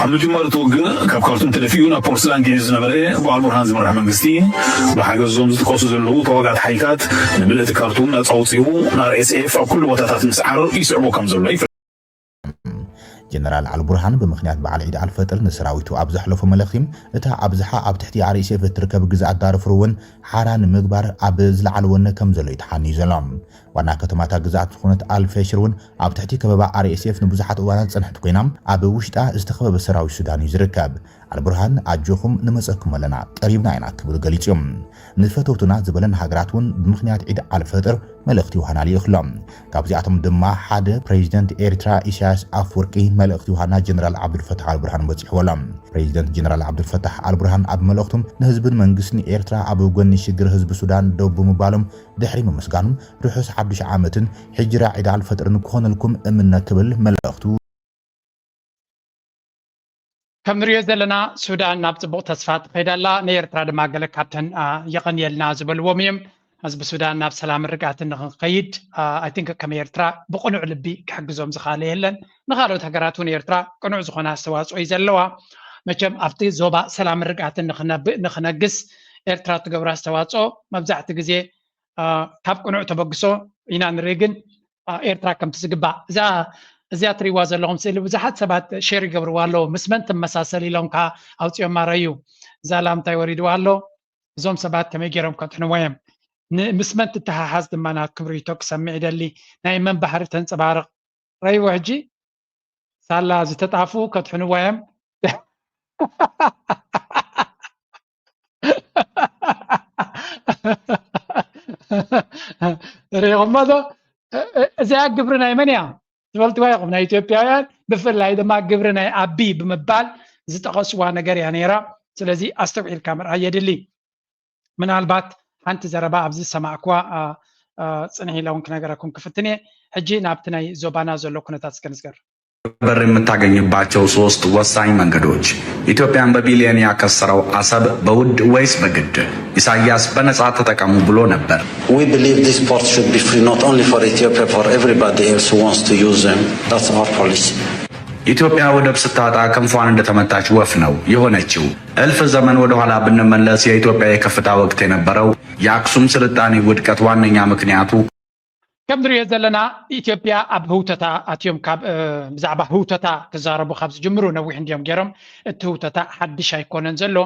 ኣብ ምጅማር እቲ ውግእ ካብ ካርቱም ተደፊኡ ናብ ፖርትላንድ ገይሩ ዝነበረ ብኣልቡርሃን ዝምራሕ መንግስቲ ብሓገዝ እዞም ዝጥቀሱ ዘለዉ ተዋጋእቲ ሓይልታት ንምልእቲ ካርቱም ናጻ ኣውጺኡ ንኣር ኤስ ኤፍ ኣብ ኩሉ ቦታታት ምስዓር ይስዕቦ ከም ዘሎ ይፍለጥ። ጀነራል ኣልቡርሃን ብምኽንያት በዓል ዒድ ኣልፈጥር ንሰራዊቱ ኣብ ዘሕለፎ መልእኽቲ እታ ኣብዝሓ ኣብ ትሕቲ ኣር ኤስ ኤፍ እትርከብ ግዝኣት ዳርፉር እውን ሓራ ንምግባር ኣብ ዝለዓለ ወነ ከም ዘሎ እዩ ተሓንዩ ዘሎ። ዋና ከተማ እታ ግዝኣት ዝኾነት ኣልፈሽር እውን ኣብ ትሕቲ ከበባ ኣር ኤስ ኤፍ ንብዙሓት እዋናት ዝጸንሐት ኮይና ኣብ ውሽጣ ዝተኸበበ ሰራዊት ሱዳን እዩ ዝርከብ። ኣልቡርሃን ኣጆኹም ንመጸኩም ኣለና ቀሪብና ኢና ክብሉ ገሊጹ እዮም። ንፈተውትና ዝበለን ሃገራት እውን ብምኽንያት ዒድ ኣልፈጥር መልእኽቲ ዮሃና ልኢኽሎም። ካብዚኣቶም ድማ ሓደ ፕሬዚደንት ኤርትራ ኢሳያስ ኣፍወርቂ መልእኽቲ ዮሃና ጀነራል ዓብዱልፈታሕ ኣልቡርሃን በጺሕዎ ኣሎ። ፕሬዚደንት ጀነራል ዓብዱልፈታሕ ኣልቡርሃን ኣብ መልእኽቶም ንህዝብን መንግስትን ኤርትራ ኣብ ጎኒ ሽግር ህዝቢ ሱዳን ደው ብምባሎም ድሕሪ ምምስጋኖም ርሑስ ሓዱሽ ዓመትን ሕጅራ ዒድ ኣልፈጥርን ክኾነልኩም እምነ ክብል መልእኽቱ ከም ንሪኦ ዘለና ሱዳን ናብ ፅቡቕ ተስፋ ትኸይድ ኣላ። ንኤርትራ ድማ ገለ ካብተን የቐንየልና ዝበልዎም እዮም። ህዝቢ ሱዳን ናብ ሰላምን ርግኣትን ንክንከይድ ኣይ ቲንክ ከም ኤርትራ ብቕኑዕ ልቢ ክሕግዞም ዝኸኣለ የለን። ንካልኦት ሃገራት እውን ኤርትራ ቅኑዕ ዝኾነ ኣስተዋፅኦ እዩ ዘለዋ። መቸም ኣብቲ ዞባ ሰላምን ርግኣትን ንክነግስ ኤርትራ ትገብሮ ኣስተዋፅኦ መብዛሕቲ ግዜ ካብ ቅኑዕ ተበግሶ ኢና ንርኢ። ግን ኤርትራ ከምቲ ዝግባእ። እዛ እዚኣ ትሪእዋ ዘለኹም ስእሊ ብዙሓት ሰባት ሼር ይገብርዋ ኣለዉ። ምስ መን ትመሳሰል ኢሎም ከዓ ኣውፅኦም ማረዩ። እዛ ላምታይ ወሪድዋ ኣሎ። እዞም ሰባት ከመይ ገይሮም ከድሕንዎ እዮም? ምስ መን ትተሓሓዝ ድማ ናብ ክብሪቶ ክሰምዕ ይደሊ። ናይ መን ባህሪ ተንፀባርቕ? ረይዎ ሕጂ ሳላ ዝተጣፍኡ ከድሕንዎ እዮም። ሪኢኹሞ ዶ? እዚኣ ግብሪ ናይ መን እያ? ትፈልጥዋ ኢኹም፣ ናይ ኢትዮጵያውያን፣ ብፍላይ ድማ ግብሪ ናይ ኣቢ ብምባል ዝጠቐስዋ ነገር እያ ነይራ። ስለዚ ኣስተውዒልካ ምርኣይ የድሊ። ምናልባት ሓንቲ ዘረባ ኣብዚ ዝሰማዕኩዋ ጽንሕ ኢለ እውን ክነገረኩም ክፍትን እየ። ሕጂ ናብቲ ናይ ዞባና ዘሎ ኩነታት እስከ ንዝገር። በር የምታገኝባቸው ሶስት ወሳኝ መንገዶች። ኢትዮጵያን በቢሊየን ያከሰረው አሰብ በውድ ወይስ በግድ? ኢሳያስ በነጻ ተጠቀሙ ብሎ ነበር። We believe this port should be free not only for Ethiopia, for everybody else who wants to use them. That's our policy. ኢትዮጵያ ወደብ ስታጣ ክንፏን እንደተመታች ወፍ ነው የሆነችው። እልፍ ዘመን ወደ ኋላ ብንመለስ የኢትዮጵያ የከፍታ ወቅት የነበረው የአክሱም ስልጣኔ ውድቀት ዋነኛ ምክንያቱ ከም ንሪኦ ዘለና ኢትዮጵያ ኣብ ህውተታ ኣትዮም ካብ ብዛዕባ ህውተታ ክዛረቡ ካብ ዝጅምሩ ነዊሕ እንዲዮም ገይሮም። እቲ ህውተታ ሓድሽ ኣይኮነን ዘሎ።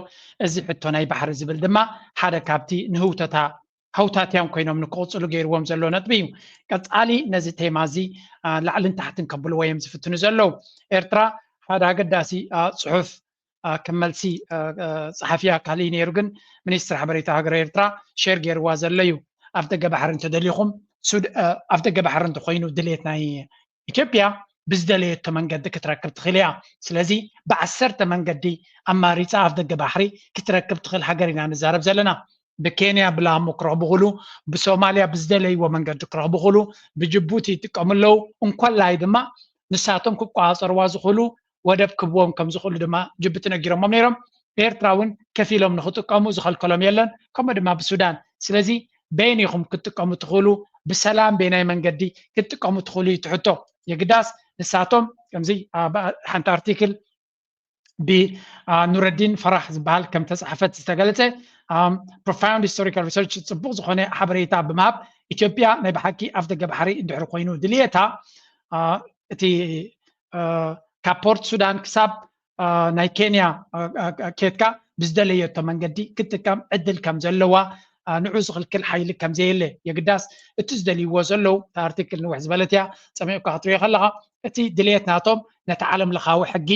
እዚ ሕቶ ናይ ባሕሪ ዝብል ድማ ሓደ ካብቲ ንህውተታ ሃውታትያን ኮይኖም ንክቕፅሉ ገይርዎም ዘሎ ነጥቢ እዩ። ቀፃሊ ነዚ ቴማ እዚ ላዕልን ታሕትን ከብልዎ እዮም ዝፍትኑ ዘለዉ። ኤርትራ ሓደ ኣገዳሲ ፅሑፍ ከም መልሲ ፀሓፊያ ካልእ ነይሩ፣ ግን ሚኒስትር ሓበሬታ ሃገረ ኤርትራ ሼር ገይርዋ ዘሎ እዩ። ኣፍ ደገ ባሕሪ እንተደሊኹም ኣፍ ደገ ባሕሪ እንተኮይኑ ድሌት ናይ ኢትዮጵያ ብዝደለየቶ መንገዲ ክትረክብ ትኽእል እያ። ስለዚ ብዓሰርተ መንገዲ ኣማሪፃ ኣፍ ደገ ባሕሪ ክትረክብ ትኽእል ሃገር ኢና ንዛረብ ዘለና። ብኬንያ ብላሙ ክረኽቡ ክሉ፣ ብሶማልያ ብዝደለይዎ መንገዲ ክረኽቡ ክሉ፣ ብጅቡቲ ይጥቀሙ ኣለዉ። እንኮላይ ድማ ንሳቶም ክቆፃፀርዋ ዝኽእሉ ወደብ ክብዎም ከም ዝኽእሉ ድማ ጅቡቲ ነጊሮሞም ነይሮም። ኤርትራ እውን ከፊሎም ንክጥቀሙ ዝኸልከሎም የለን፣ ከምኡ ድማ ብሱዳን። ስለዚ በየን ኢኹም ክትጥቀሙ ትኽእሉ? ብሰላም በየናይ መንገዲ ክትጥቀሙ ትኽእሉ እዩ ትሕቶ። የግዳስ ንሳቶም ከምዚ ሓንቲ ኣርቲክል ብኑረዲን ፈራሕ ዝበሃል ከም ተፃሕፈት ዝተገለፀ profound historical research ፅቡቕ ዝኾነ ሓበሬታ ብምሃብ ኢትዮጵያ ናይ ብሓቂ ኣፍ ደገ ባሕሪ እንድሕር ኮይኑ ድልየታ እቲ ካብ ፖርት ሱዳን ክሳብ ናይ ኬንያ ኬትካ ብዝደለየቶ መንገዲ ክትጥቀም ዕድል ከም ዘለዋ ንዑ ዝኽልክል ሓይሊ ከም ዘየለ የግዳስ እቲ ዝደልይዎ ዘለዉ ኣርቲክል ንውሕ ዝበለት እያ። ፀሚቕካ ክትሪኦ ከለኻ እቲ ድልየት ናቶም ነቲ ዓለም ለኻዊ ሕጊ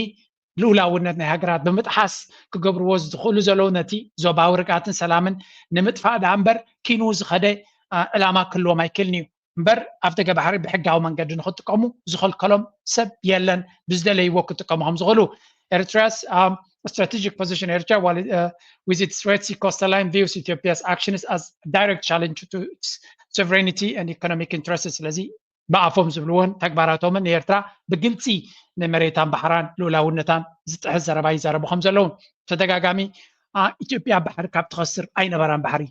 ልኡላውነት ናይ ሃገራት ብምጥሓስ ክገብርዎ ዝኽእሉ ዘለዉ ነቲ ዞባዊ ርግኣትን ሰላምን ንምጥፋእ ደኣ እምበር ኪኑ ዝኸደ ዕላማ ክህልዎም ኣይክእልን እዩ። እምበር ኣፍ ደገ ባሕሪ ብሕጋዊ መንገዲ ንክጥቀሙ ዝኸልከሎም ሰብ የለን፣ ብዝደለይዎ ክጥቀሙ ከም ዝኽእሉ። Eritrea's um, strategic position Eritrea while uh, with its Red Sea coastal line views Ethiopia's actions as direct challenge to its sovereignty and economic interests። ስለዚ ብኣፎም ዝብልዎን ተግባራቶምን ንኤርትራ ብግልፂ ንመሬታን ባሕራን ልኡላውነታን ዝጥሕስ ዘረባ ይዛረቡ ከም ዘለዉ ተደጋጋሚ ኢትዮጵያ ባሕሪ ካብ ትኸስር ኣይነበራን። ባሕሪ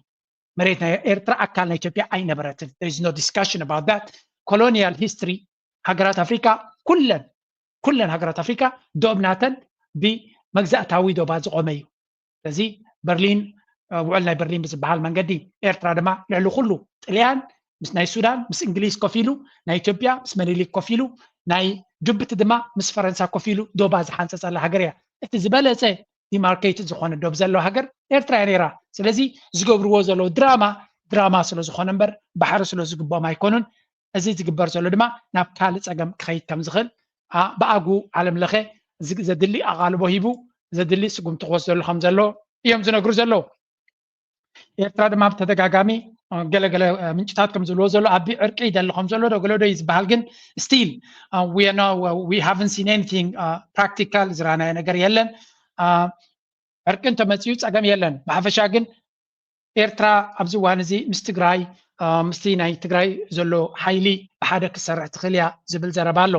መሬት ናይ ኤርትራ ኣካል ናይ ኢትዮጵያ ኣይነበረትን። There is no discussion about that። Colonial history ሃገራት ኣፍሪካ ኩለን ኩለን ሃገራት ኣፍሪካ ዶብ ናተን ብመግዛእታዊ ዶባት ዝቆመ እዩ። ስለዚ በርሊን ውዕል ናይ በርሊን ብዝበሃል መንገዲ ኤርትራ ድማ ልዕሊ ኩሉ ጥልያን ምስ ናይ ሱዳን ምስ እንግሊዝ ኮፍ ኢሉ ናይ ኢትዮጵያ ምስ መኒሊክ ኮፍ ኢሉ ናይ ጅቡቲ ድማ ምስ ፈረንሳ ኮፍ ኢሉ ዶባ ዝሓንፀፀላ ሃገር እያ። እቲ ዝበለፀ ዲማርኬት ዝኾነ ዶብ ዘለዎ ሃገር ኤርትራ እያ ነይራ። ስለዚ ዝገብርዎ ዘለዉ ድራማ ድራማ ስለ ዝኾነ እምበር ባሕሪ ስለ ዝግብኦም ኣይኮኑን። እዚ ዝግበር ዘሎ ድማ ናብ ካልእ ፀገም ክኸይድ ከም ዝኽእል ብኣጉ ዓለም ለኸ ዘድሊ ኣቓልቦ ሂቡ ዘድሊ ስጉምቲ ክወስደሉ ከም ዘሎ እዮም ዝነግሩ ዘለዉ። ኤርትራ ድማ ብተደጋጋሚ ገለገለ ምንጭታት ከም ዝብልዎ ዘሎ ኣቢ ዕርቂ ይደሊ ከም ዘሎ ዶ ገለ ዶ እዩ ዝበሃል፣ ግን still we are not we haven't seen anything practical ዝረኣናዮ ነገር የለን። ዕርቂ እንተመፅኡ ፀገም የለን። ብሓፈሻ ግን ኤርትራ ኣብዚ እዋን እዚ ምስ ትግራይ ምስቲ ናይ ትግራይ ዘሎ ሓይሊ ብሓደ ክሰርሕ ትኽእል እያ ዝብል ዘረባ ኣሎ።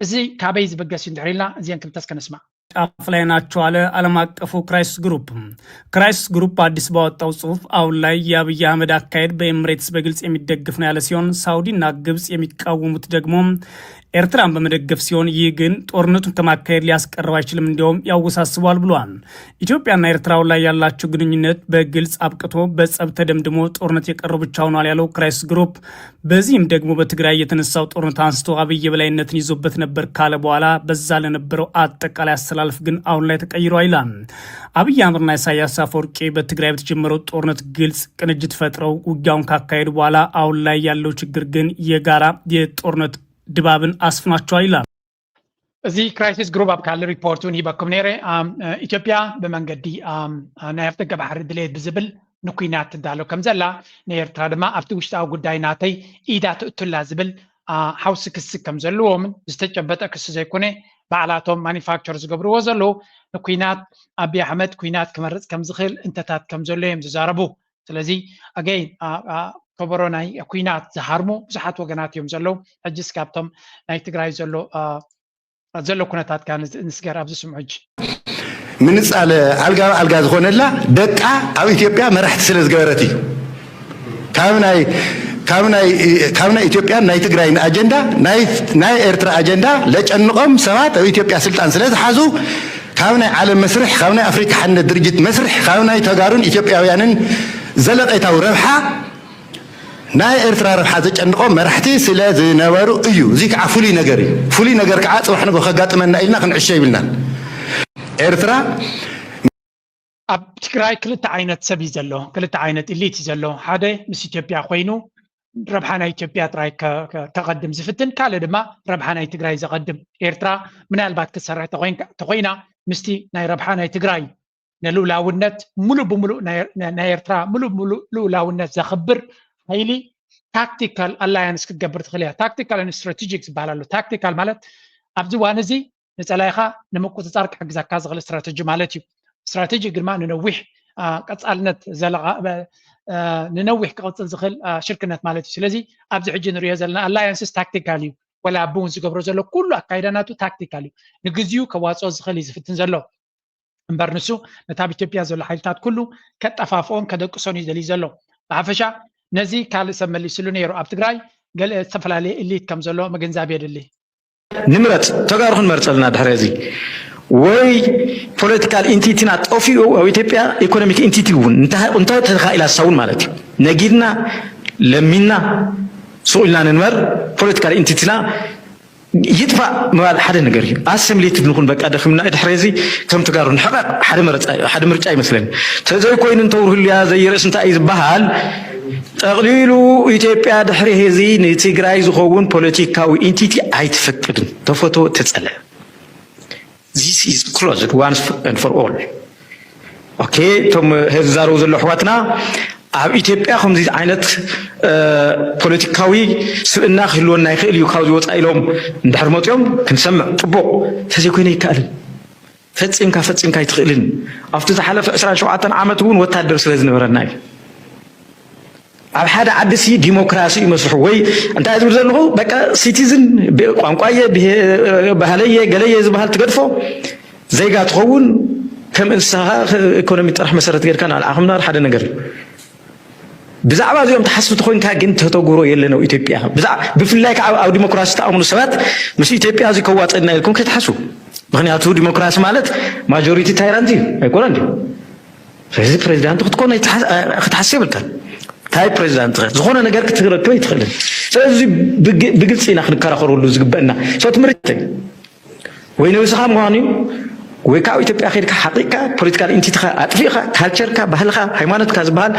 እዚ ካበይ ዝብገስ እዩ እንድሕር ኢልና እዚአን ክልተ እስከ ንስማዕ። ጫፍ ላይ ናቸው አለ ዓለም አቀፉ ክራይሲስ ግሩፕ። ክራይሲስ ግሩፕ አዲስ ባወጣው ጽሑፍ አሁን ላይ የአብይ አህመድ አካሄድ በኤምሬትስ በግልጽ የሚደግፍ ነው ያለ ሲሆን ሳውዲና ግብጽ የሚቃወሙት ደግሞ ኤርትራን በመደገፍ ሲሆን፣ ይህ ግን ጦርነቱን ከማካሄድ ሊያስቀረው አይችልም፣ እንዲያውም ያወሳስበዋል ብሏል። ኢትዮጵያና ኤርትራ አሁን ላይ ያላቸው ግንኙነት በግልጽ አብቅቶ በጸብ ተደምድሞ ጦርነት የቀረው ብቻ ሆኗል ያለው ክራይሲስ ግሩፕ፣ በዚህም ደግሞ በትግራይ የተነሳው ጦርነት አንስቶ አብይ የበላይነትን ይዞበት ነበር ካለ በኋላ በዛ ለነበረው አጠቃላይ አሰላለፍ ግን አሁን ላይ ተቀይሯል ይላል። አብይ አህመድና ኢሳያስ አፈወርቂ በትግራይ በተጀመረው ጦርነት ግልጽ ቅንጅት ፈጥረው ውጊያውን ካካሄዱ በኋላ አሁን ላይ ያለው ችግር ግን የጋራ የጦርነት ድባብን አስፍናቸዋል ይላል። እዚ ክራይሲስ ግሩፕ ኣብ ካልእ ሪፖርት እውን ሂበኩም ነይረ። ኣም፣ እ፣ ኢትዮጵያ ብመንገዲ ኣም፣ እ፣ ናይ ኣፍደገ ባሕሪ ድሌት ብዝብል ንኩናት ትዳሎ ከም ዘላ፣ ንኤርትራ ድማ ኣብቲ ውሽጣዊ ጉዳይ ናተይ ኢዳ ትእቱላ ዝብል ኣ፣ ሓውሲ ክሲ ከም ዘለዎምን ዝተጨበጠ ክሲ ዘይኮነ ባዕላቶም ማኒፋክቸር ዝገብርዎ ዘለዉ ንኩናት ኣቢ ኣሕመድ ኩናት ክመርፅ ከም ዝኽእል እንተታት ከም ዘሎ እዮም ዝዛረቡ። ስለዚ ኣገይ ከበሮ ናይ ኩናት ዝሃርሙ ብዙሓት ወገናት እዮም ዘለዉ። ሕጅስ ካብቶም ናይ ትግራይ ዘሎ ኣ፣ ዘሎ ኩነታት ከ ንስ- ንስገር ኣብዚ ስምዑ ሕጂ። ምንጻል ኣልጋ ኣልጋ ዝኾነላ ደቃ ኣብ ኢትዮጵያ መራሕቲ ስለ ዝገበረት እዩ። ካብ ናይ ካብ ናይ ካብ ናይ ኢትዮጵያን ናይ ትግራይን ኣጀንዳ ናይ ናይ ኤርትራ ኣጀንዳ ለጨንቆም ሰባት ኣብ ኢትዮጵያ ስልጣን ስለ ዝሓዙ ካብ ናይ ዓለም መስርሕ ካብ ናይ ኣፍሪካ ሓድነት ድርጅት መስርሕ ካብ ናይ ተጋሩን ኢትዮጵያውያንን ዘለቄታዊ ረብሓ ናይ ኤርትራ ረብሓ ዘጨንቆም መራሕቲ ስለ ዝነበሩ እዩ። እዚ ከዓ ፍሉይ ነገር እዩ። ፍሉይ ነገር ከዓ ፅባሕ ንግሆ ከጋጥመና ኢልና ክንዕሾ ይብልናን። ኤርትራ ኣብ ትግራይ ክልተ ዓይነት ሰብ እዩ ዘሎ፣ ክልተ ዓይነት ኢሊት እዩ ዘሎ። ሓደ ምስ ኢትዮጵያ ኮይኑ ረብሓ ናይ ኢትዮጵያ ጥራይ ከ- ከ- ከቐድም ዝፍትን፣ ካልእ ድማ ረብሓ ናይ ትግራይ ዘቐድም። ኤርትራ ምናልባት ክትሰርሕ ተኮይንካ- ተኮይና ምስቲ ናይ ረብሓ ናይ ትግራይ ንልኡላውነት ሙሉእ ብሙሉእ ናይ ናይ ኤርትራ ሙሉእ ብሙሉእ ልኡላውነት ዘኽብር ሓይሊ ታክቲካል ኣላያንስ ክትገብር ትኽእል እያ። ታክቲካል ን ስትራቴጂክ ዝበሃል ኣሎ። ታክቲካል ማለት ኣብዚ እዋን እዚ ንፀላኢኻ ንምቁፅፃር ክሕግዘካ ዝኽእል ስትራቴጂ ማለት እዩ። ስትራቴጂክ ድማ ንነዊሕ ኣ፣ ቀፃልነት ዘለቓ ኣ፣ ንነዊሕ ክቕፅል ዝኽእል ኣ፣ ሽርክነት ማለት እዩ። ስለዚ ኣብዚ ሕጂ ንሪኦ ዘለና ኣላያንስስ ታክቲካል እዩ። ወላ ኣቢ እውን ዝገብሮ ዘሎ ኩሉ ኣካይዳ ናቱ ታክቲካል እዩ። ንግዚኡ ከዋፅኦ ዝኽእል እዩ ዝፍትን ዘሎ። እምበር ንሱ ነቲ ኣብ ኢትዮጵያ ዘሎ ሓይልታት ኩሉ ከጠፋፍኦን ከደቅሶን እዩ ደልዩ ዘሎ። ብሓፈሻ ነዚ ካልእ ሰብ መሊስሉ ነይሩ። ኣብ ትግራይ ገለ ዝተፈላለየ ኢሊት ከም ዘሎ ምግንዛብ የድሊ። ንምረፅ ተጋሩ ክንመርፅ ኣለና ድሕሪ እዚ ወይ ፖለቲካል ኢንቲቲና ጠፊኡ ኣብ ኢትዮጵያ ኢኮኖሚክ ኢንቲቲ እውን እንታይ እንታይ ተተኻኢላ እሳ እውን ማለት እዩ ነጊድና ለሚንና ሱቕ ኢልና ንንበር ፖለቲካል ኢንቲቲና ይጥፋእ ምባል ሓደ ነገር እዩ ኣሰሚሌትድ ንኹን በቃ ደኺምና ድሕሪ እዚ ከም ተጋሩ ንሕቐቕ ሓደ መረፃ እዩ ሓደ ምርጫ ይመስለኒ ተዘይኮይኑ እንተውርህልያ ዘይርእስ እንታይ እዩ ዝበሃል ጠቕሊሉ ኢትዮጵያ ድሕሪ ሕዚ ንትግራይ ዝኸውን ፖለቲካዊ ኢንቲቲ ኣይትፈቅድን ተፈቶ ተፀለ This is closed once and for all okay እቶም ዝዛረቡ ዘሎ ኣሕዋትና ኣብ ኢትዮጵያ ከምዚ ዓይነት ፖለቲካዊ ስብእና ክህልወና ይኽእል እዩ ካብዚ ወፃ ኢሎም እንድሕር መፅኦም ክንሰምዕ ፅቡቕ ተዘይኮይነ ይከኣልን ፈፂምካ ፈፂምካ ኣይትኽእልን ኣብቲ ዝሓለፈ ዕስራን ሸውዓተን ዓመት እውን ወታደር ስለ ዝነበረና እዩ ኣብ ሓደ ዓዲ ሲ ዲሞክራሲ እዩ መስርሑ ወይ እንታይ ዝብል ዘለኹ በቃ ሲቲዝን ቋንቋየ ባህለየ ገለየ ዝበሃል ትገድፎ ዜጋ ትኸውን ከም እንስሳኻ ኢኮኖሚ ጥራሕ መሰረት ጌርካ ንኣልዓኹምና ሓደ ነገር እዩ ብዛዕባ እዚኦም ትሓስብ ተኮይንካ ግን ተተግብሮ የለን ኣብ ኢትዮጵያ ብፍላይ ከዓ ኣብ ዲሞክራሲ ተኣምኑ ሰባት ምስ ኢትዮጵያ እዚ ከዋፀና ኢልኩም ከይትሓስቡ ምክንያቱ ዲሞክራሲ ማለት ማጆሪቲ ታይራንት እዩ ኣይኮነን ድዩ ስለዚ ፕሬዚዳንት ክትኮን ክትሓስብ የብልካን እንታይ ፕሬዚዳንት ዝኾነ ነገር ክትረክብ ኣይትኽእልን ስለዚ ብግልፂ ኢና ክንከራኸረሉ ዝግበአና ሰው ትምህርቲ ወይ ንርእስኻ ምዃኑ እዩ ወይ ካብ ኢትዮጵያ ከድካ ሓቂቕካ ፖለቲካል ኢንቲቲኻ ኣጥፊእኻ ካልቸርካ ባህልኻ ሃይማኖትካ ዝበሃል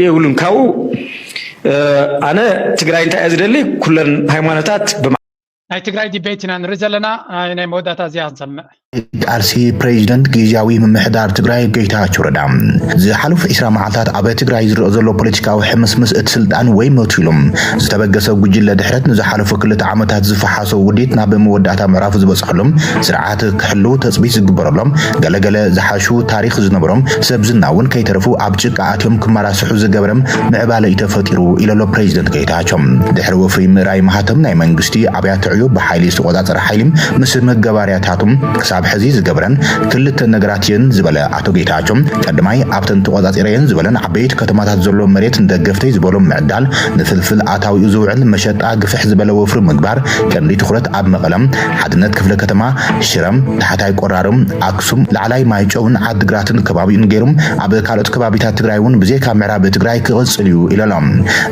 የብሉን ካብኡ ኣነ ትግራይ እንታይ እየ ዝደሊ ኩለን ሃይማኖታት ናይ ትግራይ ዲቤት ኢና ንርኢ ዘለና ናይ መወዳእታ እዚኣ ክንሰምዕ ቃልሲ ፕሬዚደንት ግዝያዊ ምምሕዳር ትግራይ ጌታቸው ረዳ ዝሓለፉ ዒስራ መዓልታት ኣብ ትግራይ ዝረአ ዘሎ ፖለቲካዊ ሕምስምስ እቲ ስልጣን ወይ ሞት ኢሎም ዝተበገሰ ጉጅለ ድሕረት ንዝሓለፉ ክልተ ዓመታት ዝፈሓሶ ውዲት ናብ መወዳእታ ምዕራፉ ዝበፅሐሎም ስርዓት ክሕልው ተፅቢት ዝግበረሎም ገለገለ ዝሓሹ ታሪክ ዝነበሮም ሰብ ዝና እውን ከይተረፉ ኣብ ጭቃ ኣትዮም ክመራስሑ ዝገበረም ምዕባለ እዩ ተፈጢሩ ኢለሎ ፕሬዚደንት ጌታቸው ድሕሪ ወፍሪ ምእራይ ማህተም ናይ መንግስቲ ኣብያተ ዕዮ ብሓይሊ ዝተቆፃፀረ ሓይሊ ምስ መገባርያታቶም ክሳብ ሕዚ ዝገብረን ክልተ ነገራት እየን ዝበለ ኣቶ ጌታቸው፣ ቀዳማይ ኣብተን ተቆጻጺረየን ዝበለን ዓበይቲ ከተማታት ዘሎ መሬት ንደገፍተይ ዝበሎ ምዕዳል፣ ንፍልፍል ኣታዊኡ ዝውዕል መሸጣ ግፍሕ ዝበለ ወፍሪ ምግባር፣ ቀንዲ ትኹረት ኣብ መቐለም፣ ሓድነት ክፍለ ከተማ፣ ሽረም፣ ታሕታይ ቆራርም፣ ኣክሱም፣ ላዕላይ ማይጨውን ዓድግራትን ከባቢኡን ገይሩ ኣብ ካልኦት ከባቢታት ትግራይ እውን ብዘይካ ምዕራብ ትግራይ ክቕጽል እዩ ኢሉ ኣሎ።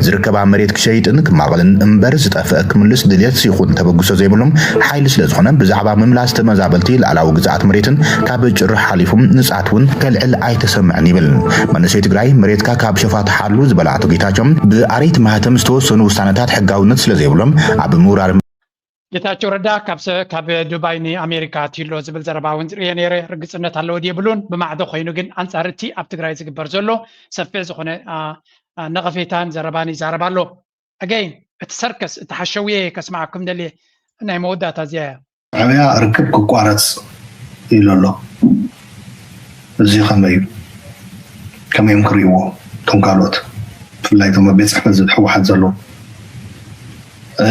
ዝርከባ መሬት ክሸይጥን ክማቐልን እምበር ዝጠፍአ ክምልስ ድልየት ይኹን ተበግሶ ዘይብሉ ሓይሊ ስለ ዝኾነ ብዛዕባ ምምላስ ተመዛበልቲ ልኣላዊ ግዝኣት መሬትን ካብ ጭርሖ ሓሊፉ ንፅዓት እውን ከልዕል ኣይተሰምዐን ይብል። መንእሰይ ትግራይ መሬትካ ካብ ሸፋ ትሓሉ ዝበለ ኣቶ ጌታቸው ብኣረይቲ ማህተም ዝተወሰኑ ውሳነታት ሕጋውነት ስለ ዘይብሎም ኣብ ምውራር ጌታቸው ረዳ ካብ ሰ- ካብ ዱባይ ንኣሜሪካ ኣትዩሎ ዝብል ዘረባ እውን ዝርየ ነይረ። ርግፅነት ኣለዎ ድየብሉን ብማዕዶ ኮይኑ ግን ኣንፃር እቲ ኣብ ትግራይ ዝግበር ዘሎ ሰፊሕ ዝኾነ አ፣ አ፣ ነቐፌታን ዘረባን ይዛረብ ኣሎ። ኣገይን እቲ ሰርከስ እቲ ሓሸውየ ከስማዓኩም ደልየ ናይ መወዳእታ እዚኣ እያ። ሻዕብያ ርክብ ክቋረፅ ኢሉ ኣሎ። እዚ ከመይ እዩ? ከመይ እዮም ክርእይዎ እቶም ካልኦት፣ ብፍላይ እቶም ኣብ ቤት ፅሕፈት ህወሓት ዘለዉ? እ፣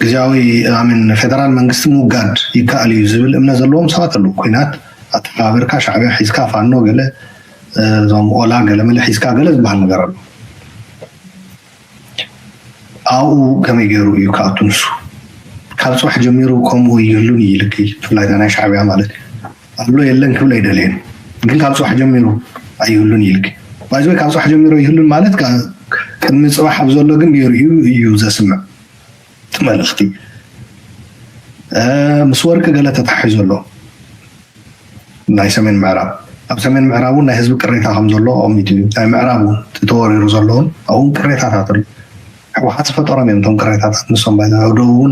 ግዝያዊ ኣሚን ፌደራል መንግስቲ ምውጋድ ይከኣል እዩ ዝብል እምነት ዘለዎም ሰባት ኣለዉ። ኩናት ኣተሓባቢርካ ሻዕብያ ሒዝካ ፋኖ ገለ፣ እ፣ እዞም ኦላ ገለመለ ሒዝካ ገለ ዝበሃል ነገር ኣሎ። ኣብኡ ከመይ ገይሩ እዩ ክኣቱ ንሱ? ካብ ፅባሕ ጀሚሩ ከምኡ ይህሉን እዩ ኢልኪ፣ ብፍላይ እታ ናይ ሻዕብያ ማለት እዩ። ኣሎ የለን ክብል ኣይደለየን፣ ግን ካብ ፅባሕ ጀሚሩ ኣይህሉን እዩ ኢልኪ። ባይዘወይ ካብ ፅባሕ ጀሚሩ ይህሉን ማለት ከ-፣ ቅድሚ ፅባሕ ኣብ ዘሎ ግን ገይሩ እዩ እዩ ዘስምዕ እቲ መልእኽቲ። እ፣ ምስ ወርቂ ገለ ተታሒዙ ኣሎ። ናይ ሰሜን ምዕራብ፣ ኣብ ሰሜን ምዕራብ እውን ናይ ህዝቢ ቅሬታ ከም ዘሎ ኣቐሚጡ እዩ። ናይ ምዕራብ እውን እቲ ተወሪሩ ዘሎ እውን ኣብኡ እውን ቅሬታታት ኣሎ። ህወሓት ዝፈጠሮም እዮም እቶም ቅሬታታት ንሶም ባይዘ ኣብ ደቡብ እውን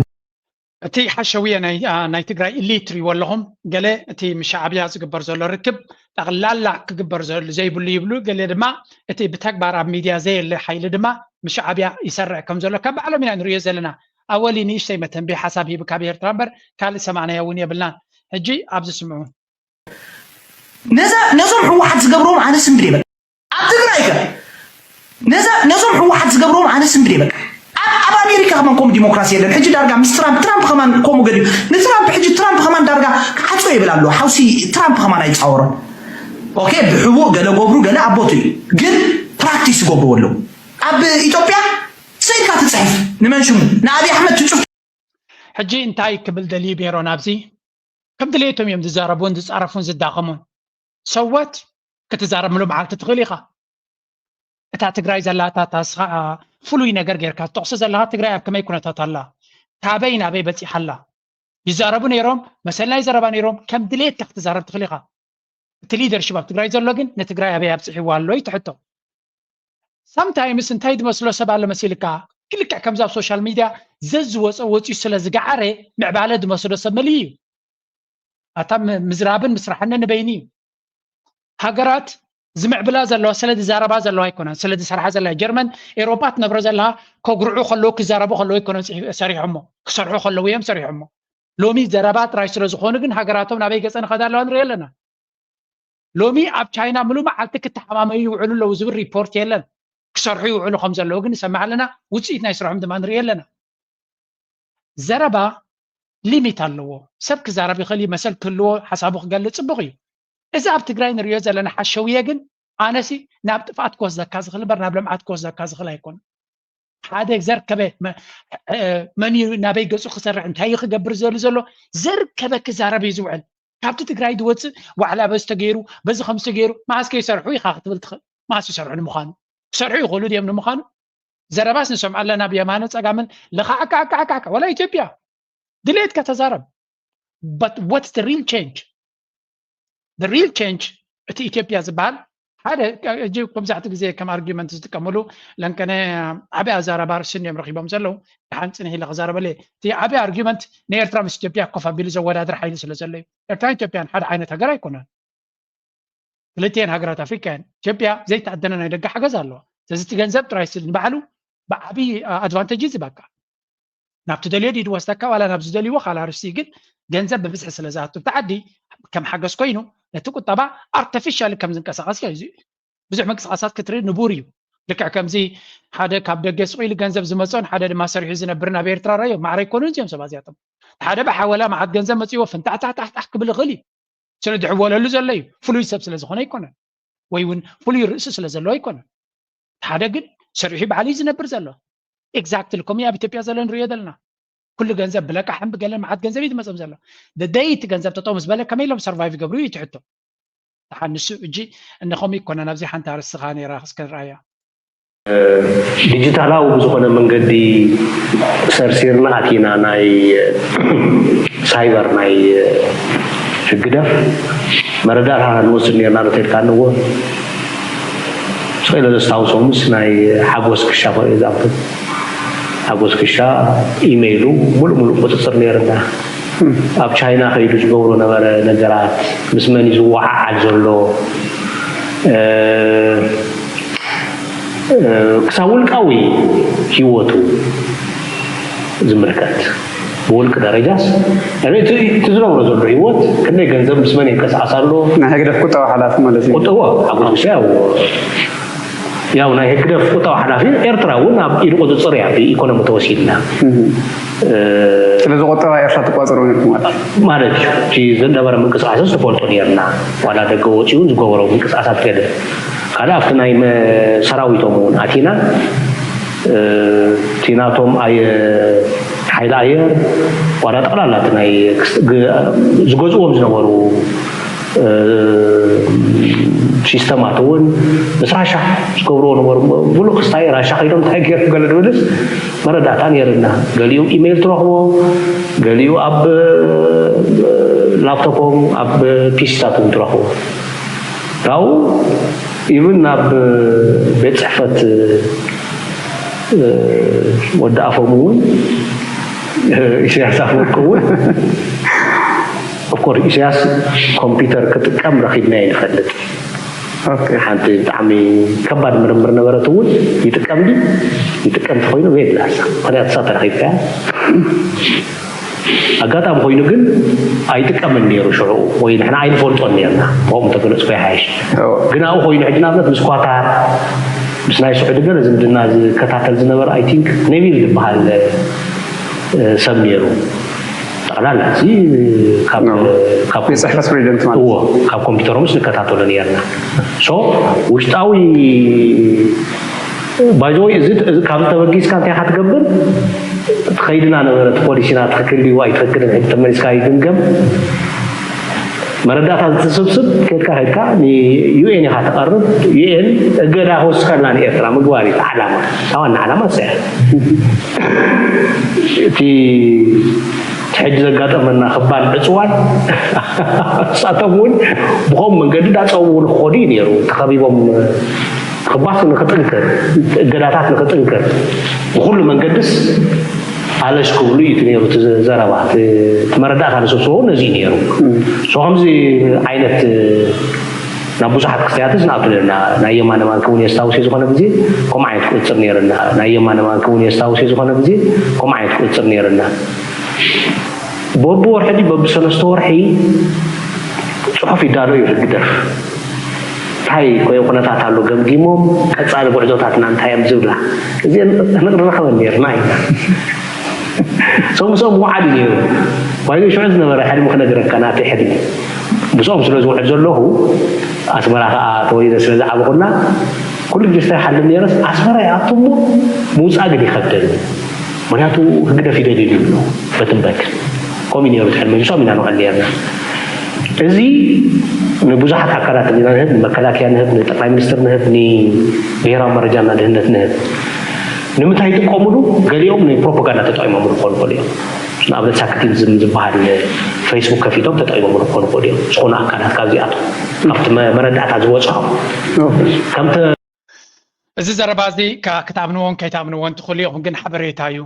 እቲ ሓሸውየ ናይ አ፣ ናይ ትግራይ ኢሊት ትሪእዎ ኣለኹም። ገለ እቲ ምስ ሻዕብያ ዝግበር ዘሎ ርክብ ጠቕላላ ክግበር ዘሎ ዘይብሉ ይብሉ፣ ገለ ድማ እቲ ብተግባር ኣብ ሚድያ ዘየለ ሓይሊ ድማ ምስ ሻዕብያ ይሰርዕ ከም ዘሎ ካብ ባዕሎም ኢና ንሪኦ ዘለና። ኣወሊ ንእሽተይ መተንቢ ሓሳብ ሂብካ ብኤርትራ እምበር ካልእ ሰማዕናዮ እውን የብልናን። ሕጂ ኣብዚ ስምዑ። ነዛ ነዞም ህወሓት ዝገብርዎም ኣነ ስም ድየ በቃ ኣብ ትግራይ ከ ነዛ ነዞም ህወሓት ዝገብርዎም ኣነ ስም ድየ በቃ ኣብ ኣብ ኣሜሪካ ከማን ከምኡ ዲሞክራሲ የለን። ሕጂ ዳርጋ ምስ ትራምፕ ትራምፕ ከማን ከምኡ ገዲዩ ንትራምፕ ሕጂ ትራምፕ ከማን ዳርጋ ክዓፅዮ ይብል ኣሎ። ሓውሲ ትራምፕ ከማን ኣይፃወሮን። ኦኬ ብሕቡእ ገለ ገብሩ ገለ ኣቦቱ እዩ ግን ፕራክቲስ ይገብርዎ ኣለዉ። ኣብ ኢትዮጵያ ስኢልካ ትፅሕፍ ንመን ሽሙ ንኣብይ ኣሕመድ ትጩፍ ሕጂ እንታይ ክብል ደልዩ ሜሮን ኣብዚ ከም ድሌቶም እዮም ዝዛረቡን ዝፃረፉን ዝዳኸሙን ሰወት ክትዛረብ ምሉ መዓልቲ ትኽእል ኢኻ እታ ትግራይ ዘላታ ታስኻ ፍሉይ ነገር ጌርካ ትጠቕሶ ዘለኻ ትግራይ ኣብ ከመይ ኩነታት ኣላ ካበይ ናበይ በፂሓ ኣላ ይዛረቡ ነይሮም መሰል ናይ ዘረባ ነይሮም ከም ድሌትካ ክትዛረብ ትኽእል ኢኻ እቲ ሊደርሽፕ ኣብ ትግራይ ዘሎ ግን ንትግራይ ኣበይ ኣብፅሒዋ ኣሎ እዩ ትሕቶ ሳምታይምስ እንታይ ዝመስሎ ሰብ ኣሎ መሲልካ ክልክዕ ከምዚ ኣብ ሶሻል ሚድያ ዘዝወፀ ወፂኡ ስለ ዝገዓረ ምዕባለ ዝመስሎ ሰብ መሊ እዩ ኣታ ምዝራብን ምስራሕን ንበይኒ እዩ ሃገራት ዝምዕብላ ዘለዋ ስለ ዝዛረባ ዘለዋ ኣይኮነን ስለ ዝሰርሓ ዘለዋ ጀርመን ኤሮፓ ትነብሮ ዘለካ ከጉርዑ ከለዉ ክዛረቡ ከለዉ ኣይኮነን ሰሪሖሞ ክሰርሑ ከለዉ እዮም ሰሪሖሞ ሎሚ ዘረባ ጥራይ ስለ ዝኾኑ ግን ሃገራቶም ናበይ ገፀ ንኸዳ ኣለዋ ንሪኢ ኣለና ሎሚ ኣብ ቻይና ምሉ መዓልቲ ክተሓማመዩ ይውዕሉ ኣለዉ ዝብል ሪፖርት የለን ክሰርሑ ይውዕሉ ከም ዘለዉ ግን ንሰምዕ ኣለና ውፅኢት ናይ ስርሖም ድማ ንሪኢ ኣለና ዘረባ ሊሚት ኣለዎ ሰብ ክዛረብ ይኽእል መሰል ክህልዎ ሓሳቡ ክገልፅ ፅቡቅ እዩ እዚ ኣብ ትግራይ ንሪኦ ዘለና ሓሸውየ ግን ኣነሲ ናብ ጥፍኣት ክወስደካ ዝኽእል እምበር ናብ ልምዓት ክወስደካ ዝኽእል ኣይኮን ሓደ ዘርከበ መን እዩ ናበይ ገፁ ክሰርሕ እንታይ እዩ ክገብር ዘሉ ዘሎ ዘርከበ ክዛረብ እዩ ዝውዕል ካብቲ ትግራይ ዝወፅእ ዋዕላ በዚ ተገይሩ በዚ ከምዚ ተገይሩ መዓስ ከይሰርሑ ኢኻ ክትብል ትኽእል መዓስ ይሰርሑ ንምዃኑ ክሰርሑ ይኽእሉ ድዮም ንምዃኑ ዘረባስ ንሰምዖ ኣለና ብየማነ ፀጋምን ለኻዕካዕካዕካዕ ወላ ኢትዮጵያ ድሌትካ ተዛረብ but what's the real change the real change እቲ ኢትዮጵያ ዝበሃል ሓደ እጅ መብዛሕትኡ ግዜ ከም ኣርጊመንት ዝጥቀምሉ ለንቀነ ዓብያ ኣዛራባ ርስን እዮም ረኪቦም ዘለዉ ደሓን ፅንሕ ኢለ ክዛረበለ እቲ ዓብያ ኣርጊመንት ንኤርትራ ምስ ኢትዮጵያ ኮፍ ኣቢሉ ዘወዳድር ሓይሊ ስለ ዘሎ እዩ ኤርትራን ኢትዮጵያን ሓደ ዓይነት ሃገር ኣይኮነን ክልቲኤን ሃገራት ኣፍሪካ እየን ኢትዮጵያ ዘይተኣደነ ናይ ደገ ሓገዝ ኣለዋ ስለዚ እቲ ገንዘብ ጥራይ ንባዕሉ ብዓብዪ ኣድቫንቴጅ እዩ ዝባካ ናብ ትደልዮ ድዩ ዝወስደካ ዋላ ናብ ዝደልይዎ ካልእ ኣርእስቲ እዩ ግን ገንዘብ ብብዝሒ ስለ ዝኣቱ እቲ ዓዲ ከም ሓገዝ ኮይኑ ነቲ ቁጠባ ኣርተፊሻሊ ከም ዝንቀሳቐስ እዩ ብዙሕ ምንቅስቃሳት ክትርኢ ንቡር እዩ ልክዕ ከምዚ ሓደ ካብ ደገ ስቕ ኢሉ ገንዘብ ዝመፅኦን ሓደ ድማ ሰሪሑ ዝነብርን ኣብ ኤርትራ ረኣዮም ማዕረ ኣይኮኑን እዚኦም ሰባት እዚኣቶም ሓደ ብሓወላ መዓት ገንዘብ መፅዎ ፍንታሕታሕታሕታሕ ክብል ይኽእል እዩ። ስለ ዝሕወለሉ ዘሎ እዩ። ፍሉይ ሰብ ስለ ዝኾነ ኣይኮነን፣ ወይ እውን ፍሉይ ርእሲ ስለ ዘለዎ ኣይኮነን። ሓደ ግን ሰሪሑ ባዕሉ እዩ ዝነብር ዘሎ። ኤግዛክትሊ ከምኡ ኣብ ኢትዮጵያ ዘሎ ንሪኦ ዘለና። ኩሉ ገንዘብ ብለቃሕን ብገለን መዓት ገንዘብ እዩ ዝመፅም ዘሎ። ደደይ እቲ ገንዘብ ጠጠው ምስ በለ ከመይ ኢሎም ሰርቫይቭ ይገብሩ እዩ እቲ ሕቶ። ደሓን ንሱ እጂ እነኸም ይኮነን ኣብዚ ሓንቲ ኣርስኻ ነይራ እስከ ንርኣያ። ዲጂታላዊ ብዝኾነ መንገዲ ሰርሲርና ኣቲና ናይ ሳይበር ናይ ህግደፍ መረዳእታ ንወስድ ነርና ዶ ተልካ ንዎ ስለ ዘስታውሶምስ ናይ ሓጎስ ክሻ ኮ ኤግዛምፕል ሓጎስ ክሻ ኢሜይሉ ሙሉእ ሙሉእ ቁፅፅር ነርና ኣብ ቻይና ከይዱ ዝገብሮ ነበረ ነገራት ምስ መን እዩ ዝወዓዓል ዘሎ ክሳብ ውልቃዊ ሂወቱ ዝምልከት ብውልቂ ደረጃስ እቲ ዝነብሮ ዘሎ ሂወት ክንደይ ገንዘብ ምስ መን ይንቀሳቀስ ኣሎ ናይ ህግደፍ ቁጠባ ሓላፊ ማለት እዩ ቁጠባ ኣብ ሩስያ ያው ናይ ህግደፍ ቁጠባ ሓላፊ ኤርትራ እውን ኣብ ኢድ ቁፅፅር እያ ኢኮኖሚ ተወሲድና ስለዚ ቁጠባ ኤርትራ ትቋፅሮ ነርኩም ማለት እዩ ዝነበረ ምንቅስቃሰ ዝፈልጦ ነርና ዋላ ደገ ወፂኡ ዝገበሮ ምንቅስቃሳት ገለ ካልእ ኣብቲ ናይ ሰራዊቶም እውን ኣቲና እቲ ናቶም ሓይሊ ኣየር ዋላ ጠቕላላ እቲ ናይ ዝገዝእዎም ዝነበሩ ሲስተማት እውን ምስ ራሻ ዝገብርዎ ነበሩ ብሉ ክስታይ ራሻ ከይዶም እንታይ ገይሮም ገለ ድብልስ መረዳእታ ነይርና ገሊኡ ኢሜይል ትረኽቦ ገሊኡ ኣብ ላፕቶፖም ኣብ ፒሲታት እውን ትረኽቦ ካብኡ ኢቭን ናብ ቤት ፅሕፈት ወዲ ኣፎም እውን ኢሳያስ ኣፈወርቂ እውን ኦፍኮርስ ኢሳያስ ኮምፒውተር ክጥቀም ረኺብና ይንፈልጥ ሓንቲ ብጣዕሚ ከባድ ምርምር ነበረት እውን ይጥቀም ዲ ይጥቀም ተኮይኑ ዘይብላሳ ምክንያቱ ሳ ተረኺብካ ኣጋጣሚ ኮይኑ ግን ኣይጥቀምን ነይሩ ሽዑ ወይ ንሕና ኣይንፈልጦን ነርና ብኦም ተገለፅኮ ይሓይሽ ግን ኣብኡ ኮይኑ ሕጂ ንኣብነት ምስ ኳታር ምስ ናይ ስዑዲ ገለ ዝምድና ዝከታተል ዝነበረ ኣይ ቲንክ ነቢል ዝበሃል ሰብ ነይሩ ጠቕላላ እዚ ካብ ጽሕፈት ፕሬዚደንት ማለት እዎ ካብ ኮምፒውተሮምስ ንከታተሎ ነርና ሶ ውሽጣዊ ባይዘወይ እዚ ካብዚ ተበጊስካ እንታይ ኢኻ ትገብር ትኸይድና ነበረ እቲ ፖሊሲና ትኽክል ድዩ ኣይትኽክልን ሕጂ ተመሊስካ ይግምገም መረዳእታ ዝትስብስብ ከድካ ከድካ ንዩኤን ኢኻ ትቐርብ ዩኤን እገዳ ክወስኸልና ንኤርትራ ምግባር እዩ ዓላማ ዋና ዓላማ ሰ እቲ ሕጂ ዘጋጠመና ክባድ ዕፅዋን ንሳቶም እውን ብኸም መንገዲ ዳፀውውን ክኸዱ እዩ ነይሩ ተኸቢቦም ክባስ ንክጥንክር እገዳታት ንክጥንክር ብኩሉ መንገድስ ኣለሽ ክብሉ እዩ ነይሩ ዘረባ መረዳእታ ንስብስቦ ነዚ ነይሩ ከምዚ ዓይነት ናብ ብዙሓት ክስተያትስ ንኣቱ ነርና ናይ የማነ ማንኪ እውን የስታውስ ዝኾነ ግዜ ከምኡ ዓይነት ቁፅር ነርና ናይ የማነ ማንኪ እውን የስታውስ ዝኾነ ግዜ ከምኡ ዓይነት ቁፅር ነርና በብወርሒ በብሰለስተ ወርሒ ፅሑፍ ይዳሎ እዩ ህግደፍ እንታይ ኮየ ኩነታት ኣሎ ገምጊሞም ቀፃሊ ጉዕዞታትና እንታይ እዮም ዝብላ እዚ ንረኸበን ነርና ኢና ሰው ምስኦም ውዓል እዩ ነይሩ ባይዞ ሽዑ ዝነበረ ሕልሚ ክነግረካ ናተይ ሕልሚ ምስኦም ስለ ዝውዕል ዘለኹ ኣስመራ ከዓ ተወሊደ ስለ ዝዓበኹና ኩሉ ግዜ ስታይ ሓልም ነይረስ ኣስመራ ይኣቱ እሞ ምውፃእ ግን ይኸብደኒ ምክንያቱ ህግደፍ ይደልዩ ይብሉ በትንበክ ከምኡ ነይሩ ሕልሚ ምስኦም ኢና ንውዕል ነርና እዚ ንብዙሓት ኣካላት ኢና ንህብ ንመከላከያ ንህብ ንጠቅላይ ሚኒስትር ንህብ ንብሄራዊ መረጃና ድህነት ንህብ ንምንታይ ይጥቀምሉ ገሊኦም ንፕሮፓጋንዳ ተጠቂሞምሉ ክኾኑ ይኽእሉ እዮም ንኣብነት ሳክቲቪዝም ዝበሃል ፌስቡክ ከፊቶም ተጠቂሞምሉ ክኾኑ ይኽእሉ እዮም ዝኾኑ ኣካላት ካብዚኣቶም ካብቲ መረዳእታ ዝበፅሖም ከምተ እዚ ዘረባ እዚ ክትኣምንዎን ከይትኣምንዎን ትኽእሉ ኢኹም ግን ሓበሬታ እዩ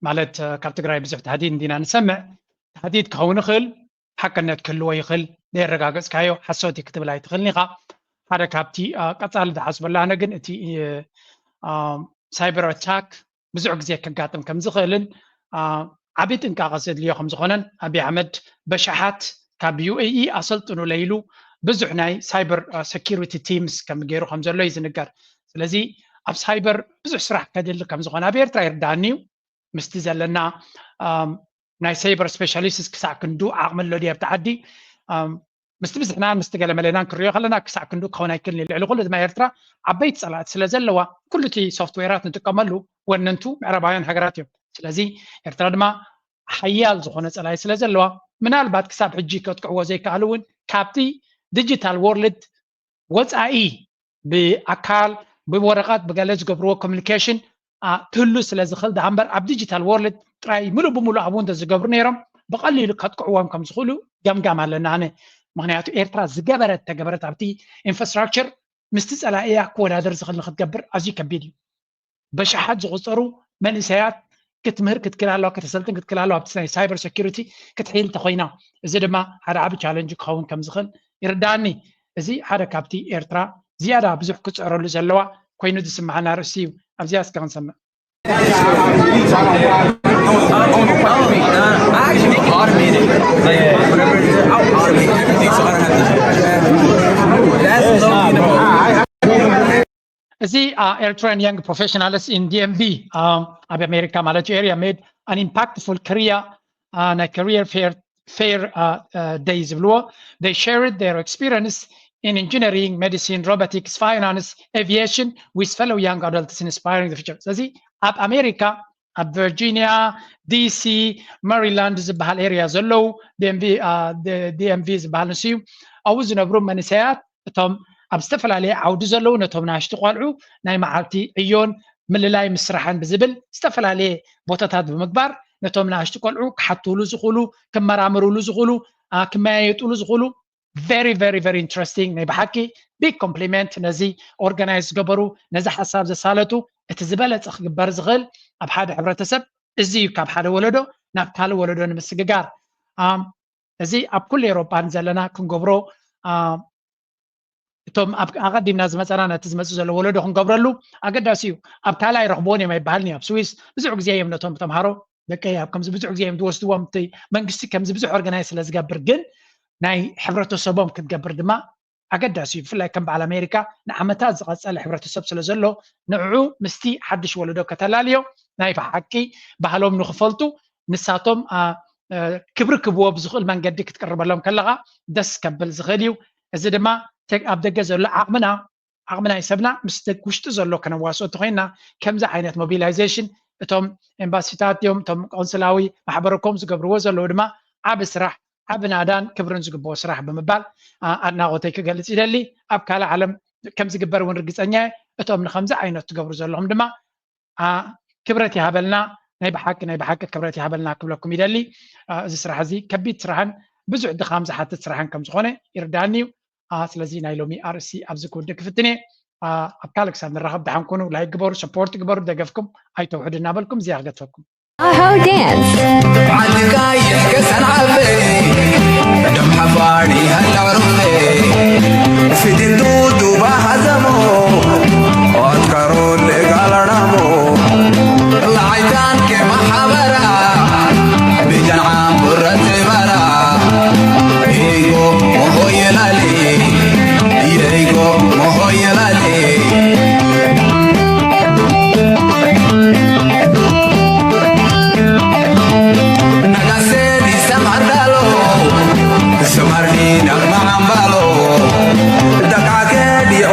ማለት ካብ ትግራይ ብዙሕ ታህዲድ እንዲና ንሰምዕ ታህዲድ ክኸውን ይኽእል ሓቅነት ክህልዎ ይኽእል ዘየረጋገፅካዮ ሓሶት ክትብል ኣይትኽእልን ኢኻ ሓደ ካብቲ ቀፃሊ ዝሓስበሉ ኣነ ግን እቲ ሳይበር ኣታክ ብዙሕ ግዜ ከጋጥም ከም ዝኽእልን ዓብዪ ጥንቃቐ ዘድልዮ ከም ዝኾነን ኣብዪ ኣሕመድ በሽሓት ካብ ዩኤኢ ኣሰልጥኑለይ ኢሉ ብዙሕ ናይ ሳይበር ሰኪሪቲ ቲምስ ከም ገይሩ ከም ዘሎ እዩ ዝንገር ስለዚ ኣብ ሳይበር ብዙሕ ስራሕ ከድሊ ከም ዝኾነ ኣብ ኤርትራ ይርዳእኒ እዩ ምስቲ ዘለና ናይ ሳይበር ስፔሻሊስትስ ክሳዕ ክንዱ ዓቕሚ ኣሎ ድዩ ኣብቲ ዓዲ? ምስቲ ብዝሕናን ምስቲ ገለመለናን ክሪኦ ከለና ክሳዕ ክንዱ ክኸውን ኣይክልን እዩ። ልዕሊ ኩሉ ድማ ኤርትራ ዓበይቲ ጸላእቲ ስለ ዘለዋ ኩሉ እቲ ሶፍትዌራት ንጥቀመሉ ወነንቱ ምዕራባውያን ሃገራት እዮም። ስለዚ ኤርትራ ድማ ሓያል ዝኾነ ጸላኢ ስለ ዘለዋ ምናልባት ክሳብ ሕጂ ከጥቅዕዎ ዘይከኣሉ እውን ካብቲ ዲጂታል ወርልድ ወፃኢ ብኣካል ብወረቐት ብገለ ዝገብርዎ ኮሚኒኬሽን ክህሉ ስለ ዝኽእል ደኣ እምበር ኣብ ዲጂታል ወርልድ ጥራይ ምሉእ ብምሉእ ኣብኡ እንተዝገብሩ ነይሮም ብቐሊሉ ከጥቅዕዎም ከም ዝኽእሉ ገምጋም ኣለና ኣነ። ምክንያቱ ኤርትራ ዝገበረት ተገበረት ኣብቲ ኢንፍራስትራክቸር ምስቲ ጸላኢያ ክወዳደር ዝኽእል ንክትገብር ኣዝዩ ከቢድ እዩ። በሽሓት ዝቑጸሩ መንእሰያት ክትምህር ክትክል ኣለዋ፣ ከተሰልጥን ክትክል ኣለዋ ኣብቲ ናይ ሳይበር ሴኩሪቲ ክትሕይል እንተኮይና። እዚ ድማ ሓደ ዓቢ ቻለንጅ ክኸውን ከም ዝኽእል ይርዳኣኒ። እዚ ሓደ ካብቲ ኤርትራ ዝያዳ ብዙሕ ክጽዕረሉ ዘለዋ ኮይኑ ዝስምዓና ርእሲ እዩ። ኣብዚኣ እስከ ክንሰምዕ። Automated. Like, whatever it is, I'll automate everything so I don't have to. That's low key the most. እዚ uh, Eritrean young professionals in D M V um, ኣብ ኣሜሪካ ማለት እዩ area made an impactful career uh, ናይ career fair fair uh, uh, day ዝብልዎ. They shared their experience in engineering, medicine, robotics, finance, aviation with fellow young adults inspiring the future. ስለዚ ኣብ ኣሜሪካ ኣብ ቨርጂኒያ፣ ዲሲ፣ መሪላንድ ዝበሃል ኤርያ ዘለዉ ዲኤምቪ ዝበሃል ንሱ እዩ። ኣብኡ ዝነብሩ መንእሰያት እቶም ኣብ ዝተፈላለየ ዓውዲ ዘለዉ ነቶም ናሽቲ ቆልዑ ናይ መዓልቲ ዕዮን ምልላይ ምስ ስራሕን ብዝብል ዝተፈላለየ ቦታታት ብምግባር ነቶም ናሽቲ ቆልዑ ክሓትሉ ዝኽእሉ፣ ክመራምርሉ ዝኽእሉ፣ ክመያየጥሉ ዝኽእሉ very very very interesting ናይ ብሓቂ big compliment ነዚ organize ዝገበሩ ነዚ ሓሳብ ዘሳለጡ። እቲ ዝበለፀ ክግበር ዝኽእል ኣብ ሓደ ሕብረተሰብ እዚ እዩ ካብ ሓደ ወለዶ ናብ ካልእ ወለዶ ንምስግጋር። እዚ ኣብ ኩሉ ኤሮጳ ንዘለና ክንገብሮ እቶም ኣቐዲምና ዝመፀና ነቲ ዝመፅእ ዘሎ ወለዶ ክንገብረሉ ኣገዳሲ እዩ። ኣብ ካልእ ኣይረኽብዎን እዮም ኣይበሃልን እዩ። ኣብ ስዊስ ብዙሕ ግዜ እዮም ነቶም ተምሃሮ ደቀይ ኣብ ከምዚ ብዙሕ ግዜ እዮም ዝወስድዎም እቲ መንግስቲ ከምዚ ብዙሕ organize ስለ ዝገብር ግን ናይ ሕብረተሰቦም ክትገብር ድማ ኣገዳሲ እዩ። ብፍላይ ከም በዓል ኣሜሪካ ንዓመታት ዝቐጸለ ሕብረተሰብ ስለ ዘሎ ንዕዑ ምስቲ ሓድሽ ወለዶ ከተላልዮ ናይ ብሓቂ ባህሎም ንክፈልጡ ንሳቶም ክብሪ ክብዎ ብዝኽእል መንገዲ ክትቅርበሎም ከለኻ ደስ ከብል ዝኽእል እዩ። እዚ ድማ ኣብ ደገ ዘሎ ዓቕምና ዓቕሚ ናይ ሰብና ምስ ውሽጢ ዘሎ ከነዋስኦ እንተኮይንና ከምዚ ዓይነት ሞቢላይዜሽን እቶም ኤምባሲታት እዮም እቶም ቆንስላዊ ማሕበረኮም ዝገብርዎ ዘለዉ ድማ ዓቢ ስራሕ ዓቢ ናዳን ክብርን ዝግብኦ ስራሕ ብምባል ኣድናቆተይ ክገልጽ ይደሊ። ኣብ ካልእ ዓለም ከም ዝግበር እውን ርግጸኛ እየ። እቶም ንከምዚ ዓይነት ትገብሩ ዘለኹም ድማ ክብረት ይሃበልና። ናይ ብሓቂ ናይ ብሓቂ ክብረት ይሃበልና ክብለኩም ይደሊ። እዚ ስራሕ እዚ ከቢድ ስራሕን ብዙሕ ድኻም ዝሓትት ስራሕን ከም ዝኾነ ይርዳኣኒ እዩ። ስለዚ ናይ ሎሚ ኣርእስቲ ኣብዚ ክውድእ ክፍትን እየ። ኣብ ካልእ ክሳብ ንራኸብ ደሓን ኩኑ። ላይክ ግበሩ፣ ሰፖርት ግበሩ፣ ደገፍኩም ኣይተውሕዱ እናበልኩም እዚኣ ክገድፈኩም። Oho Dance.